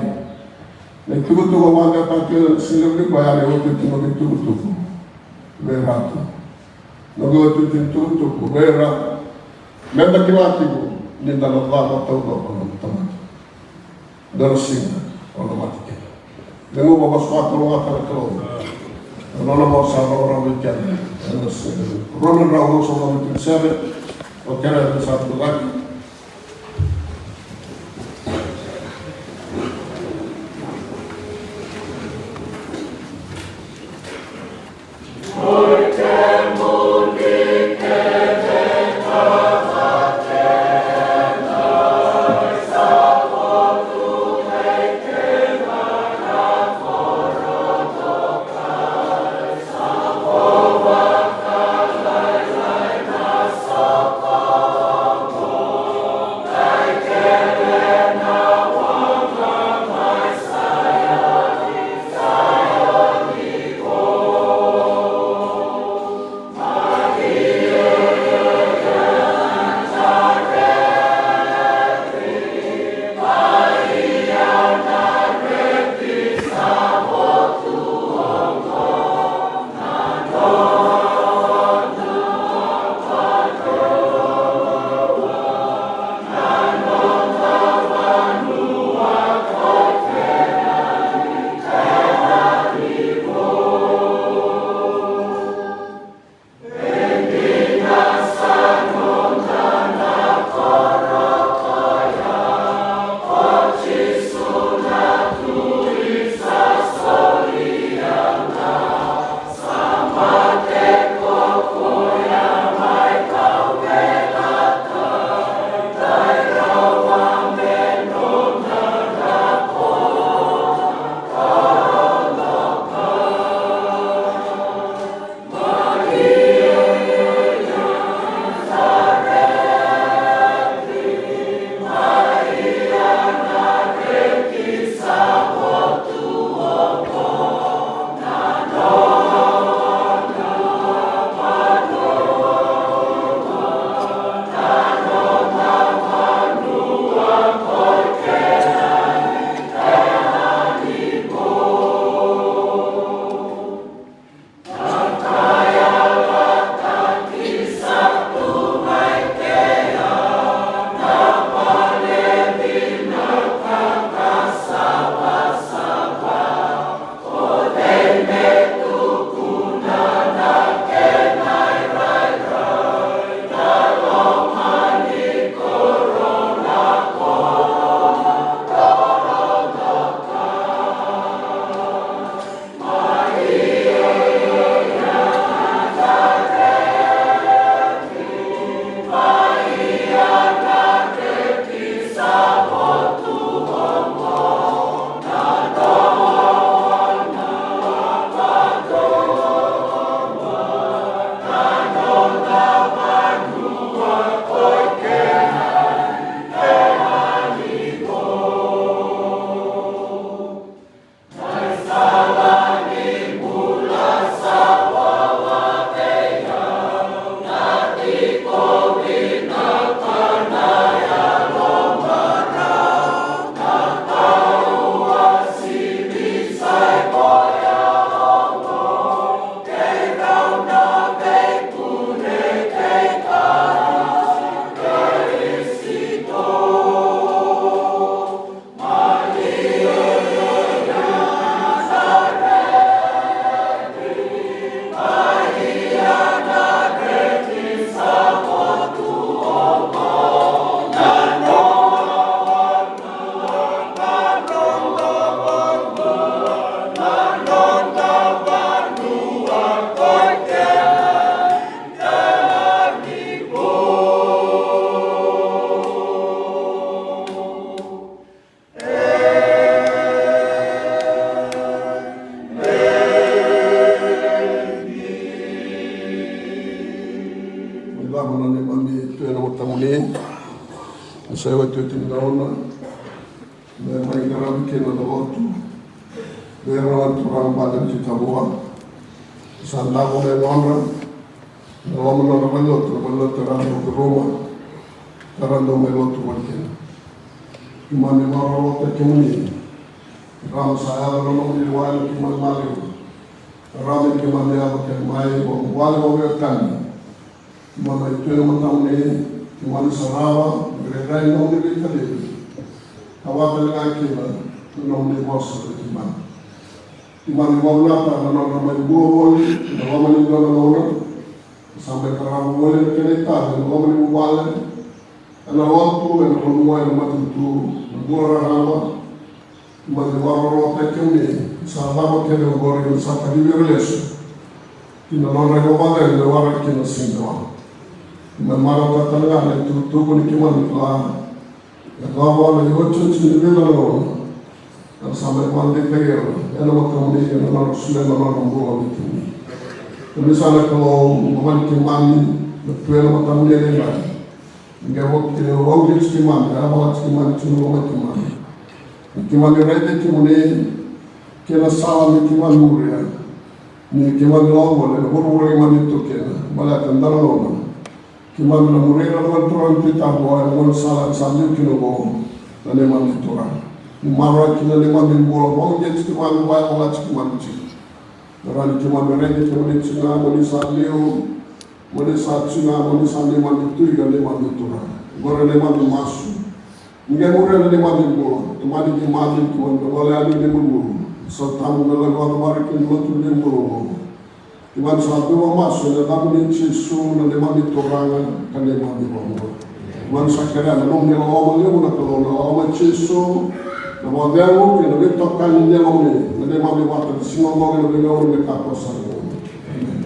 Na itukutuku au vakabauta tiko ena siga levu nikua, ya na iotioti ni noqu itukutuku vei Ratu. Noqu iotioti ni tukutuku vei ira, meda kila tiko ni da na cava taucoko na tamata. Dua na siga o na mate kina. Levu vakavakalougatataka na Kalou na nona vosa vakarau vei keda ena siga. Rua na drau ruasagavulu ka vitu na sere. O kerea me sa tu cake. Sa iotioti ni gauna me mai qaravi kina na lotu vei ira na turaga bale ni Tavua. Sa davo na yalodra, na loma ni nodra valelotu, na valelotu era dau curuma, era dau mai lotu voli kina. Keimami vakarorotaki kemuni, keimami sa yaco na nomuni wai na keimami maliwa. Keimami, keimami yaco kei mai vakavuvale vakaveiwekani. Keimami mai tu ena matamuni, keimami sarava, rairai na nomuni veitalevi. Ka vaka tale ga kina na nomuni vosa vei keimami. Keimami vakavinavinaka na nodra mai bula voli ena loma ni dua na gauna. Sa mai qarava voli na kena itavi ena loma ni vuvale, ena lotu, ena vanua, ena matanitu, na bula raraba. Keimami vakarorotaki kemuni, sa cava kece oqori, ni sa kacivi ira lesu ki na nodra ivakavuvale me waraki kina na siga. Keimami marautaka tale ga na itukutuku ni keimami kila e cava na iotioti ni veilalai, era sa mai vakadeitaki ira ena matamuni, ena nodra solia na nodra bula vei kemuni. Kemuni sa na Kalou, mo vali keimami na tu ena matamuni ena imatai. Ni qai vauqeti keimami, ka yavalati keimami tiko na loma i keimami. Ni keimami raici kemuni kei na sala me keimami muria. Ni keimami lako voli ena vuravura keimami tu kina, baleta eda na gauna keimami na muria na Turaga ni Tui Tavua ena gaunisala sa liu kina oqo. Na neimami Turaga, ni maroroi kina na neimami bula, vauqeti keimami, vakayavalati keimami tiko. Turaga, ni keimami raici kemuni tiko ga, mo ni sa liu, mo ni sa tiko ga, mo ni sa neimami Tui ka neimami Turaga. Oqori na neimami masu. Ni qai muria na neimami bula, tomani keimami, keimami na gole yani ki na ibulubulu. Sa tabu me laki vakacavara kina na lotu ni ibulubulu. Keimami sa cuva masu ena yacamuni Jisu, na neimami Turaga ka neimami iVakabula. Keimami sa kerea na nomuni loloma levu na Kalou, na loloma i Jisu, na vakacegu kei na veitokani ni Yalomuni, na neimami vata ni siga oqo kei na veigauna me kakua sara. Emeni.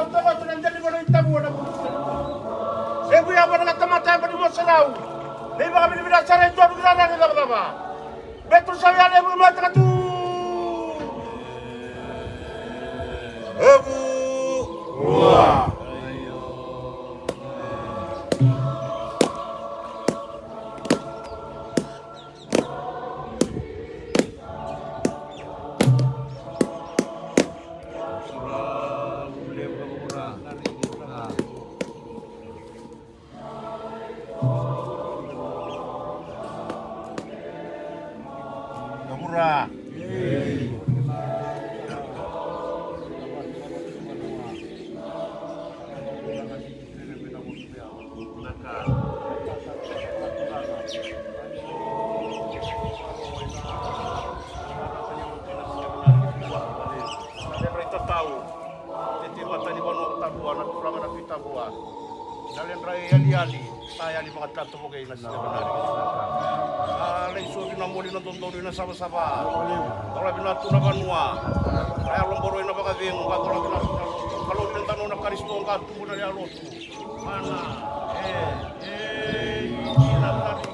Tokoto na delivery tavua na buku. E vuya vua na tamata yaba ni Mosenau. Ni vakavinavinaka sara e dua vei ira na icavacava. Petro sa yale e vuya mai takatu. E vuya. Tatau. Tete matanivanua, Vatarua, na turaga na Fitavua. Na ledra e yaliyali, sa yali vakatatovo kei na siga vinaka. Sa lai sovi na moli, na dodonu, na savasava. Dolavi na tu na vanua. Na yalo boroi na vakacegu, ka dolavi na tu na lotu. Kalou ni dano na Karisito, ka tubu na yalotu. Mana, e, e, i, na tari.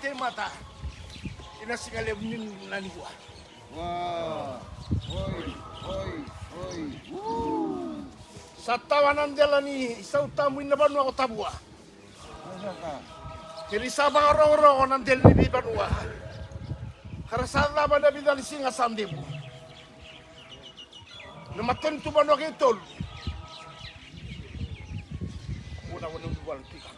Teimata ina siga levu ni na nikua. Wa. Oi, oi, oi. Sa tawa na dela ni sautamu ina vanua ko Tavua. Keri sa vakarogorogo na dela ni veivanua. Kara sa cava na vica ni siga sa devu. Na matanitu vanua kei tolu. Vuna vuna ni vala tika.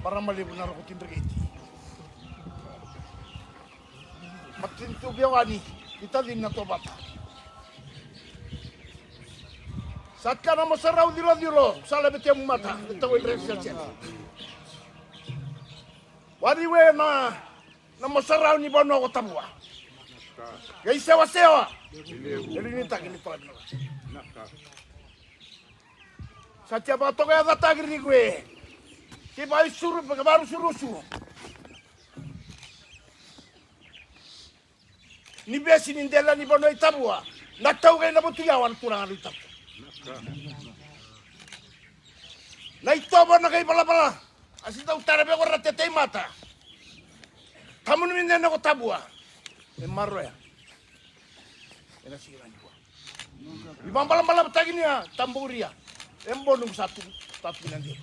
Bara malevu na roko tidreketi. Matanitu veiwani ni tacini na tovata. Sa kana mo sarau cilocilo sa lave temu mata e tau e dresi a sena. Wariwe na na mosarau ni vanua ko Tavua. Qai sewasewa e linitaki ni toa. Sa tia vakatokayacataki riko e kei vaisuru vakarusurusu ni vesi ni dela ni vanua i Tavua. Na tauqai na vatu yawa na turaga na i Tavua. Na itovo na kai valavala. A si dau tara vei kora Teteimata. Tamuni mi nena ko Tavua. E maroya. E na siga ni kua. I vabalabalavataki nia taburia. E bono sa tu. Sa tu na dela.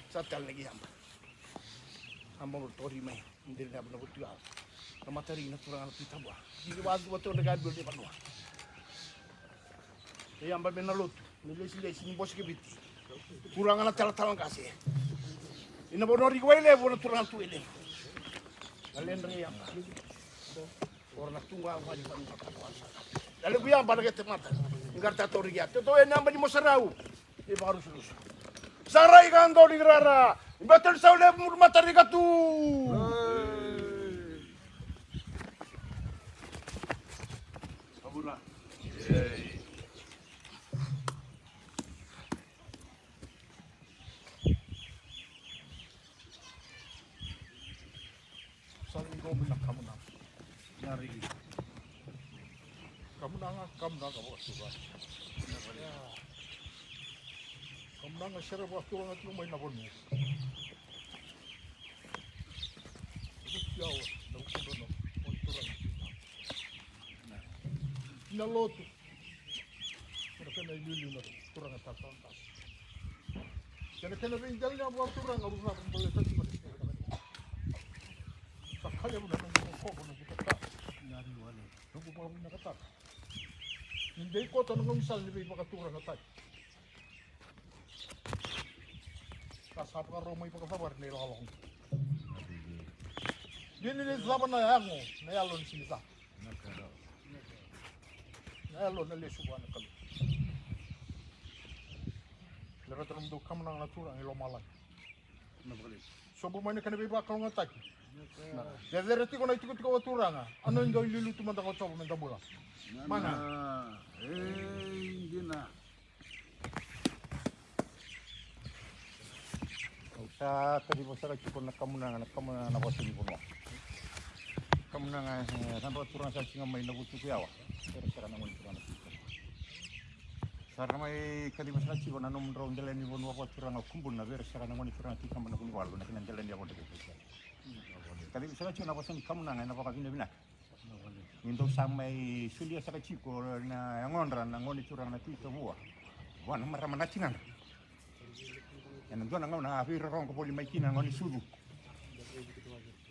Sa tala na ki yaba. Amba mo tori mai. Ndiri na vuna vutu yawa. Na matari na turaga na Tui Tavua. Kiri vatu vatu na gabi ni vanua. E yaba me na lotu ni lesilesi ni bosi keviti. Turaga na talatala qase. Ina vanua riki Wailevu na turaga tu Wailevu. Na ledra e yaba. Ora na tuga wali vanua. Na levu yaba na kete mata. Ngarta tori ya. Toto e naba ni mosarau. E vakarusurusu. Sa rai ka dau ni rara. Ni bata ni sau levu muru mata ni katu. Abura. Sa lai qo mai na kamunaga. Na riki. Kamunaga, kamunaga vakaturaga. Kamunaga sere vakaturaga tiko mai na vanua. Ia, na ukudra na vanituraga. Na lotu. Kena kena iliuliu na turaga talatala. Kena kena veidela ni a vakaturaga, rau na vakabale tati kona. Sa kalevu na noqu kovo, noqu tata. Noqu vakavinakataka. Ni dei koto na gaunisala ni veivakaturagataki. Ka sa vakarau mai vakacavari na ilakolako. Dina ni cava na yago, na yalo ni sini cava. Na yalo na lesu vua na Kalou. Le rata nomudou kamunaga na turaga i lomalagi. Sobu mai na kena veivakalougatataki. Cecere tiko na itikotiko vakaturaga. A noi dau iliuliu tu mada ko Jiova me da bula. Mana. Ei, dina. Au sa kaciva sara tiko na kamunaga, na kamunaga na vosa ni vanua. Kamunaga, e, sa dua turaga sa siga mai na vutuku yawa. Sere sara na gone turaga na Tui Kaba. Sa ra mai kaciva sara tiko na nomudrau dela ni vanua vakaturaga Kubuna, vere sara na gone turaga Tui Kaba na Vunivalu, na kena dela ni yavadra kei Tui Kaba. Kaciva sara tiko na vosa ni kamunaga ena vakavinavinaka. Ni dou sa mai solia saka tiko na yagodra na gone turaga na Tui Tavua vua na marama na tinadra. Ena dua na gauna a veirorogo voli mai kina na gone sucu.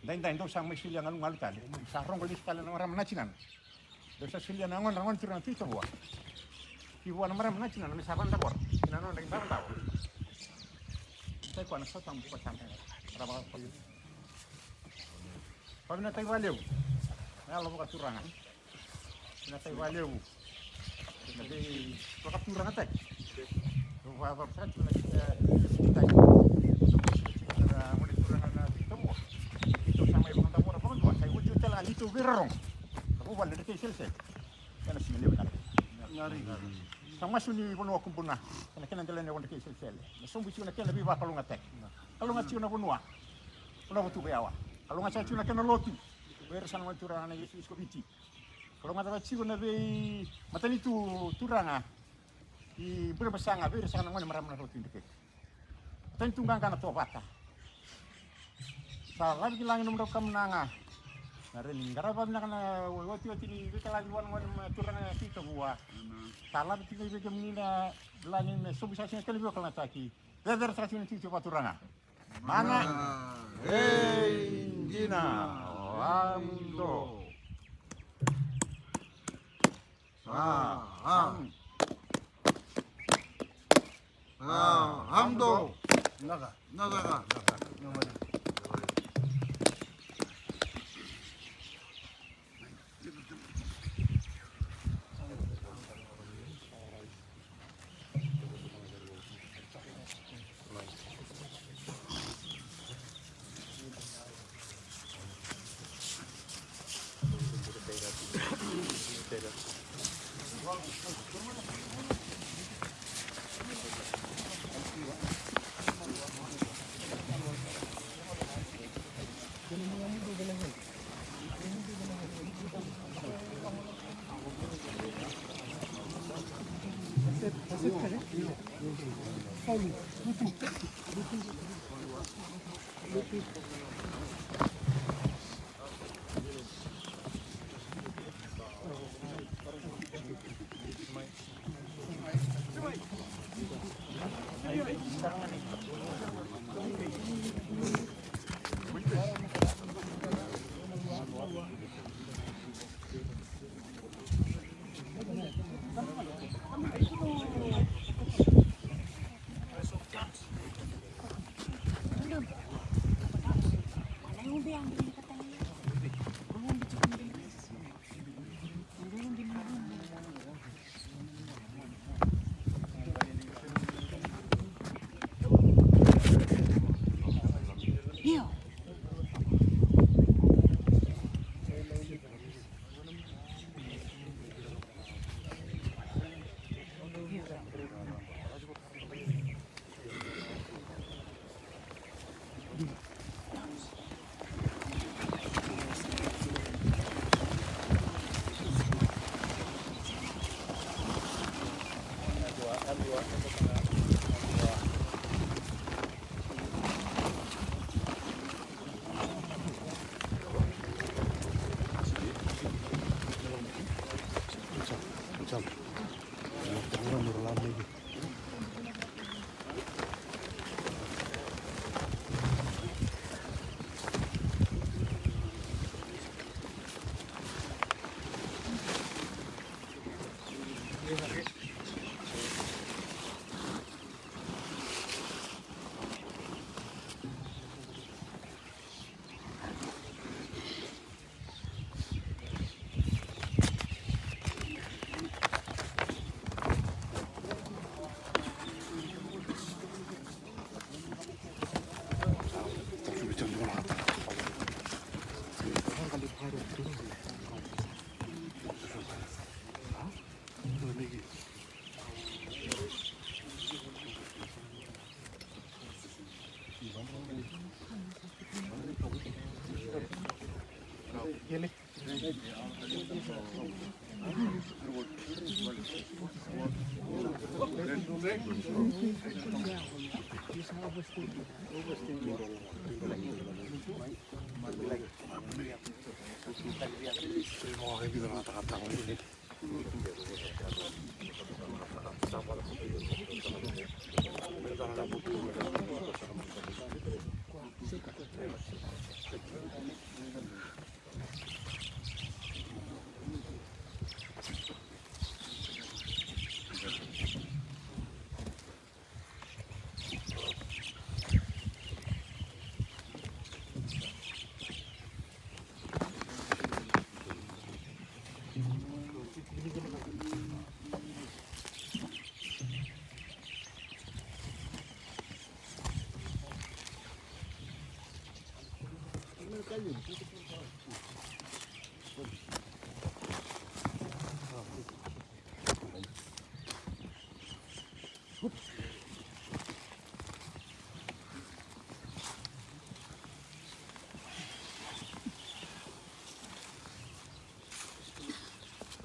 Daidai dou sa mai solia galugalu tale, sa rogo lesu tale na marama na tinadra. Dou sa solia na yagodra na gone turaga na Tui Tavua ki vua na marama na tinadra me sa vakadavora kina nodra idavodavo. Sai koya na sautamu ko sa mai. Vavinatai valevu na yalo vakaturaga. Vinatai valevu na vei vakaturagataki. Au vakavakasaka tiko na kena vinatai. Na gone turaga na Tui Tavua. Keitou sa mai vakadavora vakadua, sa iotioti tale ga ni keitou veirorogo. Na vuvale na drekei selesele. Ena siga levu na sa masu ni vanua Kubuna. Ena kena dela ni vanua drekei selesele. Na sobu tiko na kena veivakalougatataki. Kalougata tiko na vanua. Vanua vatuka yawa. Kalougata tiko na kena lotu. Vei ira sa na gone turaga na Iesu Viti. Kalougata tiko na veimatanitu turaga. i Burebasaga, vei ira saka na gone marama na Rotui Dreketi. Tani tu qaqa na tovata. Sa lavi ki lagi nomudrau kamunaga. Na reni qarava vinaka na otioti ni veikalai vua na gone ma turaga Tui Tavua. Sa lavi tiko i vei kemuni na lagi me sobu saka sina kena veivakalougatataki. Cecere saka sina tiko vakaturaga. Mana. Ei, dina. Vamdo. Sa, a. Sa, amdo. Naka. Naka.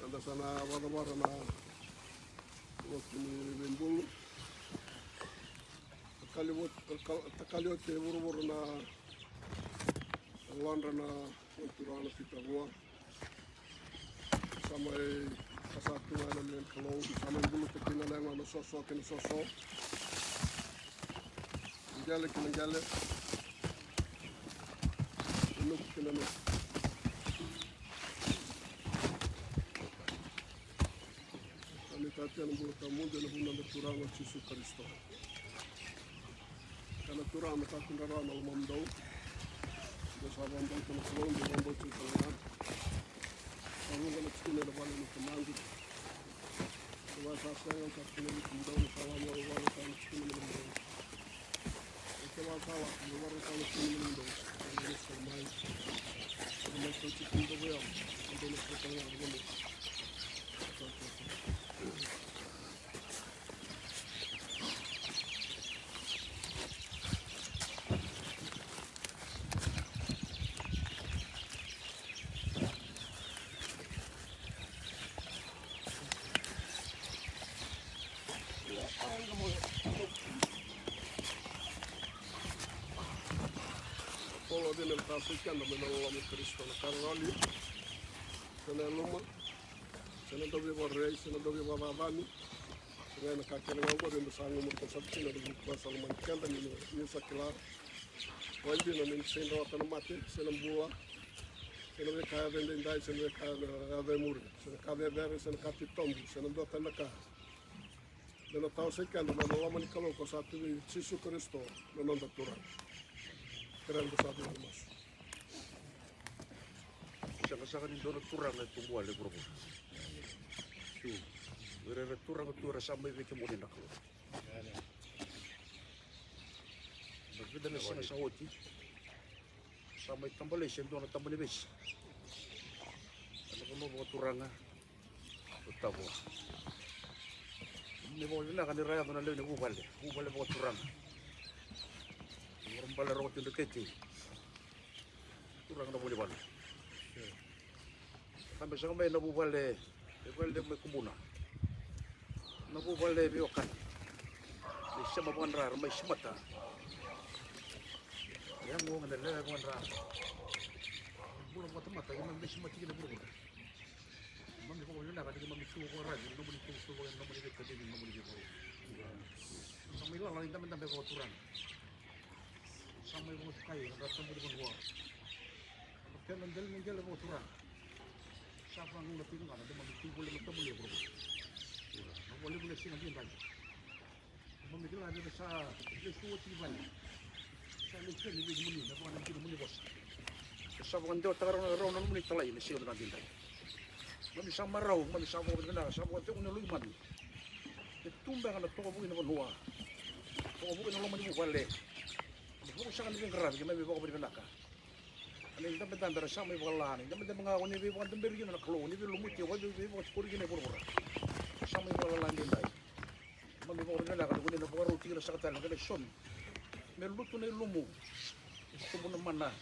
Eda sa na vakacavara na Oti ni veibulu. Takali oti, takal-, takali oti e vuravura na lodra na turaga na Pita Vua. Sa mai kasa tu ga na lewe ni Kalou, sa mai buluta kina na yago na soso kei na soso. Qele kina qele. Nuku kina nuku. Sa mai tati na bula tawamudu ena vuku ni noda Turaga o Jisu Karisito. Kena turaga me kakua ni rarawa na lomamudou. Dou sa vakabauta na Kalou, dou vakabauta na Kalou. Sa vuqa na tikina ena vale ni tamaqu. Kevaka sa sega, kakua ni lomamudou, sa vakabauta na tikina ena vale ni tamaqu. Kevaka sa lako, me vakarautaka na tikina ena vale ni tamaqu. Sa mai, sa mai kauti kina vei au. Sa dou na kauta na vale. Paula dina na tasai keda mai na loloma i Karisito na ka rarali. Sa na yaluma, sa na dau veivakarerei, sa na dau veivakacacani. Sa na ka kece ga oqori eda sa gumatua sara kina, eda gumatua sara mai keda ni, ni sa kila. Vakadina ni sega ni rawata na mate, se na bula, se na veika yaco edaidai, se na veika yaco e muri, se na ka cecere, se na ka titobu, se na dua tale na ka. Me na tawasei keda mai na loma ni Kalou ko sa tu vei Jisu Karisito na noda Turaga. Kerea meda sa via masu. Sega saka ni dua na turaga e tubu wale e vuravura. Tu. O ira era turaga tu era sa mai vei kemuni na Kalou. Na vica na siga sa oti, sa mai tabalesi e dua na taba ni veisa. Ena vanua vakaturaga o Tavua. Ni vakavinavinaka ni ra yaco na lewe ni vuvale, vuvale vakaturaga. Ni vara bale roko tu dreketi. Turaga na vunivalu. Cabe saka mai na vuvale, e vale mai Kubuna. Na vuvale veiwekani. Ni sema vakadra, ra mai simata. Yago ga na lewe vakadra. Bula vakatamata, ia mai simati kina vuravura. Mami vakavinavinaka ni mami tu vakaravi, nomuni tu tu vaka, nomuni veikacivi, nomuni veivakaravi. Sa mai lala ni dabedabe vakaturaga. Sa mai vakatukai na dra tabu ni vanua. Na kena dela ni qele vakaturaga. Sa vagauna tiko ga na neimami tu voli na tabu ni vanua. Na voli voli siga ni dai. Mami kila ni sa lesu oti i vale. Sa lesu ni vei muni na vaka na dina muni vosa. Sa vakadewataka rau na rau na nomuni talai na siga na dai. Mami sa marau, mami sa vakavinavinaka, sa vakacegu na luvei mami. E tu beka na tokavuki na vanua. Tokavuki na loma ni vuvale. Ni vuku saka ni veiqaravi, keimami vakavinavinaka. Ni dabedabe era sa mai vakala, ni dabedabe ga o ni veivakadaberi kina na Kalou, o ni veilumuti, o ni veivakatikori kina e vuravura. Sa mai vakala ni dai. Mami vakavinavinaka ni ko ni na vakarau tiko na saka tale na kena isau. Me lutu na ilumu. E sobu na mana.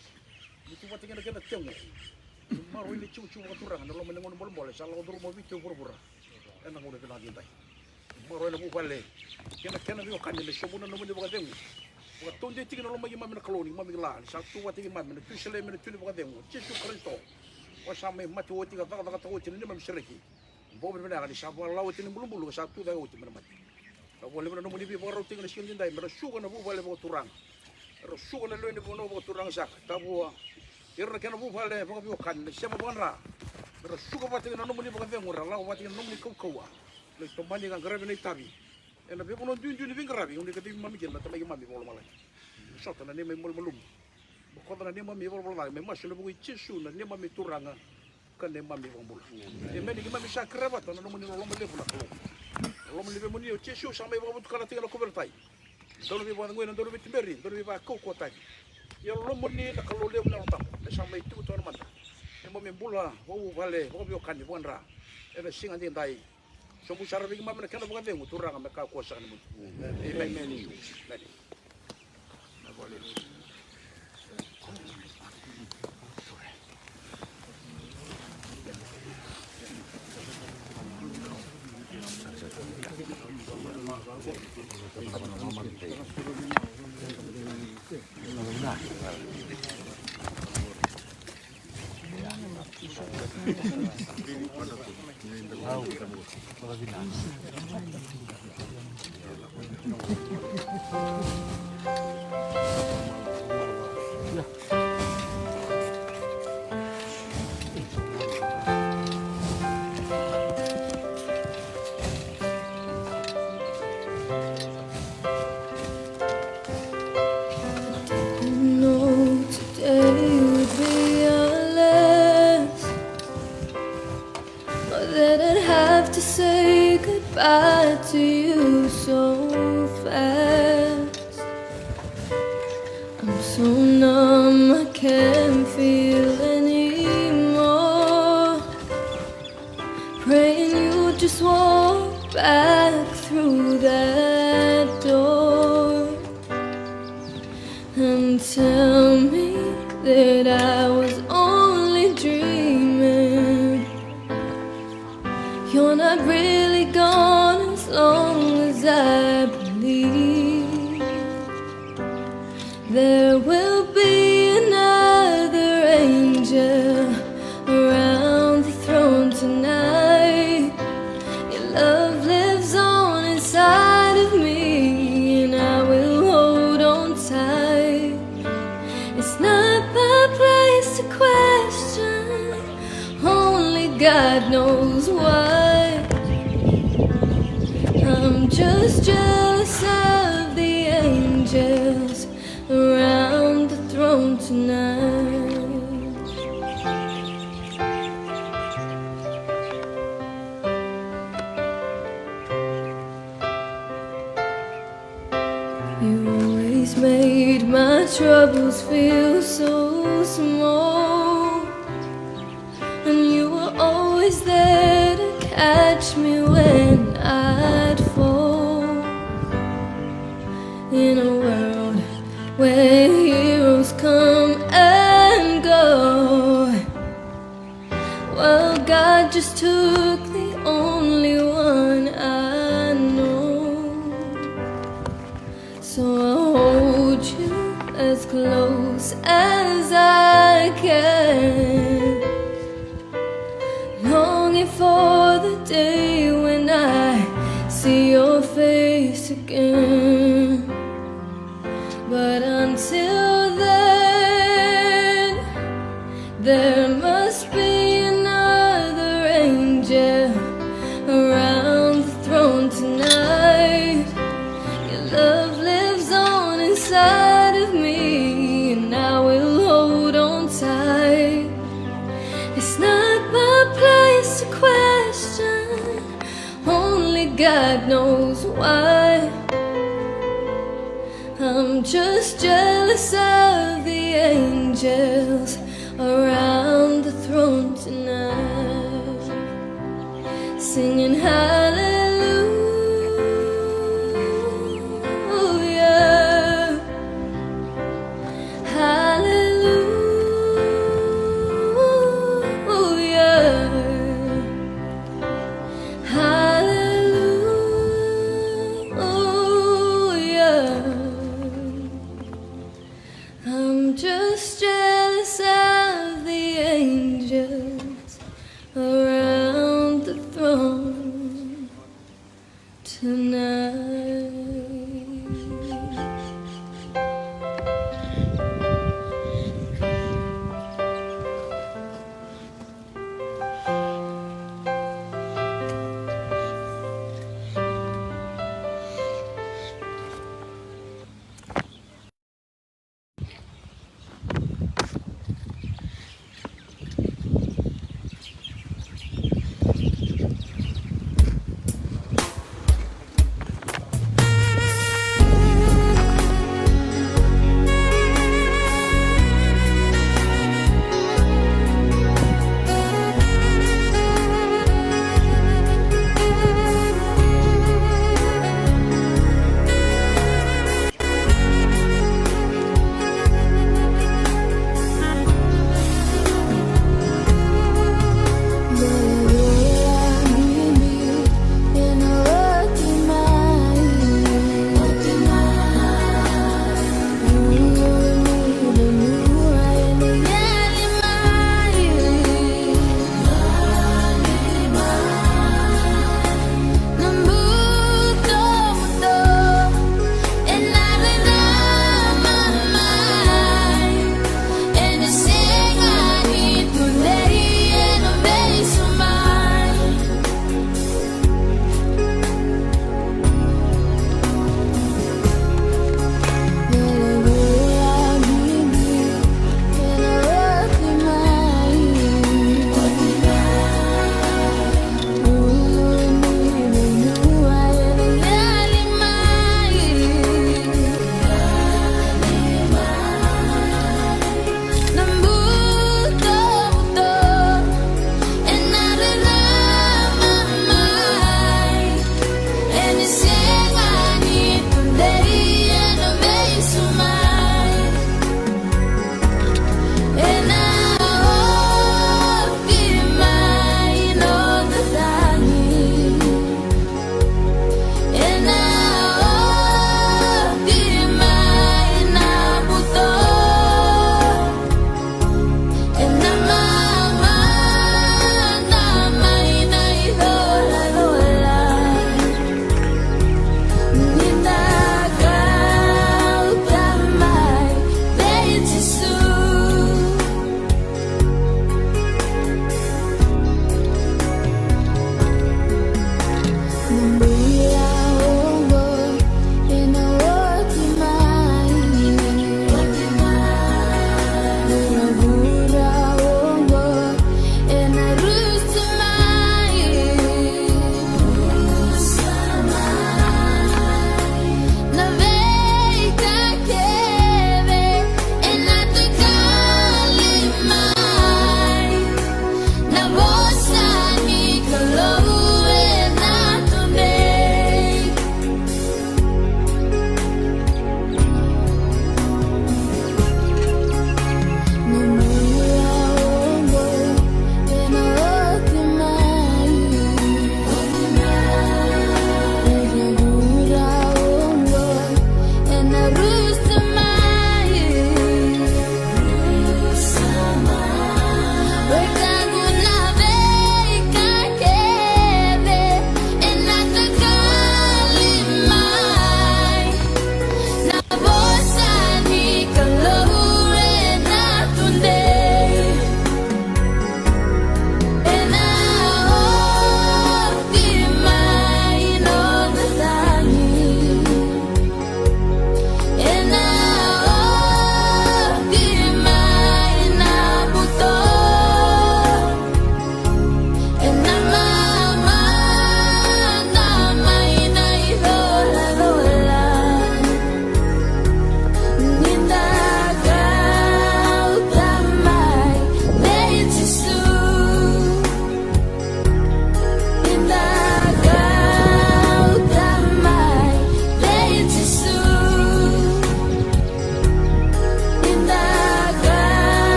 Lutu vata kei na kena tegu. Ni maroroi na itikotiko vakaturaga na loma ni gauna bolebole sa lako curuma o Viti o vuravura. Ena gauna vinaka ni dai. Maroroi na vuvale. Kei na kena veiwekani me sobu na nomuni vakacegu. Vakataudeitaki kina na loma i keimami na Kalou ni keimami kila ni sa tu vata kei keimami na tu i Selemi na tu ni vakacegu, Jisu Karisito. Ko sa mai mate oti ka cakacakataka oti na neimami sereki. Vakavinavinaka ni sa vakalawa oti na ibulubulu ka sa tu cake oti mai na mate. Ka vakalevu na nomuni veivakarautaki na siga ni dai me ra suka na vuvale vakaturaga. Me ra suka na lewe ni vanua vakaturaga saka. Tavua. Ira na kena vuvale vakaveiwekani, na sema vakadra. Me ra suka vata kei na nomuni vakacegu, ra lako vata kei na nomuni kaukauwa. Lai tomani ka qaravi na itavi. Ena veivanua duidui ni veiqaravi, o ni kacivi keimami kina na Tamai keimami vakalomalagi. Sota na neimami malumalumu. Bokoca na neimami ivalavala ca, me masu ena vuku i Jisu na neimami Turaga ka neimami iVakabula. Emeni. Keimami sa kerea vata na nomuni loloma levu na Kalou. Loloma ni veimoni o Jisu sa mai vakavotukana tiko na kauveilatai. Dau na veivakacegui, dau na veituberi, dau na veivakaukauwataki. Ia lomamuni na Kalou levu na Yalo Tabu e sa mai tiko tu mada. Keimami bula vakavuvale, vakaveiwekani, vakadra. Ena siga edaidai. Sobu sara vei keimami na kena vakacegu, Turaga, me kakua saka ni mudu. Emeni. Emeni. Know today would be our last, or that I'd have to say goodbye to you so fast. I'm so numb, I can't feel anymore. Praying you just walk back through that door and tell me that I was only dreaming. You're not really gone as long as I believe. There will be another angel around the throne tonight. Your love lives on inside of me, and I will hold on tight. It's not my place to question, only God knows why. I'm just jealous of the angels around the throne tonight. You always made my troubles feel so small, and you were always there to catch me when I'd fall. In a world where heroes come and go, well, God just took the only one I know. So I'll hold you as close as I can, longing for the day when I see your face again. But until then, there must be another angel around the throne tonight. Your love lives on inside of me, and I will hold on tight. It's not my place to question, only God knows why. I'm just jealous of the angels around the throne tonight, singing hallelujah, hallelujah. Hallelujah. I'm just jealous of the angels around the throne tonight.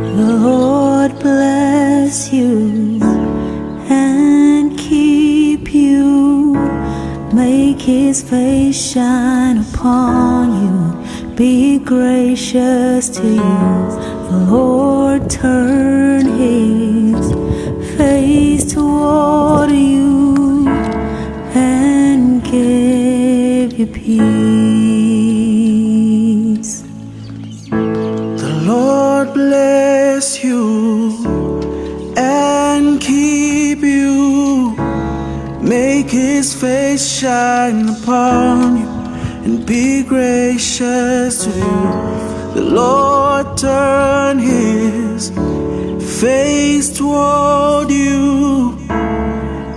The Lord bless you and keep you. Make his face shine upon you. Be gracious to you. The Lord turn his face toward you and give you peace. The Lord bless you and keep you. Make his face shine upon you and be gracious to you. The Lord turn his face toward you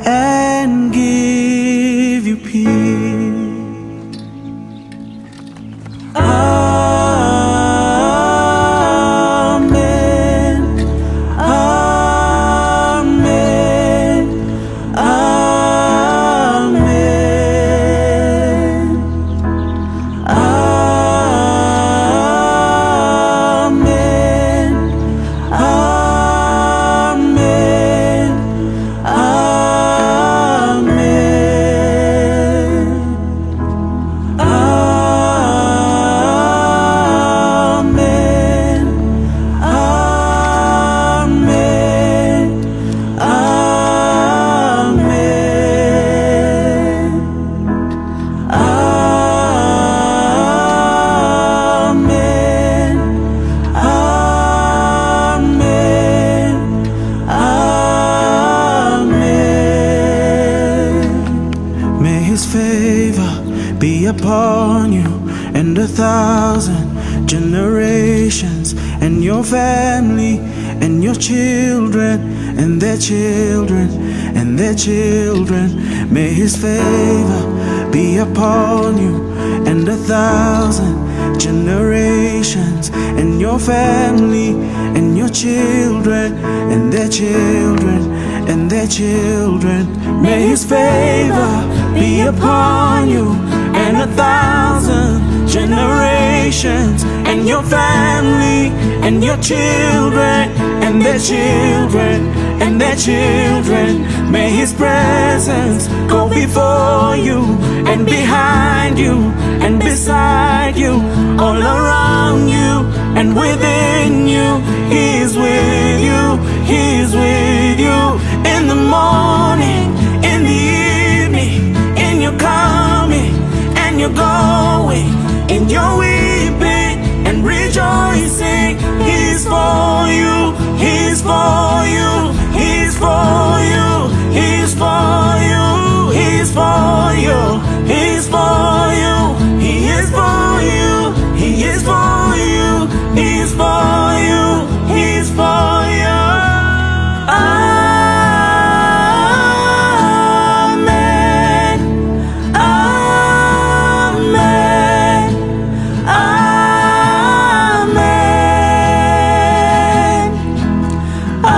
and give you peace. Amen. Amen. Amen. Amen. Amen. Amen. Amen. Amen. Amen. Amen. Amen. Amen. May his favor be upon you and a thousand generations and your family and your children and their children and their children. May his favor be upon you and a thousand generations and your family and your children and their children and their children. May his favor be upon you and a thousand generations and your family and your children and their children and their children. May his presence go before you and behind you and beside you, all around you and within you. He is with you. He is with you in the morning, in the evening, in your coming and your going, in your weeping and rejoicing. He's for you. He's for you. He's for you. He's for you. He's for you. He's for you. He is for you. He is for you. He's for you. He's for you. Amen. Amen. Amen. Amen.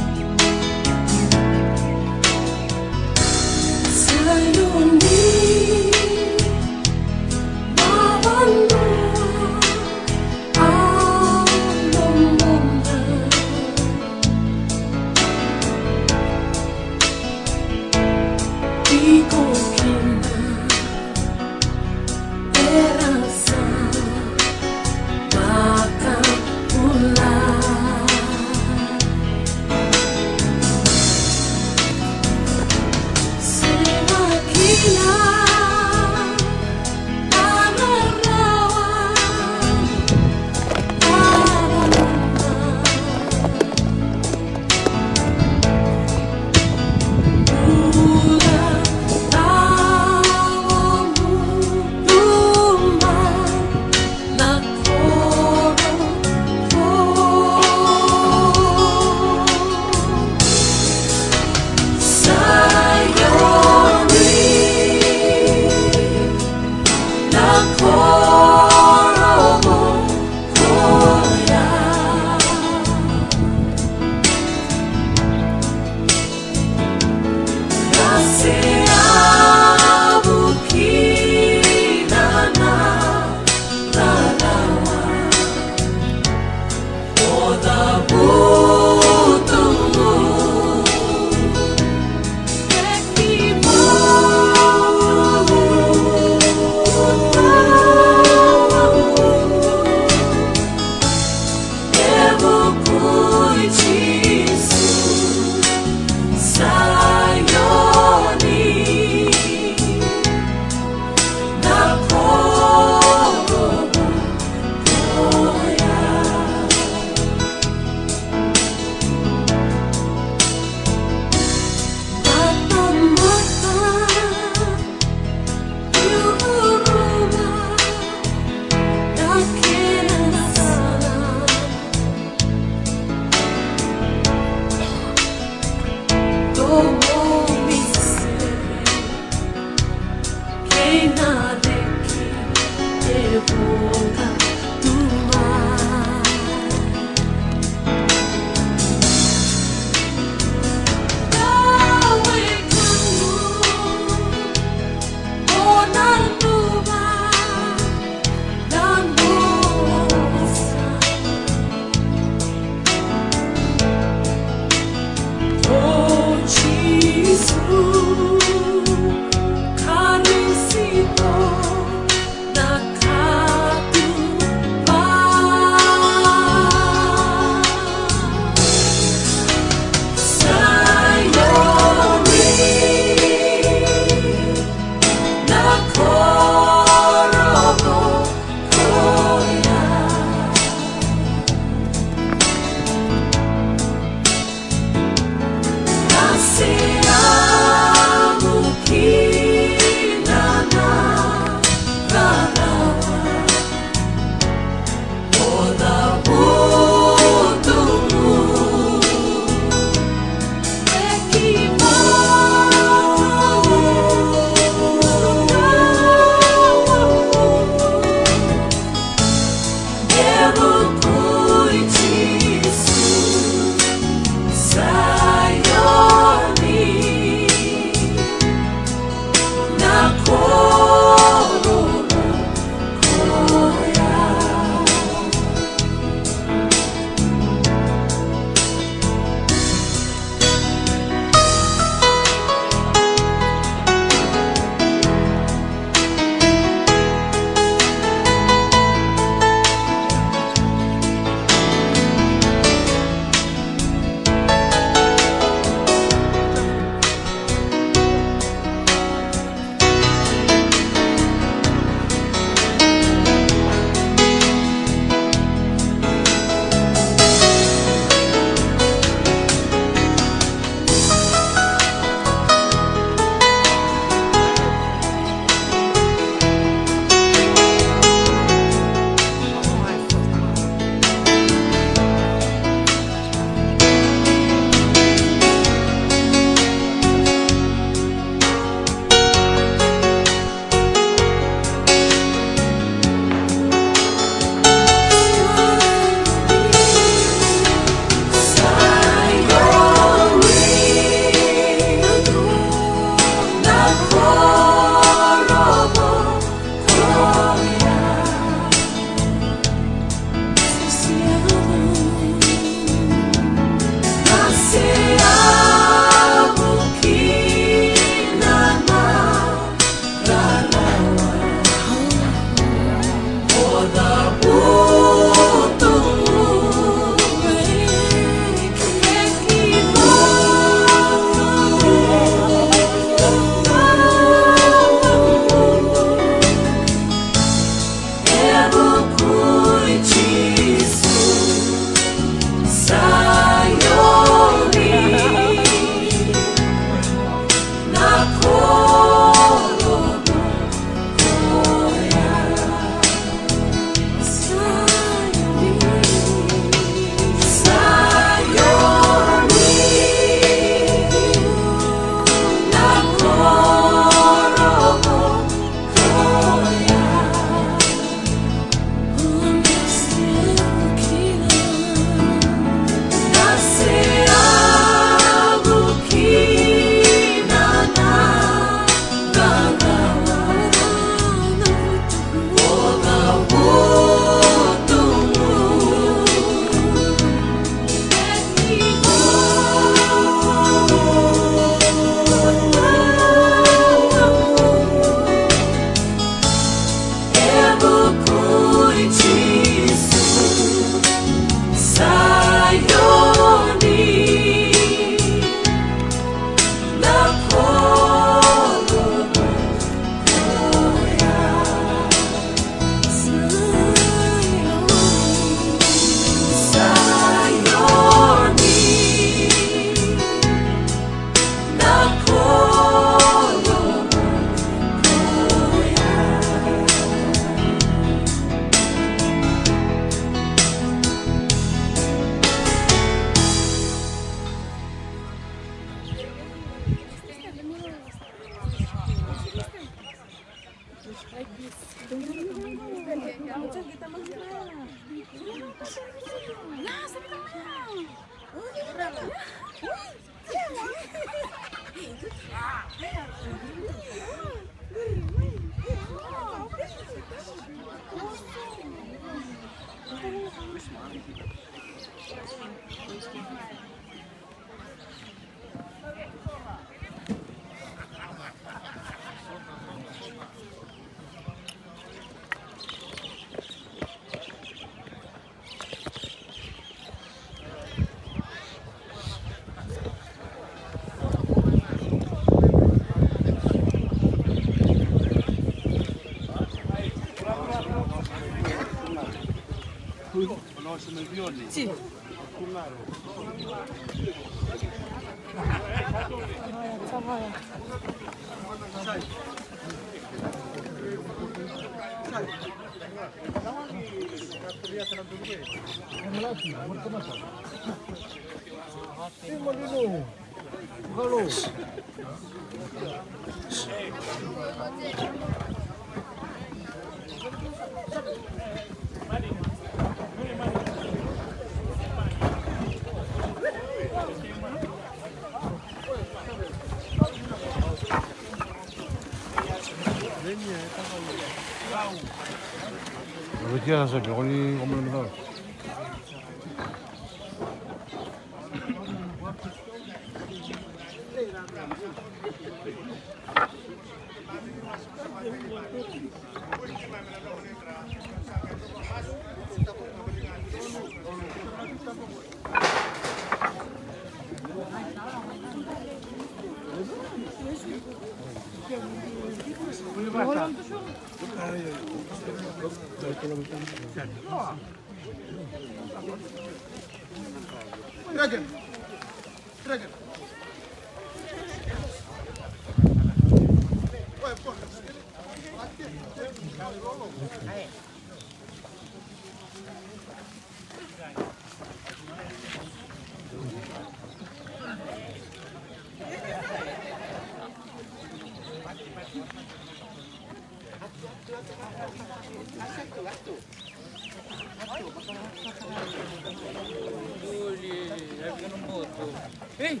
Ei!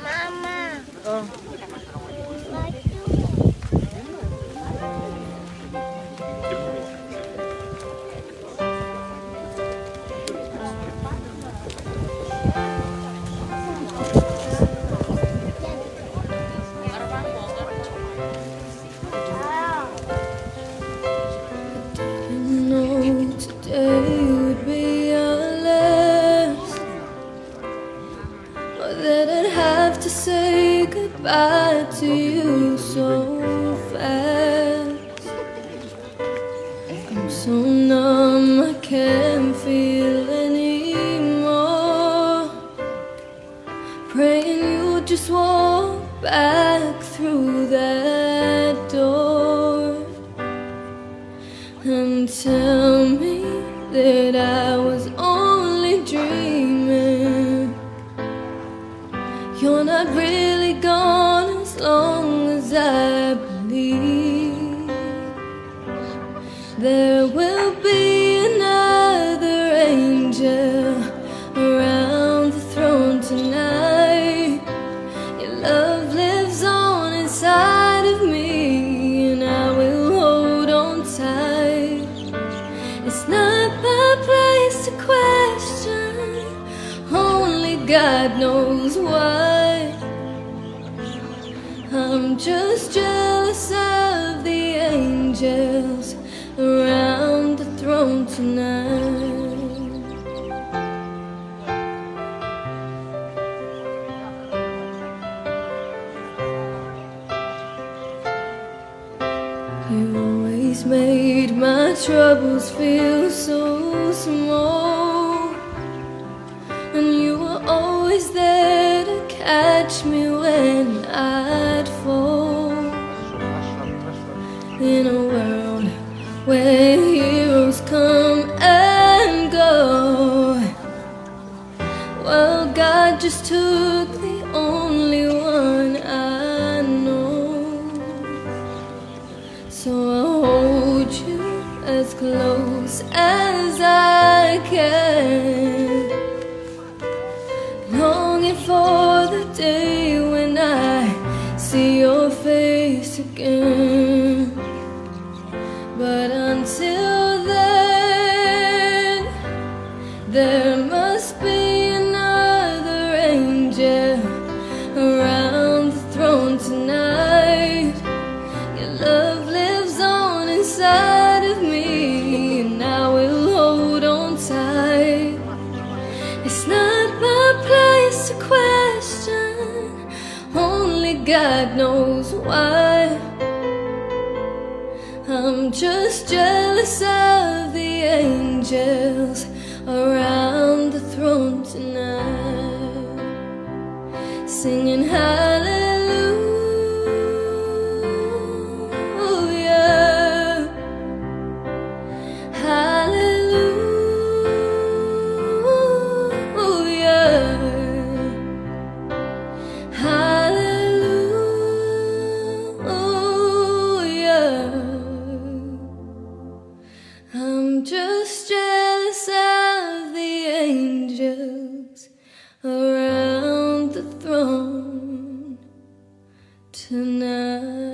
Mama. Oh. Didn't know today would be our last, or that I'd have to say goodbye to you so fast. I'm so numb, I can't feel anymore. Praying you just walk back through that door. And tell me that I was only dreaming. You're not really gone as long as I believe. There will be another angel around the throne tonight. Your love lives on inside of me, and I will hold on tight. It's not my place to question, only God knows why. I'm just jealous of the angels around the throne tonight. You always made my troubles feel so small. And you were always there to catch me when I'd fall. In a world where heroes come and go, well, God just took the only one I know. So I'll hold you as close as I can, longing for the day when I see your face again. But until then, there must be another angel around the throne tonight. Your love lives on inside of me, and I will hold on tight. It's not my place to question, only God knows why. I'm just jealous of the angels around the throne tonight, singing hallelujah, hallelujah, hallelujah. I'm just jealous of the angels around the throne tonight.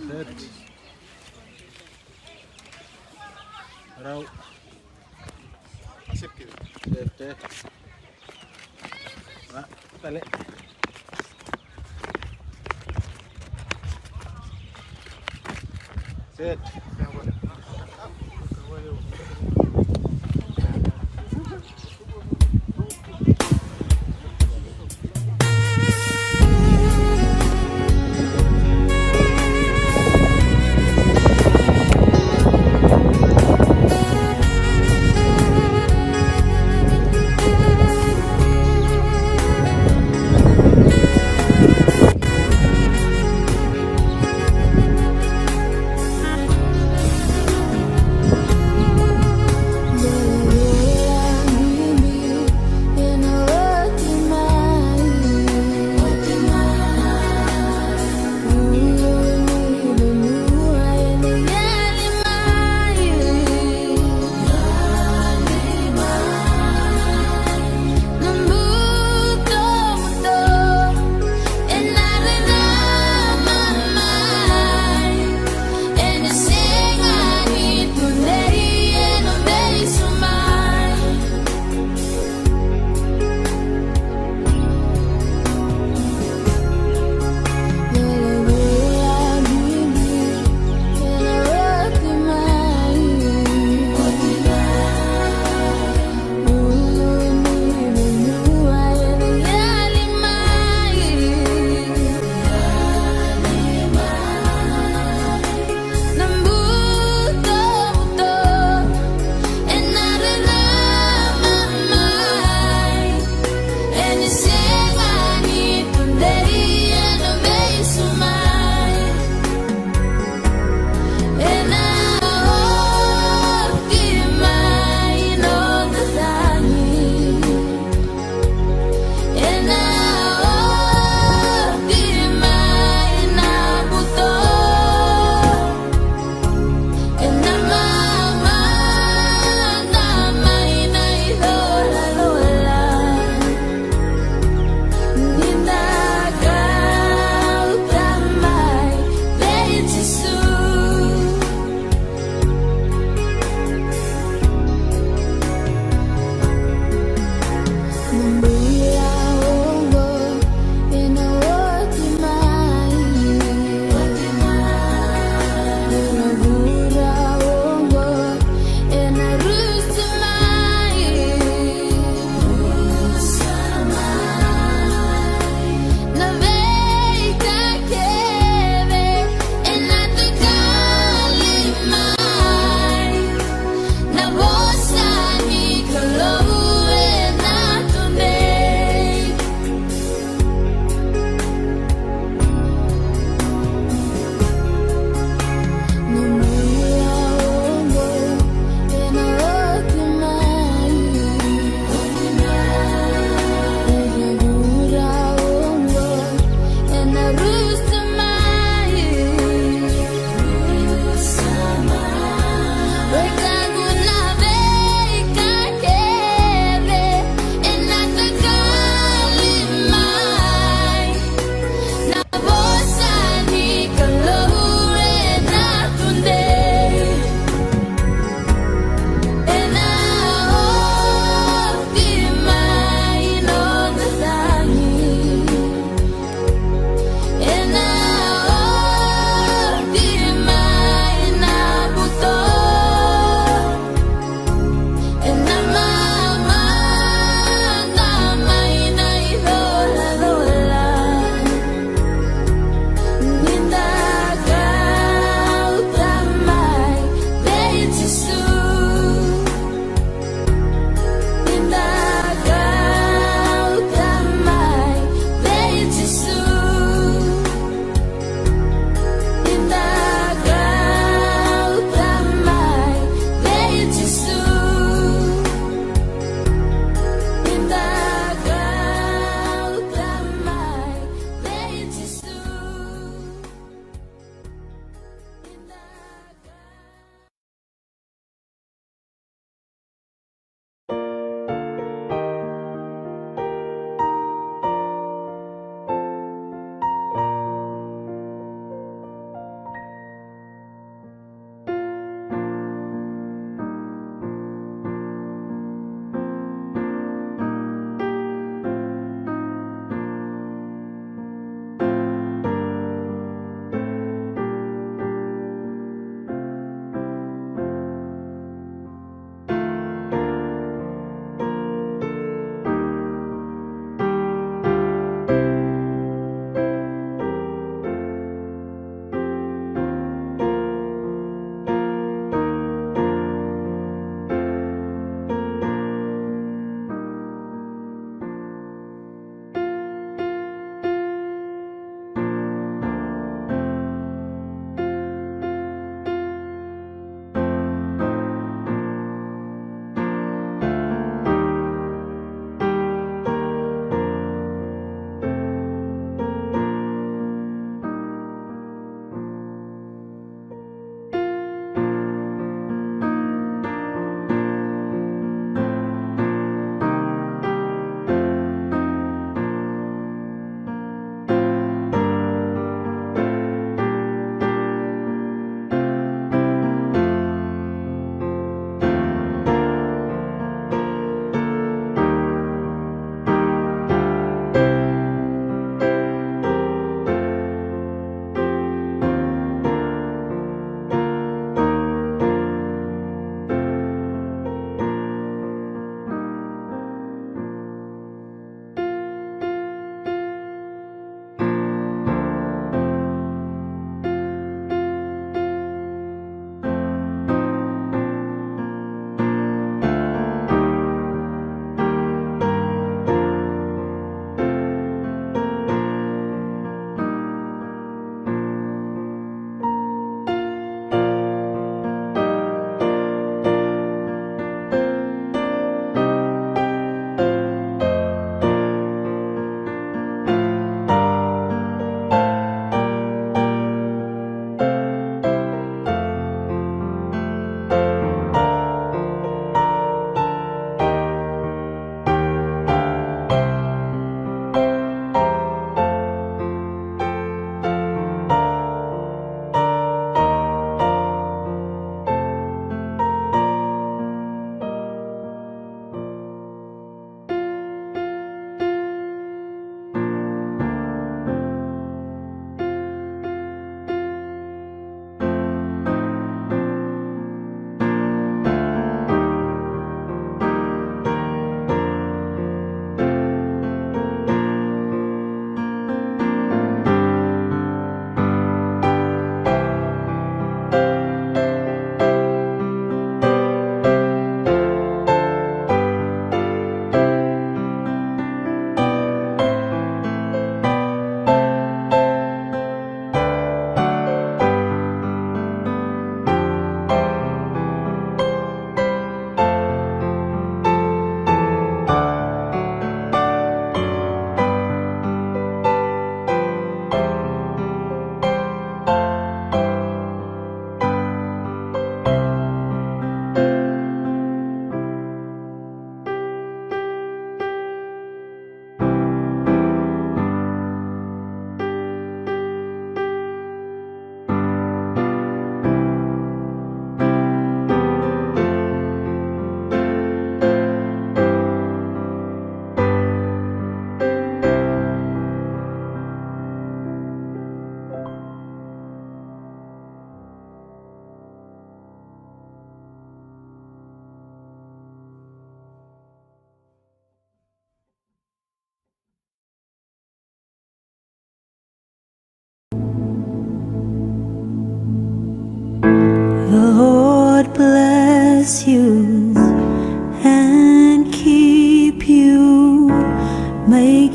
Set. Rau. Set, eh. Va, dale. Set.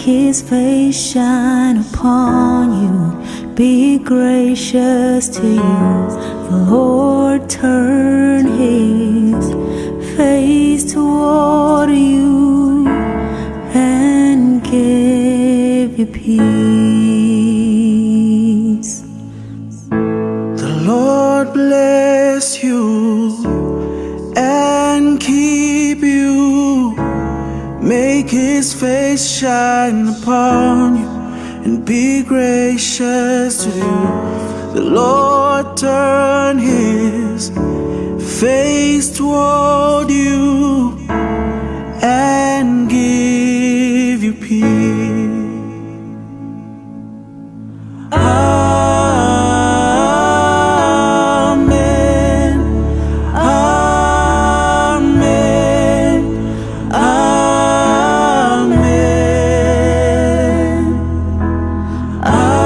His face shine upon you, be gracious to you. The Lord turn his face toward you and give you peace. The Lord bless you and keep you. Make his face shine upon you and be gracious to you. The Lord turn his face toward you and give you peace. Amen. Amen. Amen. Amen.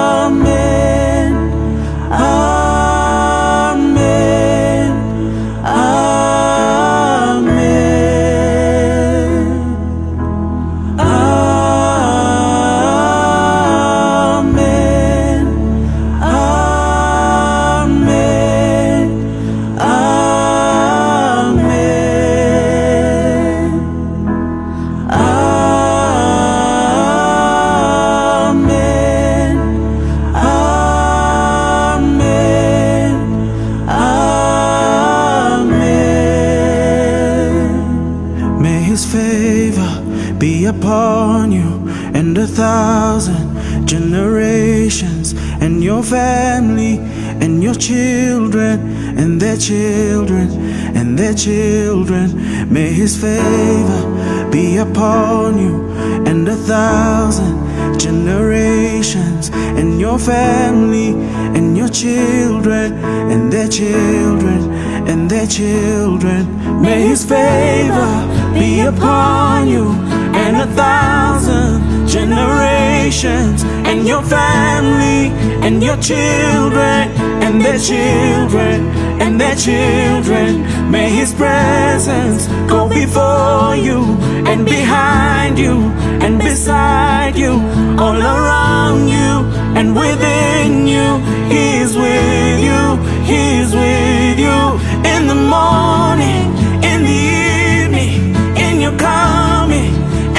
Amen. Amen. Amen. Amen. Amen. Amen. Amen. Amen. May his favor be upon you and a thousand generations, and your family, and your children, and their children, and their children. May his favor be upon you and a thousand generations, and your family, and your children, and their children, and their children. May his favor be upon you and a thousand generations, and your family, and your children, and their children, and their children. May his presence go before you and behind you and beside you, all around you and within you. He is with you. He is with you in the morning, in the evening, in your coming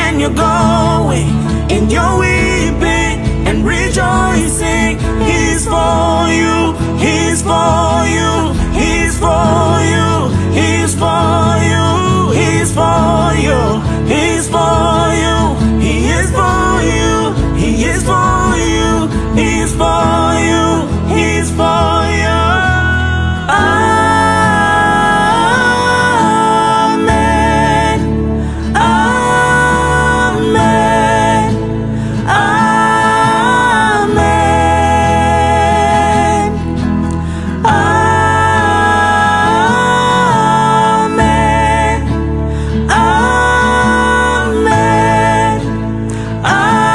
and your going, in your weeping and rejoicing. He's for you. He's for you. He's for you. He's for you. He's for you. He's for you. He is for you. He is for you. He's for you. He's for you. Amen. Amen. Amen. Amen. Amen. Amen.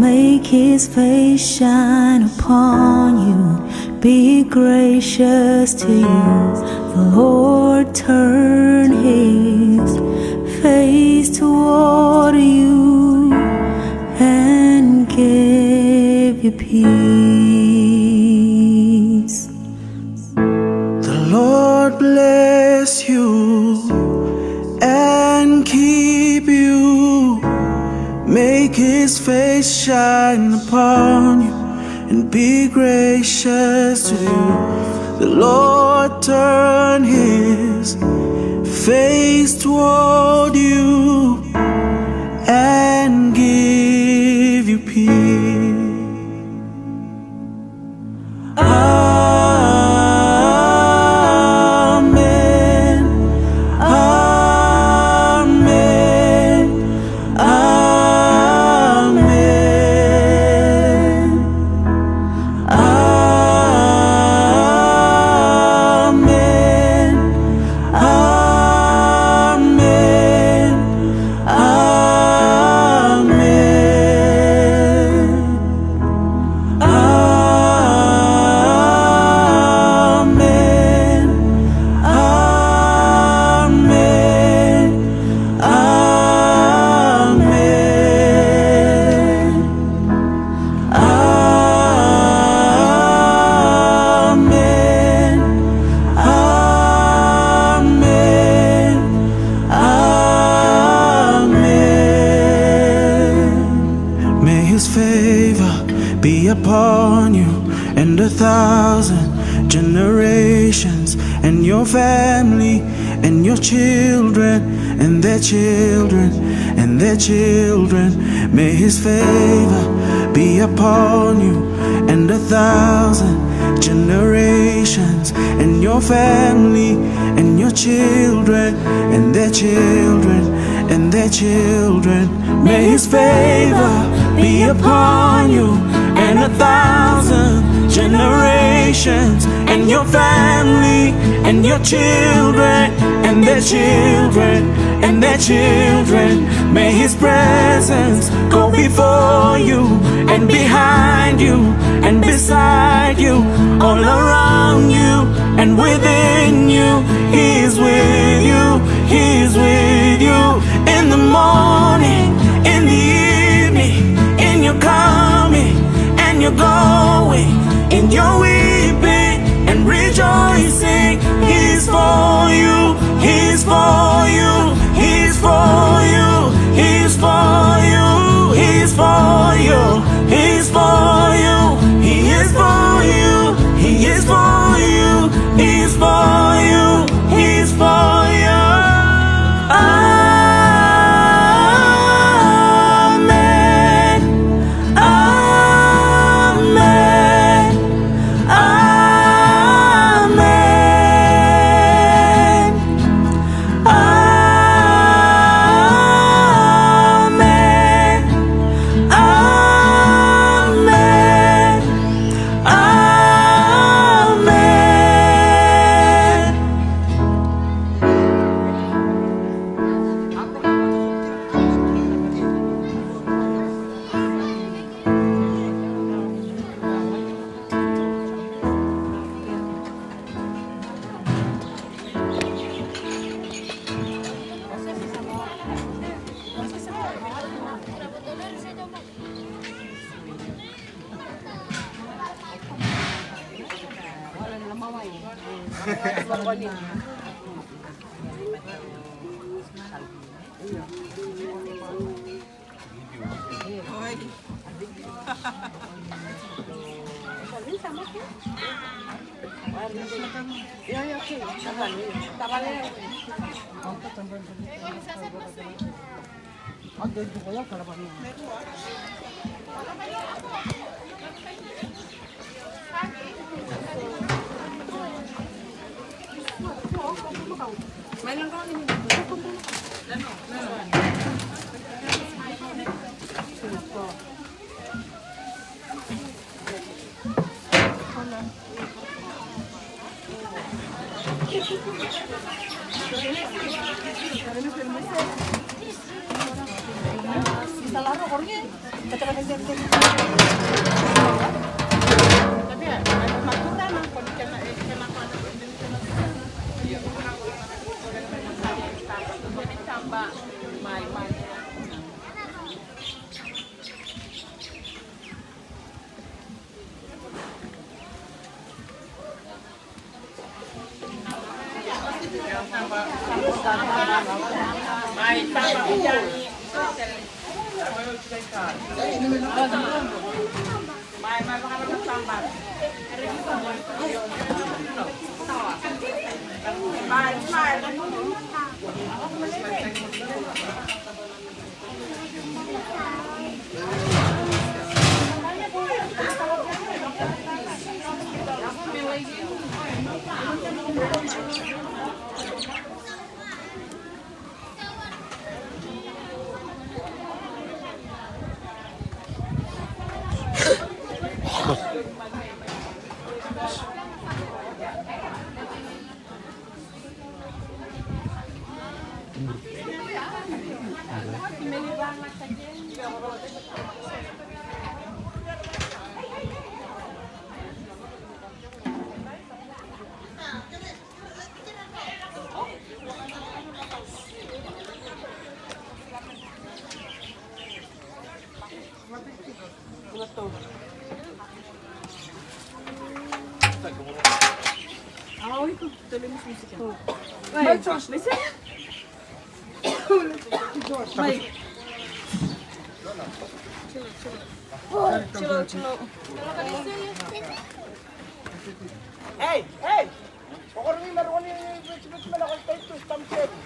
Make his face shine upon you, be gracious to you. The Lord turn his face toward you and give you peace. The Lord bless you and keep you. Make his face shine upon you and be gracious to you. The Lord turn his face toward you and give you peace. Amen. Amen. Amen. Amen. Amen. Amen. Amen. Amen. Amen. Amen. Amen. Amen. May his favor be upon you and a thousand generations, and your family, and your children, and their children, and their children. May his favor be upon you and a thousand generations, and your family, and your children, and their children, and their children. May his favor be upon you and a thousand generations, and your family, and your children, and their children, and their children. May his presence go before you and behind you and beside you, all around you and within you. He is with you. He is with you in the morning, in the evening, in your coming and your going, in your weeping and rejoicing. He's for you. He's for you. He's for you. He's for you. He's for you. He's for you. He is for you. He is for you. He's for you. He's for you. Amen. Amen. Amen. Amen. Amen. Amen. Ei, ei! Ko koya ni maroni ni beti beti mala ko tai tu stamp sevu.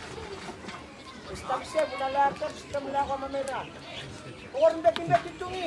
Stamp sevu na la ka stamp la ko mamera. Ko koya ni beti beti tu ni.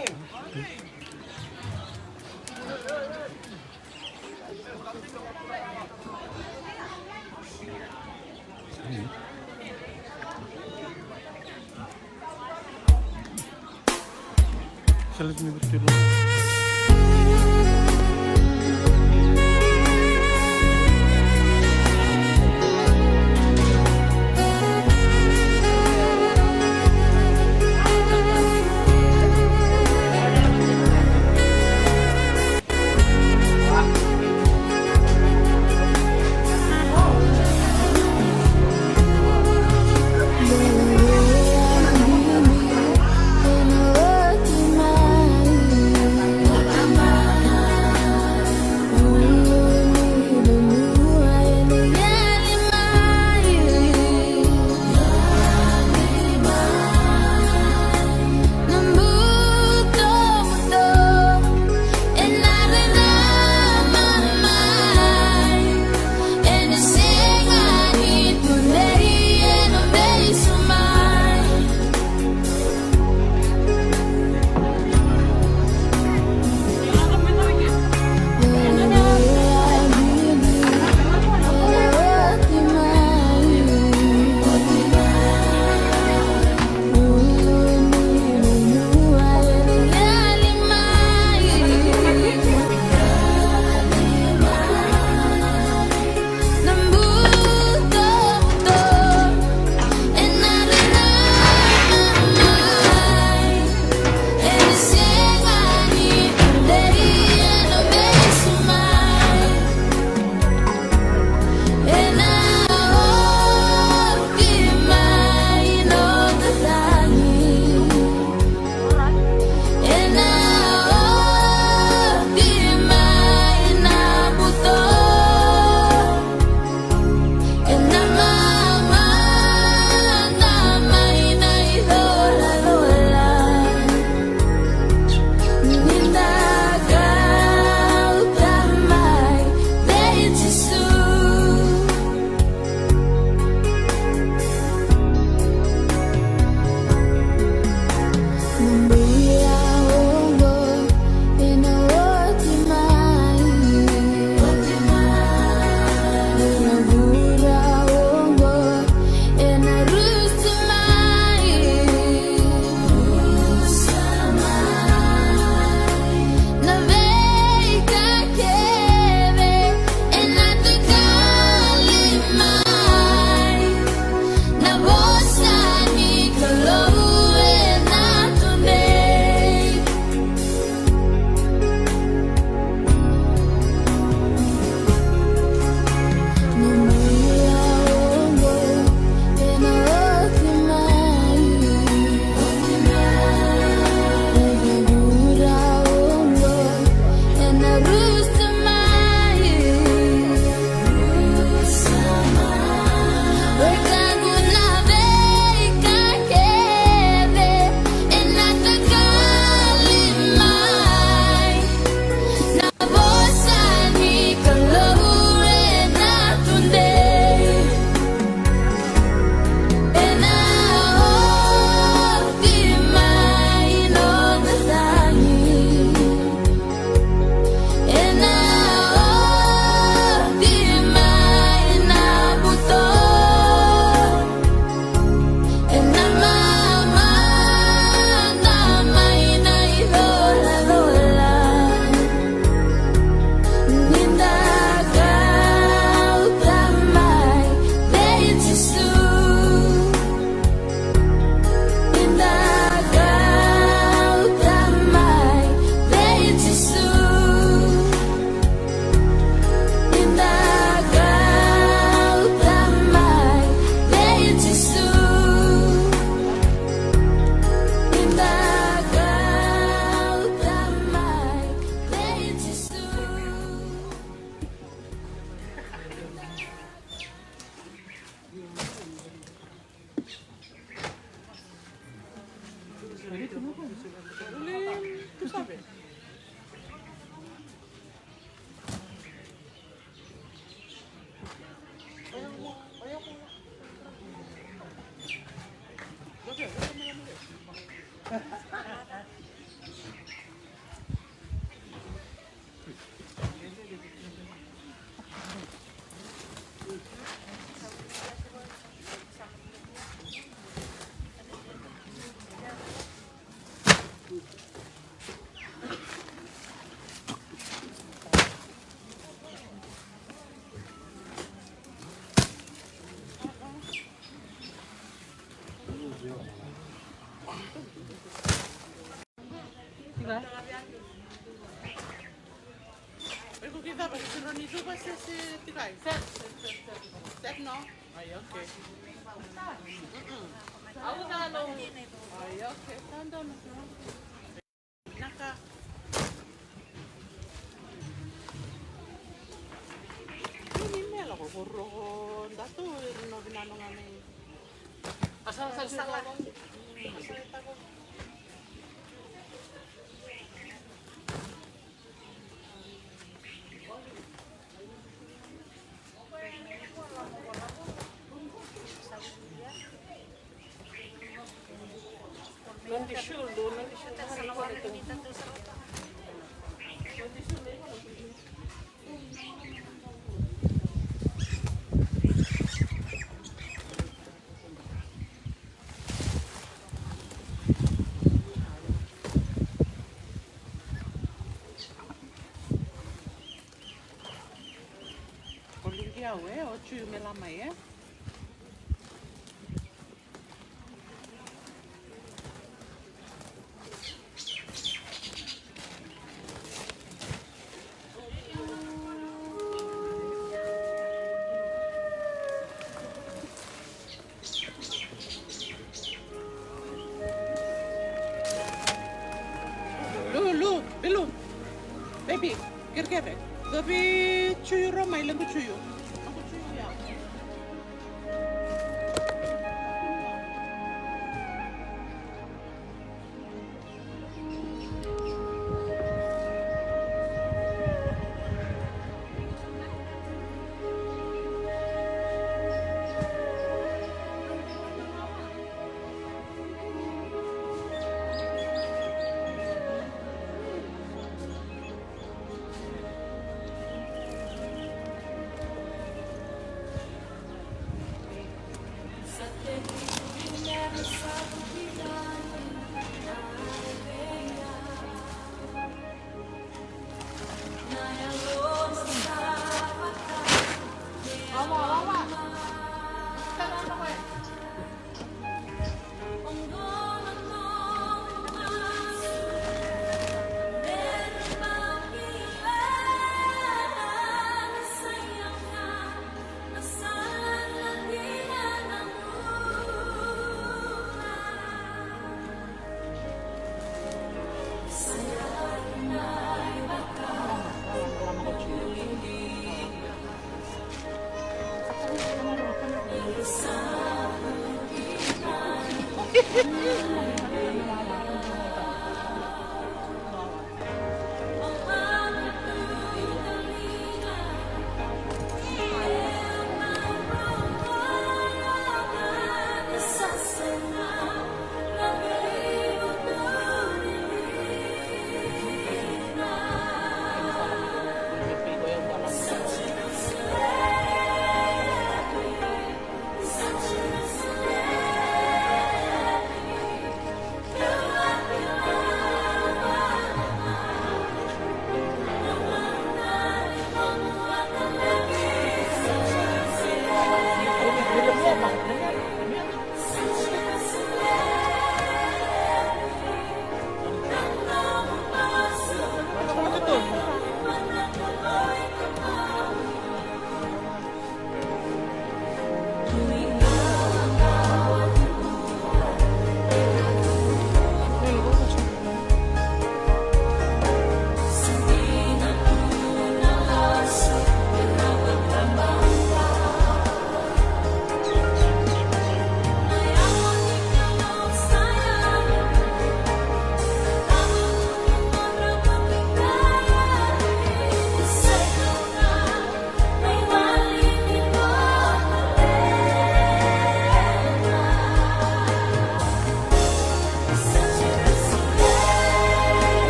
Iko ki cava, ke siro ni cuva se, se tikai? Set, set, set, set. Set, no? Ai, okay. Mm-mm. Au calo. Ai, okay. Tadonu. Naka. Ni mela ko, ko roko datou, ira na vinano ga nei. Asal, asal, asal. O liki au e, o Juju me la mai e. Lu, Lu, Belu. Baby, kerekere. Dua vei Juju ro mai, lequ Juju. Lequ Juju ya.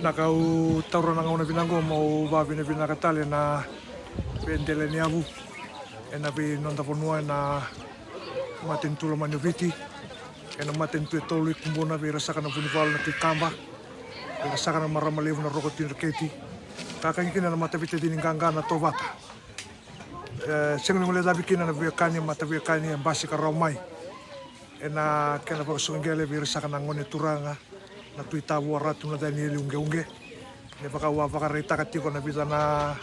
Na kau taura na gauna vinaka oqo meu vakavinavinaka tale na veidelaniyavu ena vei noda vanua ena matanitu lomani o Viti, ena matanitu e tolu i Kubuna, vei ira saka na Vunivalu na Tui Kaba, vei ira saka na marama levu na Roko Tui Dreketi, ka kaya kina na mataveitacini qaqa na Tovata. E sega ni guilecavi kina na veiwekani, mataveikani e basika rawa mai ena kena vakasuka qele vei ira saka na gone turaga na Tui Tavua, Ratu Nacanieli Uqeuqe. Me vaka au a vakaraitaka tiko na vica na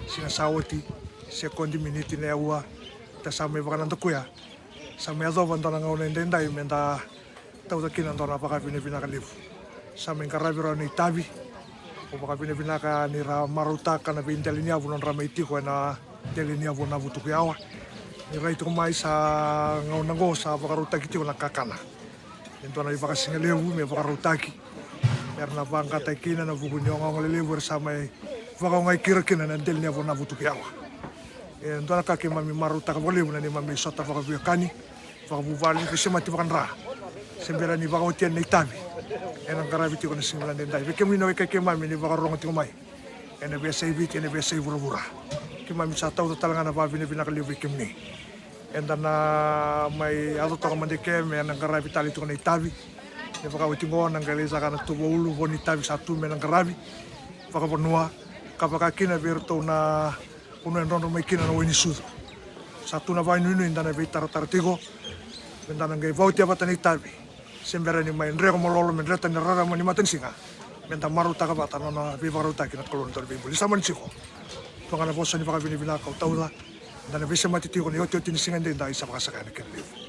siga sa oti, sekodi, miniti, na aua, da sa mai vakanadakuya, sa mai yacova dua na gauna edaidai me da tauca kina dua na vakavinavinaka levu. Sa mai qaravi rawa na itavi. Au vakavinavinaka ni ra marautaka na veidelaniyavu nodra mai tiko ena delaniyavu o Navutukuyawa. Ni rai tiko mai sa gauna oqo sa vakarautaki tiko na kakana. E dua na ivakasigalevu me vakarautaki. Era na vaqataki kina ena vuku ni ogaoga lelevu era sa mai vakaogai ira kina na delaniyavu o Navutukuyawa. E dua na ka keimami marautaka vakalevu na neimami sota vakaveiwekani, vakavuvale, veisemati vakadra. Se bera ni vakaotia na itavi ena qaravi tiko na siga vinaka edaidai. Vei kemuni na wekai keimami ni vakarogo tiko mai ena veiyasai Viti, ena veiyasai vuravura, keimami sa tauca tale ga na vakavinavinaka levu vei kemuni. Eda na mai yaco toka mada i ke me na qaravi tale tiko na itavi. Me vakaoti oqo na qai lai caka na tuvaulu, vo ni itavi sa tu me na qaravi vakavanua, ka vaka kina vei iratou na vanua e drodro mai kina na wai ni sucu. Sa tu na vakanuinui da na veitaratara tiko me da na qai vakaotia vata na itavi. Se bera ni mai dreko malolo me dreta na rarama ni matanisiga, me da marautaka vata na nona veivakarautaki na Kalou na Dauniveibuli. Sa mani tiko tu ga na vosa ni vakavinavinaka au tauca. Da na veisemati tiko na iotioti ni siga edaidai, sa vakasakaya na kena levu.